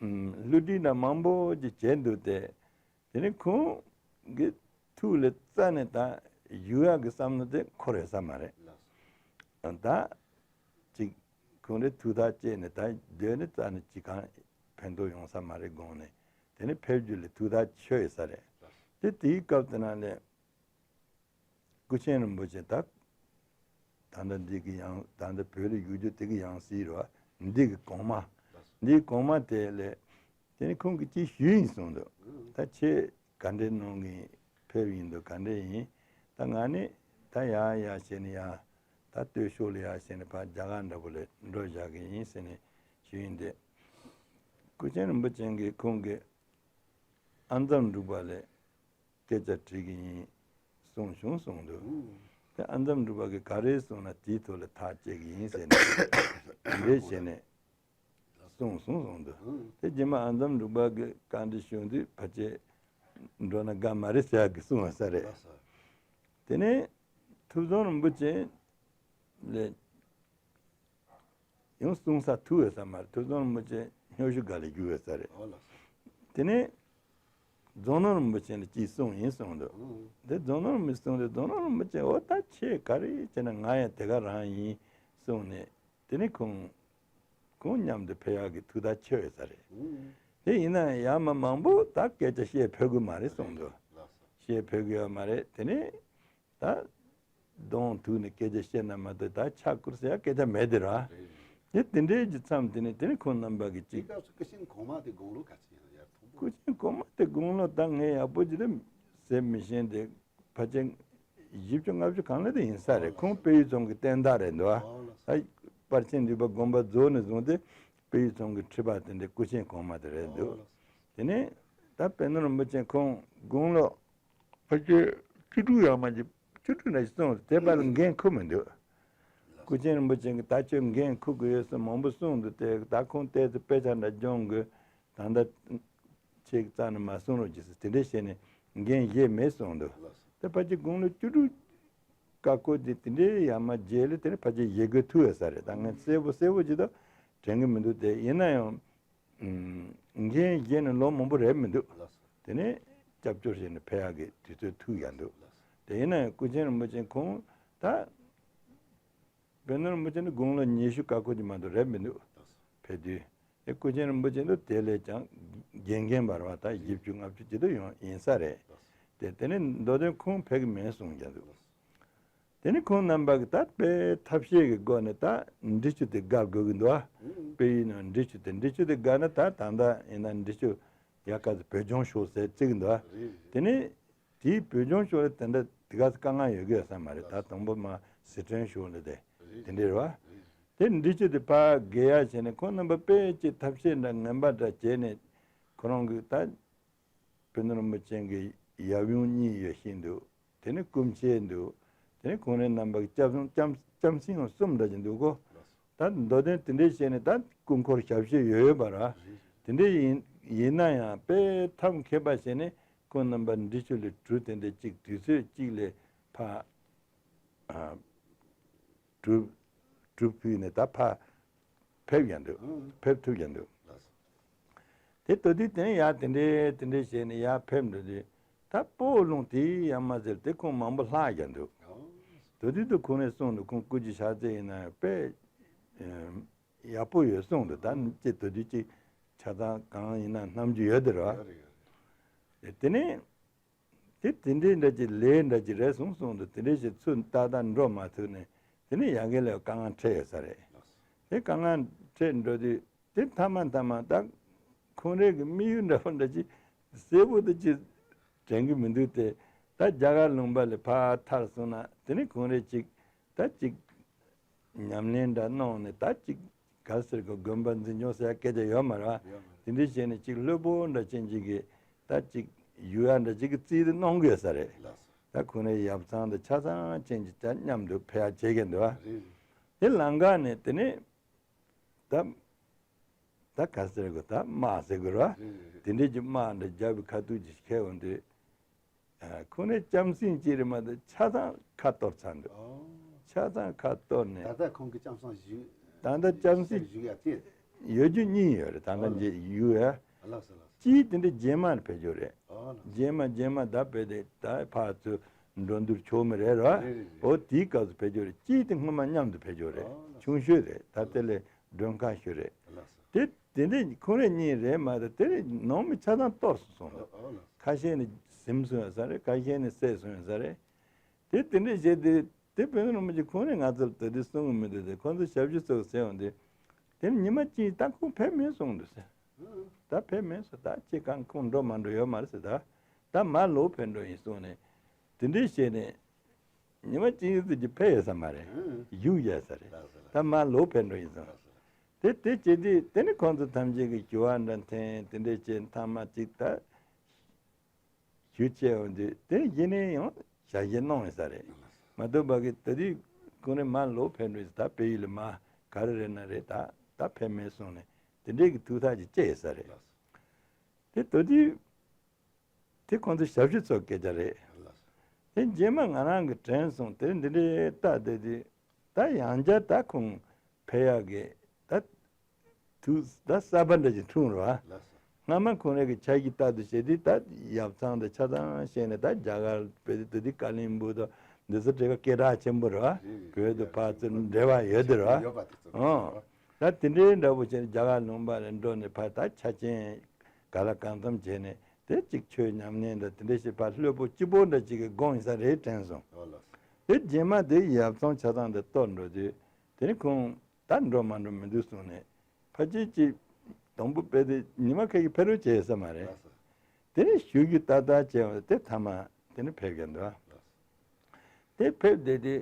ཨམ་བསླུ་བྲིད་འདྲ་མང་པོ་ཅིག་བྱས་འདུག་སྟེ། དེ་ནས་ཁོང་གི་ཐུགས་ལ་རྩ་ནས་ད་བཞུགས་ཡག་གི་བསམ་བློ་དེ་འཁོར་ཡོད་ས་མ་རེད། ད་ཅིག་ཁོང་རེ་ཐུགས་ཐག་བཅད་ནས་ད་སྡོད་ནས་རྩ་ནས་ཅི་གང་ཕན་ཐོགས་ཡོང་ས་མ་རེད་དགོངས་ནས། དེ་ནས་ཕེབས་རྒྱུ་ལ་ཐུགས་ཐག་ཆོད་ཡོད་ས་རེད། དེ་དེའི་སྐབས་དེ་ན་ལས་སྐུ་ཆེན་རིན་པོ་ཆེ་ད་ད་ལྟ་འདི་གི་ཡང་ད་ལྟ་བོད་ལ་བཞུགས་རྒྱུ་དེ་གི་ཡང་སྲིད་རེད་བ། འདི་གི་གོང་མ། འདི་གི་གོང་མ་དེ་ལས། དེ་ནས་ཁོང་གིས་ཅིག་ཞུས་ཡིན་གསུངས་འདུག་ད་ཁྱེད་ག་འདྲའི་ནང་གི་ཕེབས་ཡིན་འདུག་ག་འདྲ་ཡིན། ད་ང་ནི་ད་ཡར་ཡར་བྱས་ནས་ཡར་ད་སྟོད་ཕྱོགས་ལ་ཡར་བྱས་ནས་ཕར་རྒྱ་གར་འདྲ་པོ་ལ་འགྲོ་བཞག་གི་ཡིན་ཟེར་ནས་ཞུས་ཡིན་ཏེ། སྐུ་ཆེན་རིན་པོ་ཆེ་གིས་ཁོང་གི་ཨ་འཛོམས་འབྲུག་པ་ལ་སྐད་ཆ་དྲིས་ཀྱི་ཡིན་གསུངས་བྱུང་གསུངས་འདུག་དེ་ཨ་འཛོམས་འབྲུག་པ་གིས་ག་རེ་གསུངས་ན་དེའི་ཐོག་ལ་ཐག་བཅད་ཀྱི་ཡིན་ཟེར་ནས་དེ་འདྲས་བྱས་ནས། གསུངས་གསུངས་གསུངས་འདུག་དེ་རྗེས་མ་ཨ་འཛོམས་འབྲུག་པ་གིས་བཀའ་འདྲི་ཞུ་དུས་ཕལ་ཆེར་འགྲོ་ན་དགའ་མ་རེད་ཟེར་ཡག་གི་གསུངས་པ་ས་རེད། དེ་ནས་ཐུབ་བཟང་རིན་པོ་ཆེ་ལས་ཡང་གསུང་ས་ཐུག་ཡོད་ས་མ་རེད། ཐུབ་བཟང་རིན་པོ་ཆེ་སྨྱོ་ཤུལ་སྒར་ལ་རྒྱུགས་ཡོད་ས་རེད། དེ་ནས་རྫོང་ནོར་རིན་པོ་ཆེ་ལ་ཅིག་གསུངས་ཡིན་གསུངས་འདུག་དེ་རྫོང་ནོར་རིན་པོ་ཆེ་གསུངས་དུས་རྫོང་ནོར་རིན་པོ་ཆེ་འོ་ད་ཁྱེད་ག་རེ་བྱས་ན་ང་ཡང་དེ་ག་རང་ཡིན་གསུངས་ནས། དེ་ནས་ཁོང་ཁོང་མཉམ་དུ་ཕེབས་ཡག་གི་ཐུགས་ཐག་ཆོད་ཡོད་ས་རེད། དེ་ཡིན་ན་ཡང་མ་མང་པོ་ད་སྐད་ཆ་བཤད་ཕོད་ཀྱི་མ་རེད་གསུངས་འདུག་བཤད་ཕོད་ཀྱི་ཡོད་མ་རེད། དེ་ནས་ད་གདོང་ཐུག་ནས་སྐད་ཆ་བཤད་ན་མ་གཏོགས་ད་ཕྱག་བསྐུར་ཟེར་ཡག་སྐད་ཆ་མེད་དེ་ར། དེ་དེ་འདྲའི་གི་མཚམས་དེ་ནས་དེ་ནས་ཁོང་རྣམ་པ་གི་དེ་ཅིག་སྐབས་སུ་སྐུ་ཆེན་གོང་མ་དེ་དགུང་ལོ་ག་ཚོད་ཡིན་ན་ཡར་མཐོན་པོ། སྐུ་ཆེན་གོང་མ་དེ་དགུང་ལོ་ད་ངས་ཡག་པོ་ཅིག་ལ་ཟེར་མི་ཤེས་ཏེ། ཕལ་ཆེར་བཞི་བཅུ་ལྔ་བཅུ་གང་ལ་དེ་ཡིན་ས་རེད། ཁོང་དཔལ་ཡུལ་རྫོང་གི་བསྟན་བདག་རེད་འདུག་ཨ། ཨོ་ལགས་སོ། ད་པར་ཆེན་འདུས་པ་དགོངས་པ་རྫོགས་ནས་བཟུང་སྟེ་དཔལ་ཡུལ་རྫོང་གི་ཁྲི་པ་དེ་འདྲའི་སྐུ་ཆེན་གོང་མ་དེ་རེད་འདུག་ཨོ་ལགས་སོ། དེ་ནས་ད་དཔལ་ནོར་རིན་པོ་ཆེ་ཁོང་དགུང་ལོ་ཕལ་ཆེར་བཅུ་དྲུག་ཡར་མར་གྱི་བཅུ་དྲུག་ནས་སོང་དེ་བར་ལ་འགན་འཁུར་མི་འདུག་སྐུ་ཆེན་རིན་པོ་ཆེ་གིས་ད་ཁྱོད་འགན་འཁུར་དགོས་ཡོད་ཟེར་མང་པོ་གསུངས་འདུག་དེ་ད་ཁོང་ཏོག་ཙམ་དཔེ་ཆ་འདྲ་སྦྱོང་དགོས། ད་ལྟ་ ཅིག་རྩ་ནས་མ་གསུང་རོགས་གྱིས་ཟེར་དེ་འདྲས་བྱས་ནས་འགན་བཞེས་མེད་གསུངས་འདུག། དེ་ཕལ་ཆེར་དགུང་ལོ་བཅུ་དྲུག་ཀ་ཁོ་དེ་དེ་འདྲའི་ཡར་མར་རྗེས་ལ་དེ་ནི་ཕལ་ཆེར་ཡི་གེ་ཐུག་ཡོད་ས་རེད། ད་ངས་གསལ་པོ་གསལ་པོ་ཅིག་ད་དྲན་གི་མི་འདུག། དེ་ཡིན་ན་ཡང་འགན་བཞེས་ནས་ལོ་མང་པོ་རེད་མི་འདུག། དེ་ནས་སྐྱབས་བཅོལ་བྱས་ནས་ཕེབས་ཡག་གི་དུས་ཚོད་ཐུག་ཡག་འདུག། དེ་ཡིན་ན་ཡང་སྐུ་མཁྱེན་རིན་པོ་ཆེ་ཁོང་ད་དཔོན་སློབ་རིན་པོ་ཆེ་ནི་དགུང་ལོ་ཉི་ཤུ་ཀ་ཁོ་ཅིག་མ་གཏོགས་རེད་མི་འདུག། ཕེབས་དུས་དེ་སྐུ་མཁྱེན་རིན་པོ་ཆེ་འདུག། དེ་ལས་ཀྱང་རྒན་རྒན་བར་བ་ད་བཞི་བཅུ་ལྔ་བཅུ་ཅིག་ཏུ་ཡོང་ཡིན་ས་རེད། དེ་དེ་ནས་མདོ་དོན་ཁོང་ཕེབས་གི་མེད་གསུངས་ཀྱང་འདུག། དེ་ནི་ཁོང་རྣམ་པ་གི་ད་དཔེ་ཐབས་ཤེས་ཀྱི་སྒོ་ནས་ད་འབྲི་ཆུ་དེ་དགར་དགོས་ཀྱི་འདུག་ཨ། དཔེ་ཡིན་ནོ་འབྲི་ཆུ་དེ་འབྲི་ཆུ་དེ་དགར་ན་ད་ད་ལྟ་ཡིན་ན་འབྲི་ཆུ་ཡག་ག་ཚོད་བོད་ལྗོངས་ཤོག་ཟེར་བརྩི་གི་འདུག་ཨ། དེ་ནི་དེའི་བོད་ལྗོངས་ཤོག་ལ་དེ་འདྲ་དེ་ག་ཚོད་དཀའ་ངལ་ཡོད་གི་ཡོད་ས་མ་རེད། ད་དང་པོ་མ་སི་ཁྲོན་ཤོག་ལ་དེ་དེ་འདྲ་རེད་བ། དེ་འབྲི་ཆུ་དེ་ཕར་དགེ་ཡག་བྱས་ནས་ཁོང་རྣམ་པ་དཔེ་ཅིག་ཐབས་ཤེས་འདྲ་ངན་པ་འདྲ་བྱས་ནས་ཁོ་རང་གི་ད། དཔོན་སློབ་རིན་པོ་ཆེ་གི་ཡབ་ཡུམ་གཉིས་ཡོད་བཞིན་དུ། དེ་ནས་སྐུ་མཆེད་འདུག། དེ་ནས་ཁོང་རའི་རྣམ་པ་གི་སྐྱབས་སྐྱབས་སྐྱབས་སེམས་གསུམ་འདྲ་ཅིག་འདུག་གོ། ད་མདོ་དོན་དེ་འདྲའི་བྱས་ནས་ད་སྐུ་འཁོར་ཞབས་ཕྱི་ཡོད་ཡོད་པ་ར། དེ་འདྲའི་ཡིན་ཡིན་ན་ཡང་དཔེ་ཐབས་མཁས་པ་བྱས་ནས་ཁོང་རྣམ་པ་འབྲི་ཆུ་ལས་གྲུ་དེ་འདྲ་གཅིག་དུས་ཚོད་གཅིག་ལས་ཕར། གྲུ་གྲུ་ཕུལ་ནས་ད་ཕར་ཕེབས་ཀྱང་འདུག། ཕེབས་ཐུབ་ཀྱང་འདུག། དེ་ལྟ་དུས་དེ་ནས་ཡར་དེ་འདྲས་དེ་འདྲས་བྱས་ནས་ཡར་ཕེབས་འགྲོ་དུས་ད་སྤོ་བོ་ལུང་དེ་ཡར་མ་ཟེར་དེ་ཁོང་མང་པོ་ལྷག་ཀྱང་འདུག། དེ་དུས་དུ་ཁོང་ནས་གསུངས་འདུག། ཁོང་སྐུ་མཁྱེན་ཕྱག་རྩལ་ཡིན་ན་དཔེ་ཡག་པོ་ཡོད་གསུངས་འདུག། ད་ཅི་དེ་དུས་ཅི་ཆ་ཚང་གང་ཡིན་ན་རྣམ་འགྱུར་ཡོད་དེ་རེད་བ། དེ་ནས། དེ་དེ་འདྲའི་འདྲ་ཅིག་ལས་འདྲ་ཅིག་རེད་གསུངས་གསུངས་འདུག། དེ་འདྲའི་ཞིག་ཚུར་ཏག་ཏག་འགྲོ་མ་ཐུབ་ནས་དེ་ནས་ཡ་གི་ལས་དཀའ་ངལ་འཕྲད་ཡོད་ས་རེད། དེ་དཀའ་ངལ་འཕྲད་འགྲོ་དུས་དེ་མཐའ་མ་མཐའ་མ་ད་ཁོང་རའི་གི་དམིགས་ཡུལ་འདྲ་པོ་འདྲ་ཅིག་གསལ་པོ་དུ་ཅིག་དྲན་གི་མི་འདུག་སྟེ། ད་རྒྱ་གར་ལུང་པ་ལས་ཕར་ཐར་སོང་ན་དེ་ནས་ཁོང་རའི་ཅིག་ད་ཅིག་ཉམས་ལེན་འདྲ་གནང་ནས་ད་ཅིག་ག་ཟེར་གི་དགོན་པ་འཛིན་སྐྱོང་ཟེར་ཡ་སྐད་ཆ་ཡོད་མ་རེད་བ། དེ་འདྲ་བྱས་ནས་ཅིག་ལྷོད་པོ་འདྲ་ཅན་ཅིག་གི་ད་ཅིག་ཡུལ་ཡ་འདྲ་ཅིག་གི་རྩིས་དེ་གནང་གི་ཡོད་ས་རེད། ད་ཁོང་རའི་ཡབ་ཚང་དང་ཆ་ཚང་ཅན་ཅིག་ད་མཉམ་དུ་ཕེབས་ཡ་བྱེད་མཁན་འདུག་བ། དེ་ལམ་ཁ་ནས་དེ་ནས་ད་ད་ག་ཟེར་གི་ད་དམག་ཟེར་གི་རེད་བ། དེ་འདྲའི་ཅིག་དམག་འདྲ་རྒྱབ་པའི་ཁ་ཐུག་ཅིག་ཁེལ་འོང་དུས། ཁོང་ནས་ལྕམ་སྲིང་གཅིག་རེད་མ་གཏོགས་ཆ་ཚང་ཁ་གཏོར་ཚར་འདུག། ཆ་ཚང་ཁ་གཏོར་ནས། ད་ལྟ་ཁོང་གི་ལྕམ་སྲིང་བཞུགས། ད་ལྟ་ལྕམ་སྲིང་བཞུགས་ཡ་དེ། ཡོད་རྒྱུ་གཉིས་ཡོད་རེད། ད་ལྟ་ལགས། འདི་ཡུལ་ཡ། ལགས་སོ་ལགས་སོ། གཅིག་དེ་འདྲ་རྗེས་མར་ཕེབས་རྒྱུ་རེད། ཨོ་ལགས། རྗེས་མ་རྗེས་མ་ད་བོད་དེ་ད་ཕར་ཚུར་འགྲོ་འདུག་ཆོག་མི་རེད་ར། རེད་རེད་རེད། འོ་དེའི་སྐབས་སུ་ཕེབས་རྒྱུ་རེད། གཅིག་དེ་སྔོན་མ་མཉམ་དུ་ཕེབས་རྒྱུ་རེད། ཨོ་ལགས། ཆུང་ཤོས་རེད། ད་དེ་ལས་མགྲོན་ཁང་ཤོས་རེད། ལགས་སོ། དེ་དེ་འདྲའི་ཁོང་རེ་གཉིས་རེད་མ་གཏོགས་དེ་ནང་མི་ཆ་ཚང་གཏོར་སོང་སོང་འདུག། ཨོ་ལགས། ཁ་ཤས་ནི་ཟིམ་སོང་ཡོད་ས་རེད། ཁ་ཤས་ནི་བསད་སོང་ཡོད་ས་རེད། དེ་དེ་འདྲའི་བྱས་ཏེ་དེ་དཔོན་སློབ་རིན་པོ་ཆེ་ཁོང་རེ་ང་ཚོར་ད་དེ་གསུང་གི་མི་འདུག། དེ་ཁོང་ཚོ་ཞབས་ཞུ་ཚོགས་ཟེར་འོང་དུས་དེ་ནི་ཉི་མ་གཅིག་ད་ཁོང་ཕེབས་མེད་གསུངས་འདུག་ཟེར། ད་ཕེབས་མེད་ཟེར། ད་ཅི་གང་ཁོང་འགྲོ་མ་འགྲོ་ཡོད་མ་རེད་ཟེར། ད་ད་མ་ལོག་ཕེབས་འགྲོ་ཡིན་གསུངས་ནས་དེ་འདྲའི་བྱས་ནས། ཉི་མ་གཅིག་ཙམ་གྱི་ཕེབས་ཡོད་ས་མ་རེད། ཨང་། བཞུགས་ཡོད་ས་རེད། ལགས་སོ་ལགས། ད་མར་ལོག་ཕེབས་འགྲོ་ཡིན་ཙང་། ལགས་སོ་ལགས། དེ་དེ་བྱས་དུས་དེ་ནི་ཁོང་ཚོ་ཐམས་ཅད་ཀྱིས་ཞུ་བ་འདྲ་འཐེན་དེ་འདྲས་བྱས་མཐའ་མ་གཅིག་ད་ཞུ་བྱས་འོང་དུས་དེ་གཞི་ནས་ཡང་ཞལ་བཞེས་གནང་ཡོད་ས་རེད། ལགས་སོ། མ་གཏོགས་པ་གི་ད་དུས་ཁོང་རེ་མར་ལོག་ཕེབས་འགྲོ་ཡིན་ད་བལ་ཡུལ་ལ་མར་ག་རེ་རེད་ན་རེད། ད་ད་ཕེབས་མེད་གསུངས་ནས་དེ་འདྲས་ཀྱི་ཐུགས་ཐག་ཅིག་བཅད་ཡོད་ས་རེད། ལགས་སོ། དེ་ད་དུས། དེ་ཁོང་ཚོ་ཞབས་ཞུ་ཚོ་སྐད་ཆ་རེད། དེ་རྗེས་མ་ང་རང་གི་དྲན་སོང་། དེ་འདི་འདྲའི་ལྟ་བསྡད་དུས་ད་ཡང་བསྐྱར་ད་ཁོང་ཕེབས་ཡག་གི་ད་དུས་ད་གསར་པ་འདྲ་ཞིག་འཁྲུངས་རེད་བ། སྔ་མ་ཁོང་རང་གི་ཆ་གཞི་ལྟ་དུས་བྱས་དུས་ད་ཡབ་ཚང་དང་ཆ་ཚང་བཤད་ནས་ད་རྒྱ་གར་བོད་དུ་དེ་ཀ་ལིང་སྦུག་དང་འདི་ཚོ་དེ་ག་སྐད་གྲགས་ཆེན་པོ་རེད་བ། བོད་དུ་ཕར་ཚུར་འབྲེལ་བ་ཡོད་དེ་རེད་བ། ཨོ། ད་དེ་འདྲའི་འདྲ་པོ་བྱས་ནས་རྒྱ་གར་ལུང་པ་ལ་འགྲོ་ནས་ཕར་ད་ཆ་རྐྱེན་ག་ལ་གང་འཚམ་བྱས་ནས་དེ་གཅིག་ཆོས་ཉམས་ལེན་དང་དེ་འདྲ་ཞིག་ཕར་ལྷོད་པོ་སྐྱིད་པོ་འདྲ་ཅིག་གི་སྒོ་ཡིན་ས་རེད་དྲན་སོང་། ཨོ་ལགས། དེ་རྗེས་མ་དེ་ཡབ་ཚང་ཆ་ཚང་དེ་གཏོར་འགྲོ་དུས་དེ་ནི་ཁོང་ད་འགྲོ་མ་འགྲོ་མི་འདུག་གསུངས་ནས་ཕལ་ཆེར་གཅིག་དང་པོ་དཔེ་དེ་ཉི་མ་ཁ་གི་ཕེབས་རོགས་བྱས་ཡོད་ས་མ་རེད། ལགས་སོ། དེ་ནི་ཞུ་རྒྱུ་ཏག་ཏག་བྱས་པ་དེ་མཐའ་མ་དེ་ནི་ཕེབས་ཀྱི་འདུག། ལགས་སོ། དེ་ཕེབས་བསྡད་དེ་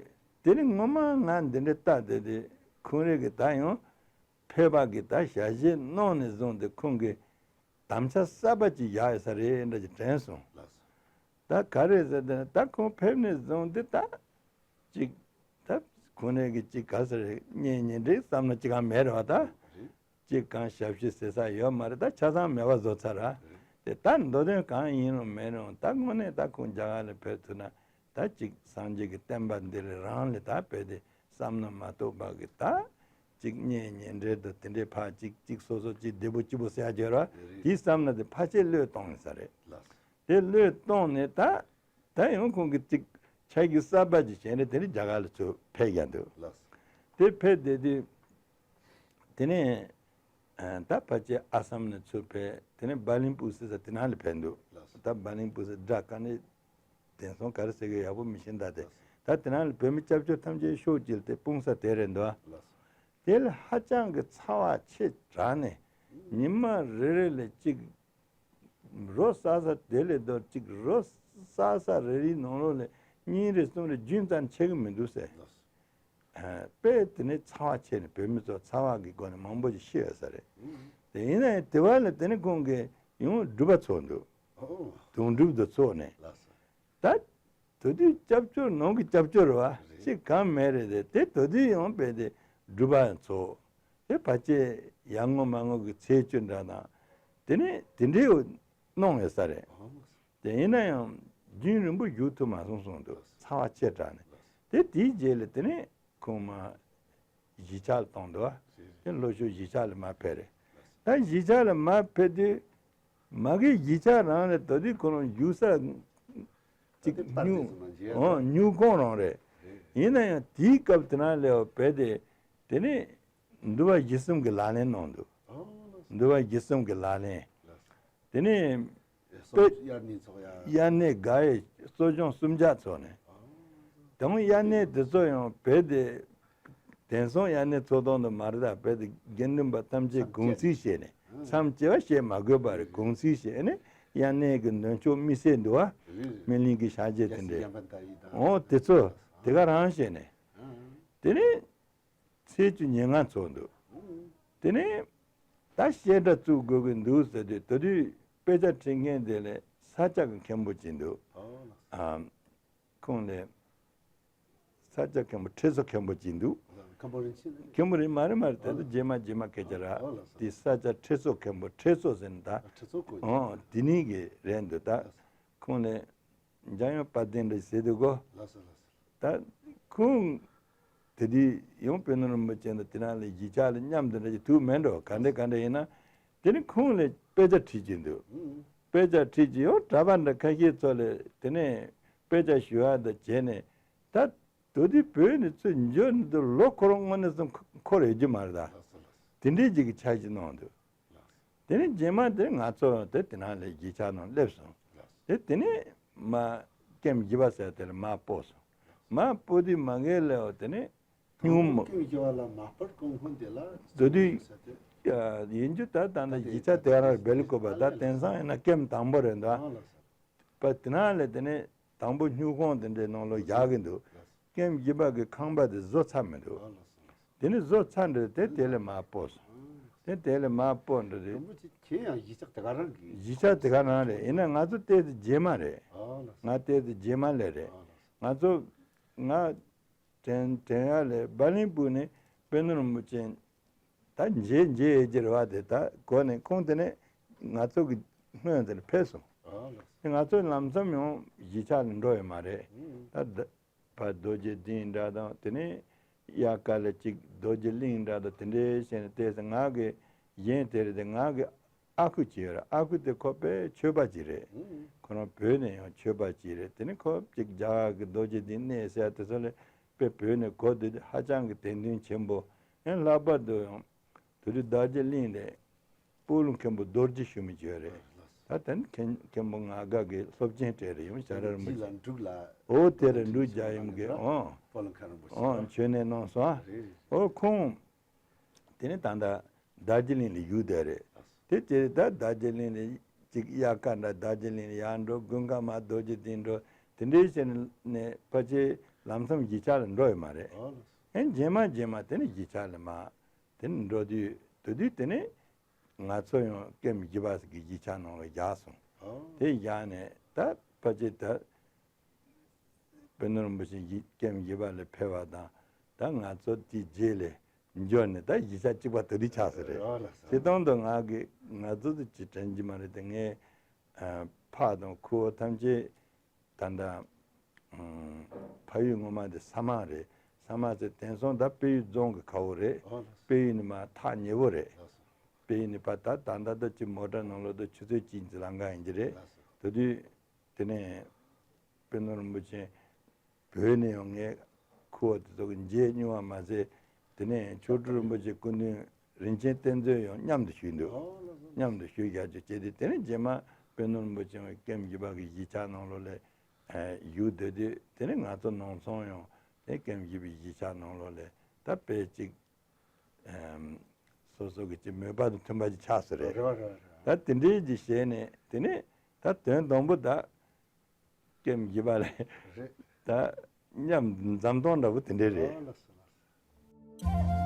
དེ་ནི་ངོ་མ་ང་འདི་འདྲ་ལྟ་བསྡད་དེ་ཁོང་རེ་གི་ད་ཡང་ཕེབས་པ་གི་ད་ཞལ་བཞེས་གནང་ནས་བཟུང་སྟེ་ཁོང་གི་དམ་བཅའ་གསར་པ་ཅིག་བཞག་ཡོད་ས་རེད་འདྲ་ཅིག་དྲན་སོང་། ལགས་སོ། ད་ག་རེ་ཟེར་དེ་ནི་ད་ཁོང་ཕེབས་ནས་བཟུང་སྟེ་ད་ཅིག་ད་ཁོང་རེ་གི་ཅིག་ག་ཟེར་གཉེན་ཉེ་འབྲེལ་བསམ་ན་ཅིག་གང་མེད་རེད་བ། ད་ཅིག་གང་ཞབས་ཕྱི་ཟེར་ས་ཡོད་མ་རེད། ད་ཆ་ཚང་མེད་པ་བཟོ་ཚར་ར། དེ་ད་མདོ་དོན་གང་ཡིན་རུང་མེད་རུང་ད་དངོས་གནས་ད་ཁོང་རྒྱ་གར་ལ་ཕེབས་ཐུབ་ན་ད་ཅིག་སངས་རྒྱས་ཀྱི་བསྟན་པ་འདི་ལ་རང་ལ་ད་ཕེབས་ཏེ་བསམ་ན་མ་གཏོགས་པ་གི་ད་ཅིག་གཉེན་ཉེ་འབྲེལ་དུ་དེ་འདྲའི་ཕར་ཅིག་ཅིག་སོ་སོ་ཅིག་བདེ་པོ་སྐྱིད་པོ་ཟེར་ཡ་ཡོད་ར། རེད། དེ་བསམ་ན་དེ་ཕལ་ཆེར་བློས་གཏོང་ཡིན་ས་རེད། ལགས་སོ། དེ་བློས་གཏོང་ནས་ད་ད་ཡང་ཁོང་གི་ཅིག་ཆ་རྒྱུས་གསར་པ་ཅིག་བྱས་ནས་དེ་ནས་རྒྱ་གར་ལ་ཚུར་ཕེབས་ཀྱི་འདུག། ལགས་སོ། དེ་ཕེབས་བསྡད་དུས་དེ་ནས་ཨ་ད་ཕལ་ཆེར་ཨ་སམ་ནས་ཚུར་ཕེབས། དེ་ནས་བ་ལིང་པུ་སི་ཟེར་དེ་ནང་ལ་ཕེབས་འདུག། ལགས་སོ། ད་བ་ལིང་པུ་སི་སྒྲ་དཀར་ནས་དེང་སང་ག་རེ་ཟེར་གི་ཡག་པོ་མི་ཤེས་ད། དེ་ལགས་སོ། ད་དེ་ནང་ལ་བོད་མི་སྐྱབས་བཅོལ་ཐམས་ཅད་ཤོག་ཅིག་ལ་དེ་སྤུངས་ས་དེ་རེད་འདུག། ལགས་སོ། དེ་ལ་ཧ་ཅང་གི་ཚ་བ་ཆེ་དྲགས་ནས་ཉི་མ་རེ་རེ་ལ་གཅིག་རོ་བསགས་ས་དེ་ལས་ལྡོག་ཅིག་རོ་བསགས་ས་རེ་རེའི་ནང་ལོགས་ལ་གཉིས་རེ་གསུམ་རེ་རྒྱུན་ཙམ་ཆད་གི་མི་འདུག་ཟེར། ལགས་སོ། ཨ་དཔེ་དེ་ནས་ཚ་བ་ཆེ་ནས་བོད་མི་ཚོ་ཚ་བ་གི་སྒོ་ནས་མང་པོ་ཞིག་ཤི་ཡོད་ས་རེད། ཨུ། དེ་ཡིན་ན་ཡང་དེ་བ་ལ་དེ་ནས་ཁོང་གིས་ཡང་སྒྲུབ་པ་ཚོགས་འདུག། ཨོ། དུང་སྒྲུབ་ཏུ་ཚོགས་ནས། ལགས་སོ། ད་དེ་དུས་སྐྱབས་བཅོལ་ནང་གི་སྐྱབས་བཅོལ་རེད་བ། རེད། ཅིག་གང་མེད་རེད་དེ། དེ་དེ་དུས་ཡང་དཔེ་དེ་སྒྲུབ་པ་ཚོགས། དེ་ཕལ་ཆེར་ཡར་ངོ་མར་ངོ་གི་ཚེས་བཅུ་འདྲ་དང་། དེ་ནས་དེ་འདྲའི་གནང་ཡོད་ས་རེད། ཨོ། དེ་ཡིན་ན་ཡང་རྒྱུན་རིང་པོ་བཞུགས་ཐུབ་མ་སོང་གསུངས་འདུག། ཚ་བ་ཆེ་དྲགས་ནས། དེ་དེའི་རྗེས་ལ་དེ་ནས་ཁོང་མར་གཞིས་ཆགས་ལ་བཏང་འདུག་བ། དེ་ལྷོ་ཕྱོགས་གཞིས་ཆགས་ལ་མར་ཕེབས་རེད། ད་གཞིས་ཆགས་ལ་མར་ཕེབས་དུས་མ་གི་གཞིས་ཆགས་རང་ལ་ད་དུས་ཁོ་རང་བཞུགས་ས་ཅིག་ད་དེ་ཉུ་ད་དེ་ཙམ་མ་མཇལ་ཨོ་ཉུལ་ཁང་རང་རེད། རེད། ཡིན་ན་ཡང་དེའི་སྐབས་དེ་ན་སླེབས་པ་བས་དེ་དེ་ནས་འདུལ་བ་བཞི་གསུམ་གྱི་ལག་ལེན་གནང་འདུག། ཨོ། འདུལ་བ་བཞི་གསུམ་གྱི་ལག་ལེན། ལགས་སོ། དེ་ནས་དེ་དབྱར་གནས་ཚོགས་ཡ། དབྱར་གནས་དགའ་བའི་གསོ་སྦྱོང་གསུམ་ཆ་ཚོགས་ནས། ཨོ། དེ་སྔོན་དབྱར་གནས་དེ་ཚོ་ཡང་བོད་དེ་དེང་སང་དབྱར་གནས་ཚོགས་སྟངས་དང་མ་རེད་ད། བོད་དེ་དགེ་འདུན་པ་ཐམས་ཅད་མཚམས་དགུང་ཚིགས་བཞེས་ནས། ཨ། མཚམས་བཅད་པ་བཤད་མ་དགོས་པ་རེད། དགུང་ཚིགས་བཞེས་ནས་དབྱར་གནས་ཀྱི་འདོན་ཆོག་དམིགས་བསལ་འདུག་བ། རེད་རེད། སྨིན་གླིང་གི་ཕྱག་རྗེས་དེ་འདྲས། ཨོ་དེ་ཚོ་དེ་ག་རང་བཞེས་ནས། ཨ། དེ་ནས་ཚེས་བཅུ་ཉེར་ལྔ་ཚོགས་འདུག། དེ་ནས་ད་བཤད་གྲྭ་བཙུགས་དགོས་ཀྱི་འདུག་ཟེར་དུས་དེ་དུས་དཔེ་ཆ་ཁྲིད་མཁན་དེ་ལས་ས་སྐྱ་གི་མཁན་པོ་ཅིག་འདུག། ཨ། ཁོང་ལས་ས་སྐྱ་མཁན་པོ་ཁྲི་ཚོ་མཁན་པོ་ཅིག་འདུག། མཁན་པོ་རིན་ཆེན་ནི། མཁན་པོ་རིན་མ་རེད་མ་རེད། དེ་ཚོ་རྗེས་མ་རྗེས་མ་སྐད་ཆ་ར། ཨོ་ལགས་སོ། དེ་ས་སྐྱ་ཁྲི་ཚོ་མཁན་པོ། ཁྲི་ཚོ་ཟེར་ན་ད། ཨ་ཁྲི་ཚོ་ཁོ་ཨོ་དེ་ནས་གི་རེད་འདུག་ད། ཁོང་ལས་འཇམ་དབྱངས་དཔལ་ལྡན་འདྲ་ཟེར་འདུག་གོ། ལགས་སོ་ལགས་སོ། ད་ཁོང་དེ་དུས་ཡང་དཔོན་སློབ་རིན་པོ་ཆེ་འདི་དེ་ན་ལས་གཞིས་ཆགས་ལ་མཉམ་དུ་འདྲ་ཞིག་ཐུག་མེད་འགྲོ། ག་འདྲ་ག་འདྲ་ཡིན་ན། དེ་ནས་ཁོང་ལས་དཔེ་ཆ་ཁྲིད་ཀྱི་འདུག། ཨུ། དཔེ་ཆ་ཁྲིད་ཀྱི་ཡང་གྲྭ་པ་འདྲ་ཁ་ཤས་ཚོ་ལས་དེ་ནས་དཔེ་ཆ་ཞུ་བ་འདི་བྱས་ནས། ད་དེ་དུས་བོད་ནས་ཚུར་འབྱོར་ནས་དུ་ལོ་ཁོ་རང་དངོས་གནས་སུ་འཁོར་ཡོད་རྒྱུ་མ་རེད་ད། ལགས་སོ་ལགས་སོ། དེ་འདྲའི་ཅིག་གི་འཆར་གཞི་གནང་འདུག། ལགས་སོ། དེ་ནས་རྗེས་མ་དེ་ང་ཚོ་དེ་དེ་ནང་ལས་གཞིས་ཆགས་ནང་སླེབས་སོང་། ལགས་སོ། དེ་དེ་ནས་མར་ཀེམ་བཞི་པ་ཟེར་དེ་ལ་མར་སྤོ་སོང་། མར་སྤོ་དུས་མ་གི་ལས་འོ་དེ་ནས་སྨྱུག་མ། ཀེམ་བཞི་པ་ལ་མ་སྤར་གོང་འཁོད་དེ་ལ་དེ་དུས་ཟེར་དེ། ཡིན་རྒྱུ་ད་ད་ད་ལྟ་གཞིས་ཆགས་དེ་ག་རང་སྦེལ་ཀོབ་པ་ད་དེང་སང་ཡིན་ན་ཀེམ་དང་པོ་རེད་འདུག། ཨ་ལགས་སོ། པ་དེ་ནང་ལས་དེ་ནས་དང་པོ་སྨྱུག་ཁང་དེ་འདྲའི་ནང་ལོགས་བཞག་གི་འདུག། ཀེམ་བཞི་པ་གི་ཁང་པ་དེ་བཟོ་ཚར་མི་འདུག། ཨ་ལགས་སོ། དེ་ནས་བཟོ་ཚར་འདྲ་དེ་དེ་ལས་མར་སྤོ་སོང་། དེ་དེ་ལས་མར་སྤོ་འདྲ་རེད། རིན་པོ་ཆེ་ཁྱེད་ཡང་གཞིས་ཆགས་དེ་ག་རང་གི། གཞིས་ཆགས་དེ་ག་རང་རེད། ཡིན་ན་ང་ཚོ་ལྟས་དེ་རྗེས་མ་རེད། ཨ་ལགས་སོ། ང་ལྟས་དེ་རྗེས་མ་ལས་རེད། ཨ་ལགས་སོ། ང་ཚོ་ང་དྲན་དྲན་ཡག་ལས་བ་ལིང་པུ་ནས་དཔོན་སློབ་རིན་པོ་ཆེ། ད་མཇལ་མཇལ་ཡས་ཀྱི་རེ་བ་དེ་ད་གོ་ནས་ཁོང་དེ་ནས་ང་ཚོ་གི་སྔོན་དེ་ནས་ཕེབས་སོང་། ཨ་ལགས་སོ། དེ་ང་ཚོ་ལམ་སང་ཡང་གཞིས་ཆགས་ལ་འགྲོ་ཡོད་མ་རེད། ཨུ། ད་ད་ཕར་རྡོ་རྗེ་གདན་འདྲ་དང་དེ་ནས་དབྱར་ཁ་ལ་ཅིག་རྡོ་རྗེ་གླིང་འདྲ་དང་དེ་འདྲའི་བྱས་ནས་བལྟས་སོང་། ང་གི་གཞན་དེ་རེད་དེ། ང་གི་ཨ་ཁུ་ཅིག་ཡོད་རེད། ཨ་ཁུ་དེ་ཁོ་དཔེ་ཆོས་པ་ཅིག་རེད། ཨུ། ཁོ་རང་བོད་ནས་ཡང་ཆོས་པ་ཅིག་རེད། དེ་ནས་ཁོ་ཅིག་རྒྱ་གར་གི་རྡོ་རྗེ་གདན་གནས་ཟེར་དེ་ཚོ་ལ་དཔེ་བོད་ནས་གོ་བསྡད་དུས་ཧ་ཅང་གི་དད་འདུན་ཆེན་པོ། ཡང་ལྷག་པར་དུ་ཡང་དེ་དུས་རྡོ་རྗེ་གླིང་ལས་སྤོ་ལོ་མཁན་པོ་རྡོ་རྗེ་ཞུ་མི་ཅིག་ཡོད་རེད། ད་དེ་ནི་མཁན་མཁན་པོ་ང་དགའ་གི་སློབ་ཆེན་གྲས་རེད། ཡང་བྱ་ར་རིན་པོ་ཆེ། ལ་འབྲུག་ལ། ཨོ་དེ་རེད། འབྲུག་རྒྱལ་ཡུམ་གི་ཨོ། སྤོ་ལོ་མཁན་རིན་པོ་ཆེ། ཨོ་མཆོད་གནས་གནང་སོང་ཨ། རེད་རེད། ཨོ་ཁོང་དེ་ནས་ད་ལྟ་རྡོ་རྗེ་གླིང་ལ་བཞུགས་བསྡད་རེད། དེ་དེ་ད་རྡོ་རྗེ་གླིང་ལ་ཅིག་དབྱར་ཁ་འདྲ་རྡོ་རྗེ་གླིང་ལ་ཡར་འགྲོ། དགུན་ཁ་མར་རྡོ་རྗེ་གདན་འགྲོ། དེ་འདྲའི་བྱས་ནས་ཕལ་ཆེར་ལམ་སང་གཞིས་ཆགས་ལ་འགྲོ་ཡོད་མ་རེད། ཨོ་ལགས་སོ། ཡང་རྗེས་མ་རྗེས་མ་དེ་ནས་གཞིས་ཆགས་ལ་མར་དེ་ནས་འགྲོ་དུས་དེ་དུས་དེ་ནས་ང་ཚོ་ཡང་ཀེམ་བཞི་པ་ཟེར་གི་གཞིས་ཆགས་ནང་ལ་བཞག་སོང་། ཨོ། དེ་བཞག་ནས་ད་ཕལ་ཆེར་ད་དཔོན་སློབ་རིན་པོ་ཆེ་ཀེམ་བཞི་པ་ལ་ཕེབས་པ་དང་། ད་ང་ཚོ་དེའི་རྗེས་ལ་འབྱོར་ནས་ད་གཞིས་ཆགས་གཅིག་པ་དེ་དུས་ཆགས་ས་རེད། ཨོ་ལགས་སོ། སྤྱིར་བཏང་དུ་ང་གི་ང་ཚོ་དེ་ཅིག་དྲན་གྱི་མ་རེད་དེ། ངས་ ཨ་ཕག་དང་ཁུ་བོ་ཐམས་ཅད་ད་ལྟ་ཨམ་ཕ་ཡུལ་ངོ་མ་དེ་ས་དམག་རེད། ས་དམག་ཚེ་དེང་སང་ད་དཔལ་ཡུལ་རྫོང་གི་ཁ་བོ་རེད། ཨོ་ལགས་སོ། དཔལ་ཡུལ་ནས་མར་ཐག་ཉེ་བོ་རེད། ལགས་སོ། དཔལ་ཡུལ་ནས་ཕར་ད་ད་ལྟ་ད་ཅི་མོ་ཊ་ནང་ལོགས་ད་ཆུ་ཚོད་གཅིག་གི་ལམ་ཁ་ཡིན་གྱི་རེད། ལགས་སོ། དེ་དུས་དེ་ནས་དཔལ་ནོར་རིན་པོ་ཆེ་བོད་ནས་ཡང་ངའི་ཁུ་བ་དེ་ཚོ་གི་མཇལ་མྱོང་བ་མ་ཟད། དེ་ནས་མཆོག་སྤྲུལ་རིན་པོ་ཆེ་སྐུ་མདུན་རིན་ཆེན་གཏེར་མཛོད་ཡང་མཉམ་དུ་ཞུས་འདུག། ཨོ་ལགས་སོ། མཉམ་དུ་ཞུས་རྒྱག་ཆོག་བྱས་ཏེ། དེ་ནས་རྗེས་མ་དཔལ་ནོར་རིན་པོ་ཆེ་ཡང་ཀེམ་བཞི་པ་གི་གཞིས་ཆགས་ནང་ལོགས་ལ་ཨ་བཞུགས་སྡོད་དུས། དེ་ནས་ང་ཚོ་ནང་ཚང་ཡང་དེ་ཀེམ་བཞི་པའི་གཞིས་ཆགས་ནང་ལོགས་ལ་ད་དཔེ་ཅིག་ཨམ་སོ་སོ་གི་ཅིག་མོས་པ་དང་མཐུན་པ་ཅིག་ཆགས་སོང་རེད། རེད་བ་རེད་བ་རེད་བ། ད་དེ་འདྲའི་ཅིག་བྱས་ནས་དེ་ནས་ད་དོན་དང་པོ་ད་ཀེམ་བཞི་པ་ལ་རེད། ད་མཉམ་འཛོམས་སྟངས་འདྲ་པོ་དེ་འདྲ་རེད། ཨ་ལགས་སོ་ལགས་སོ།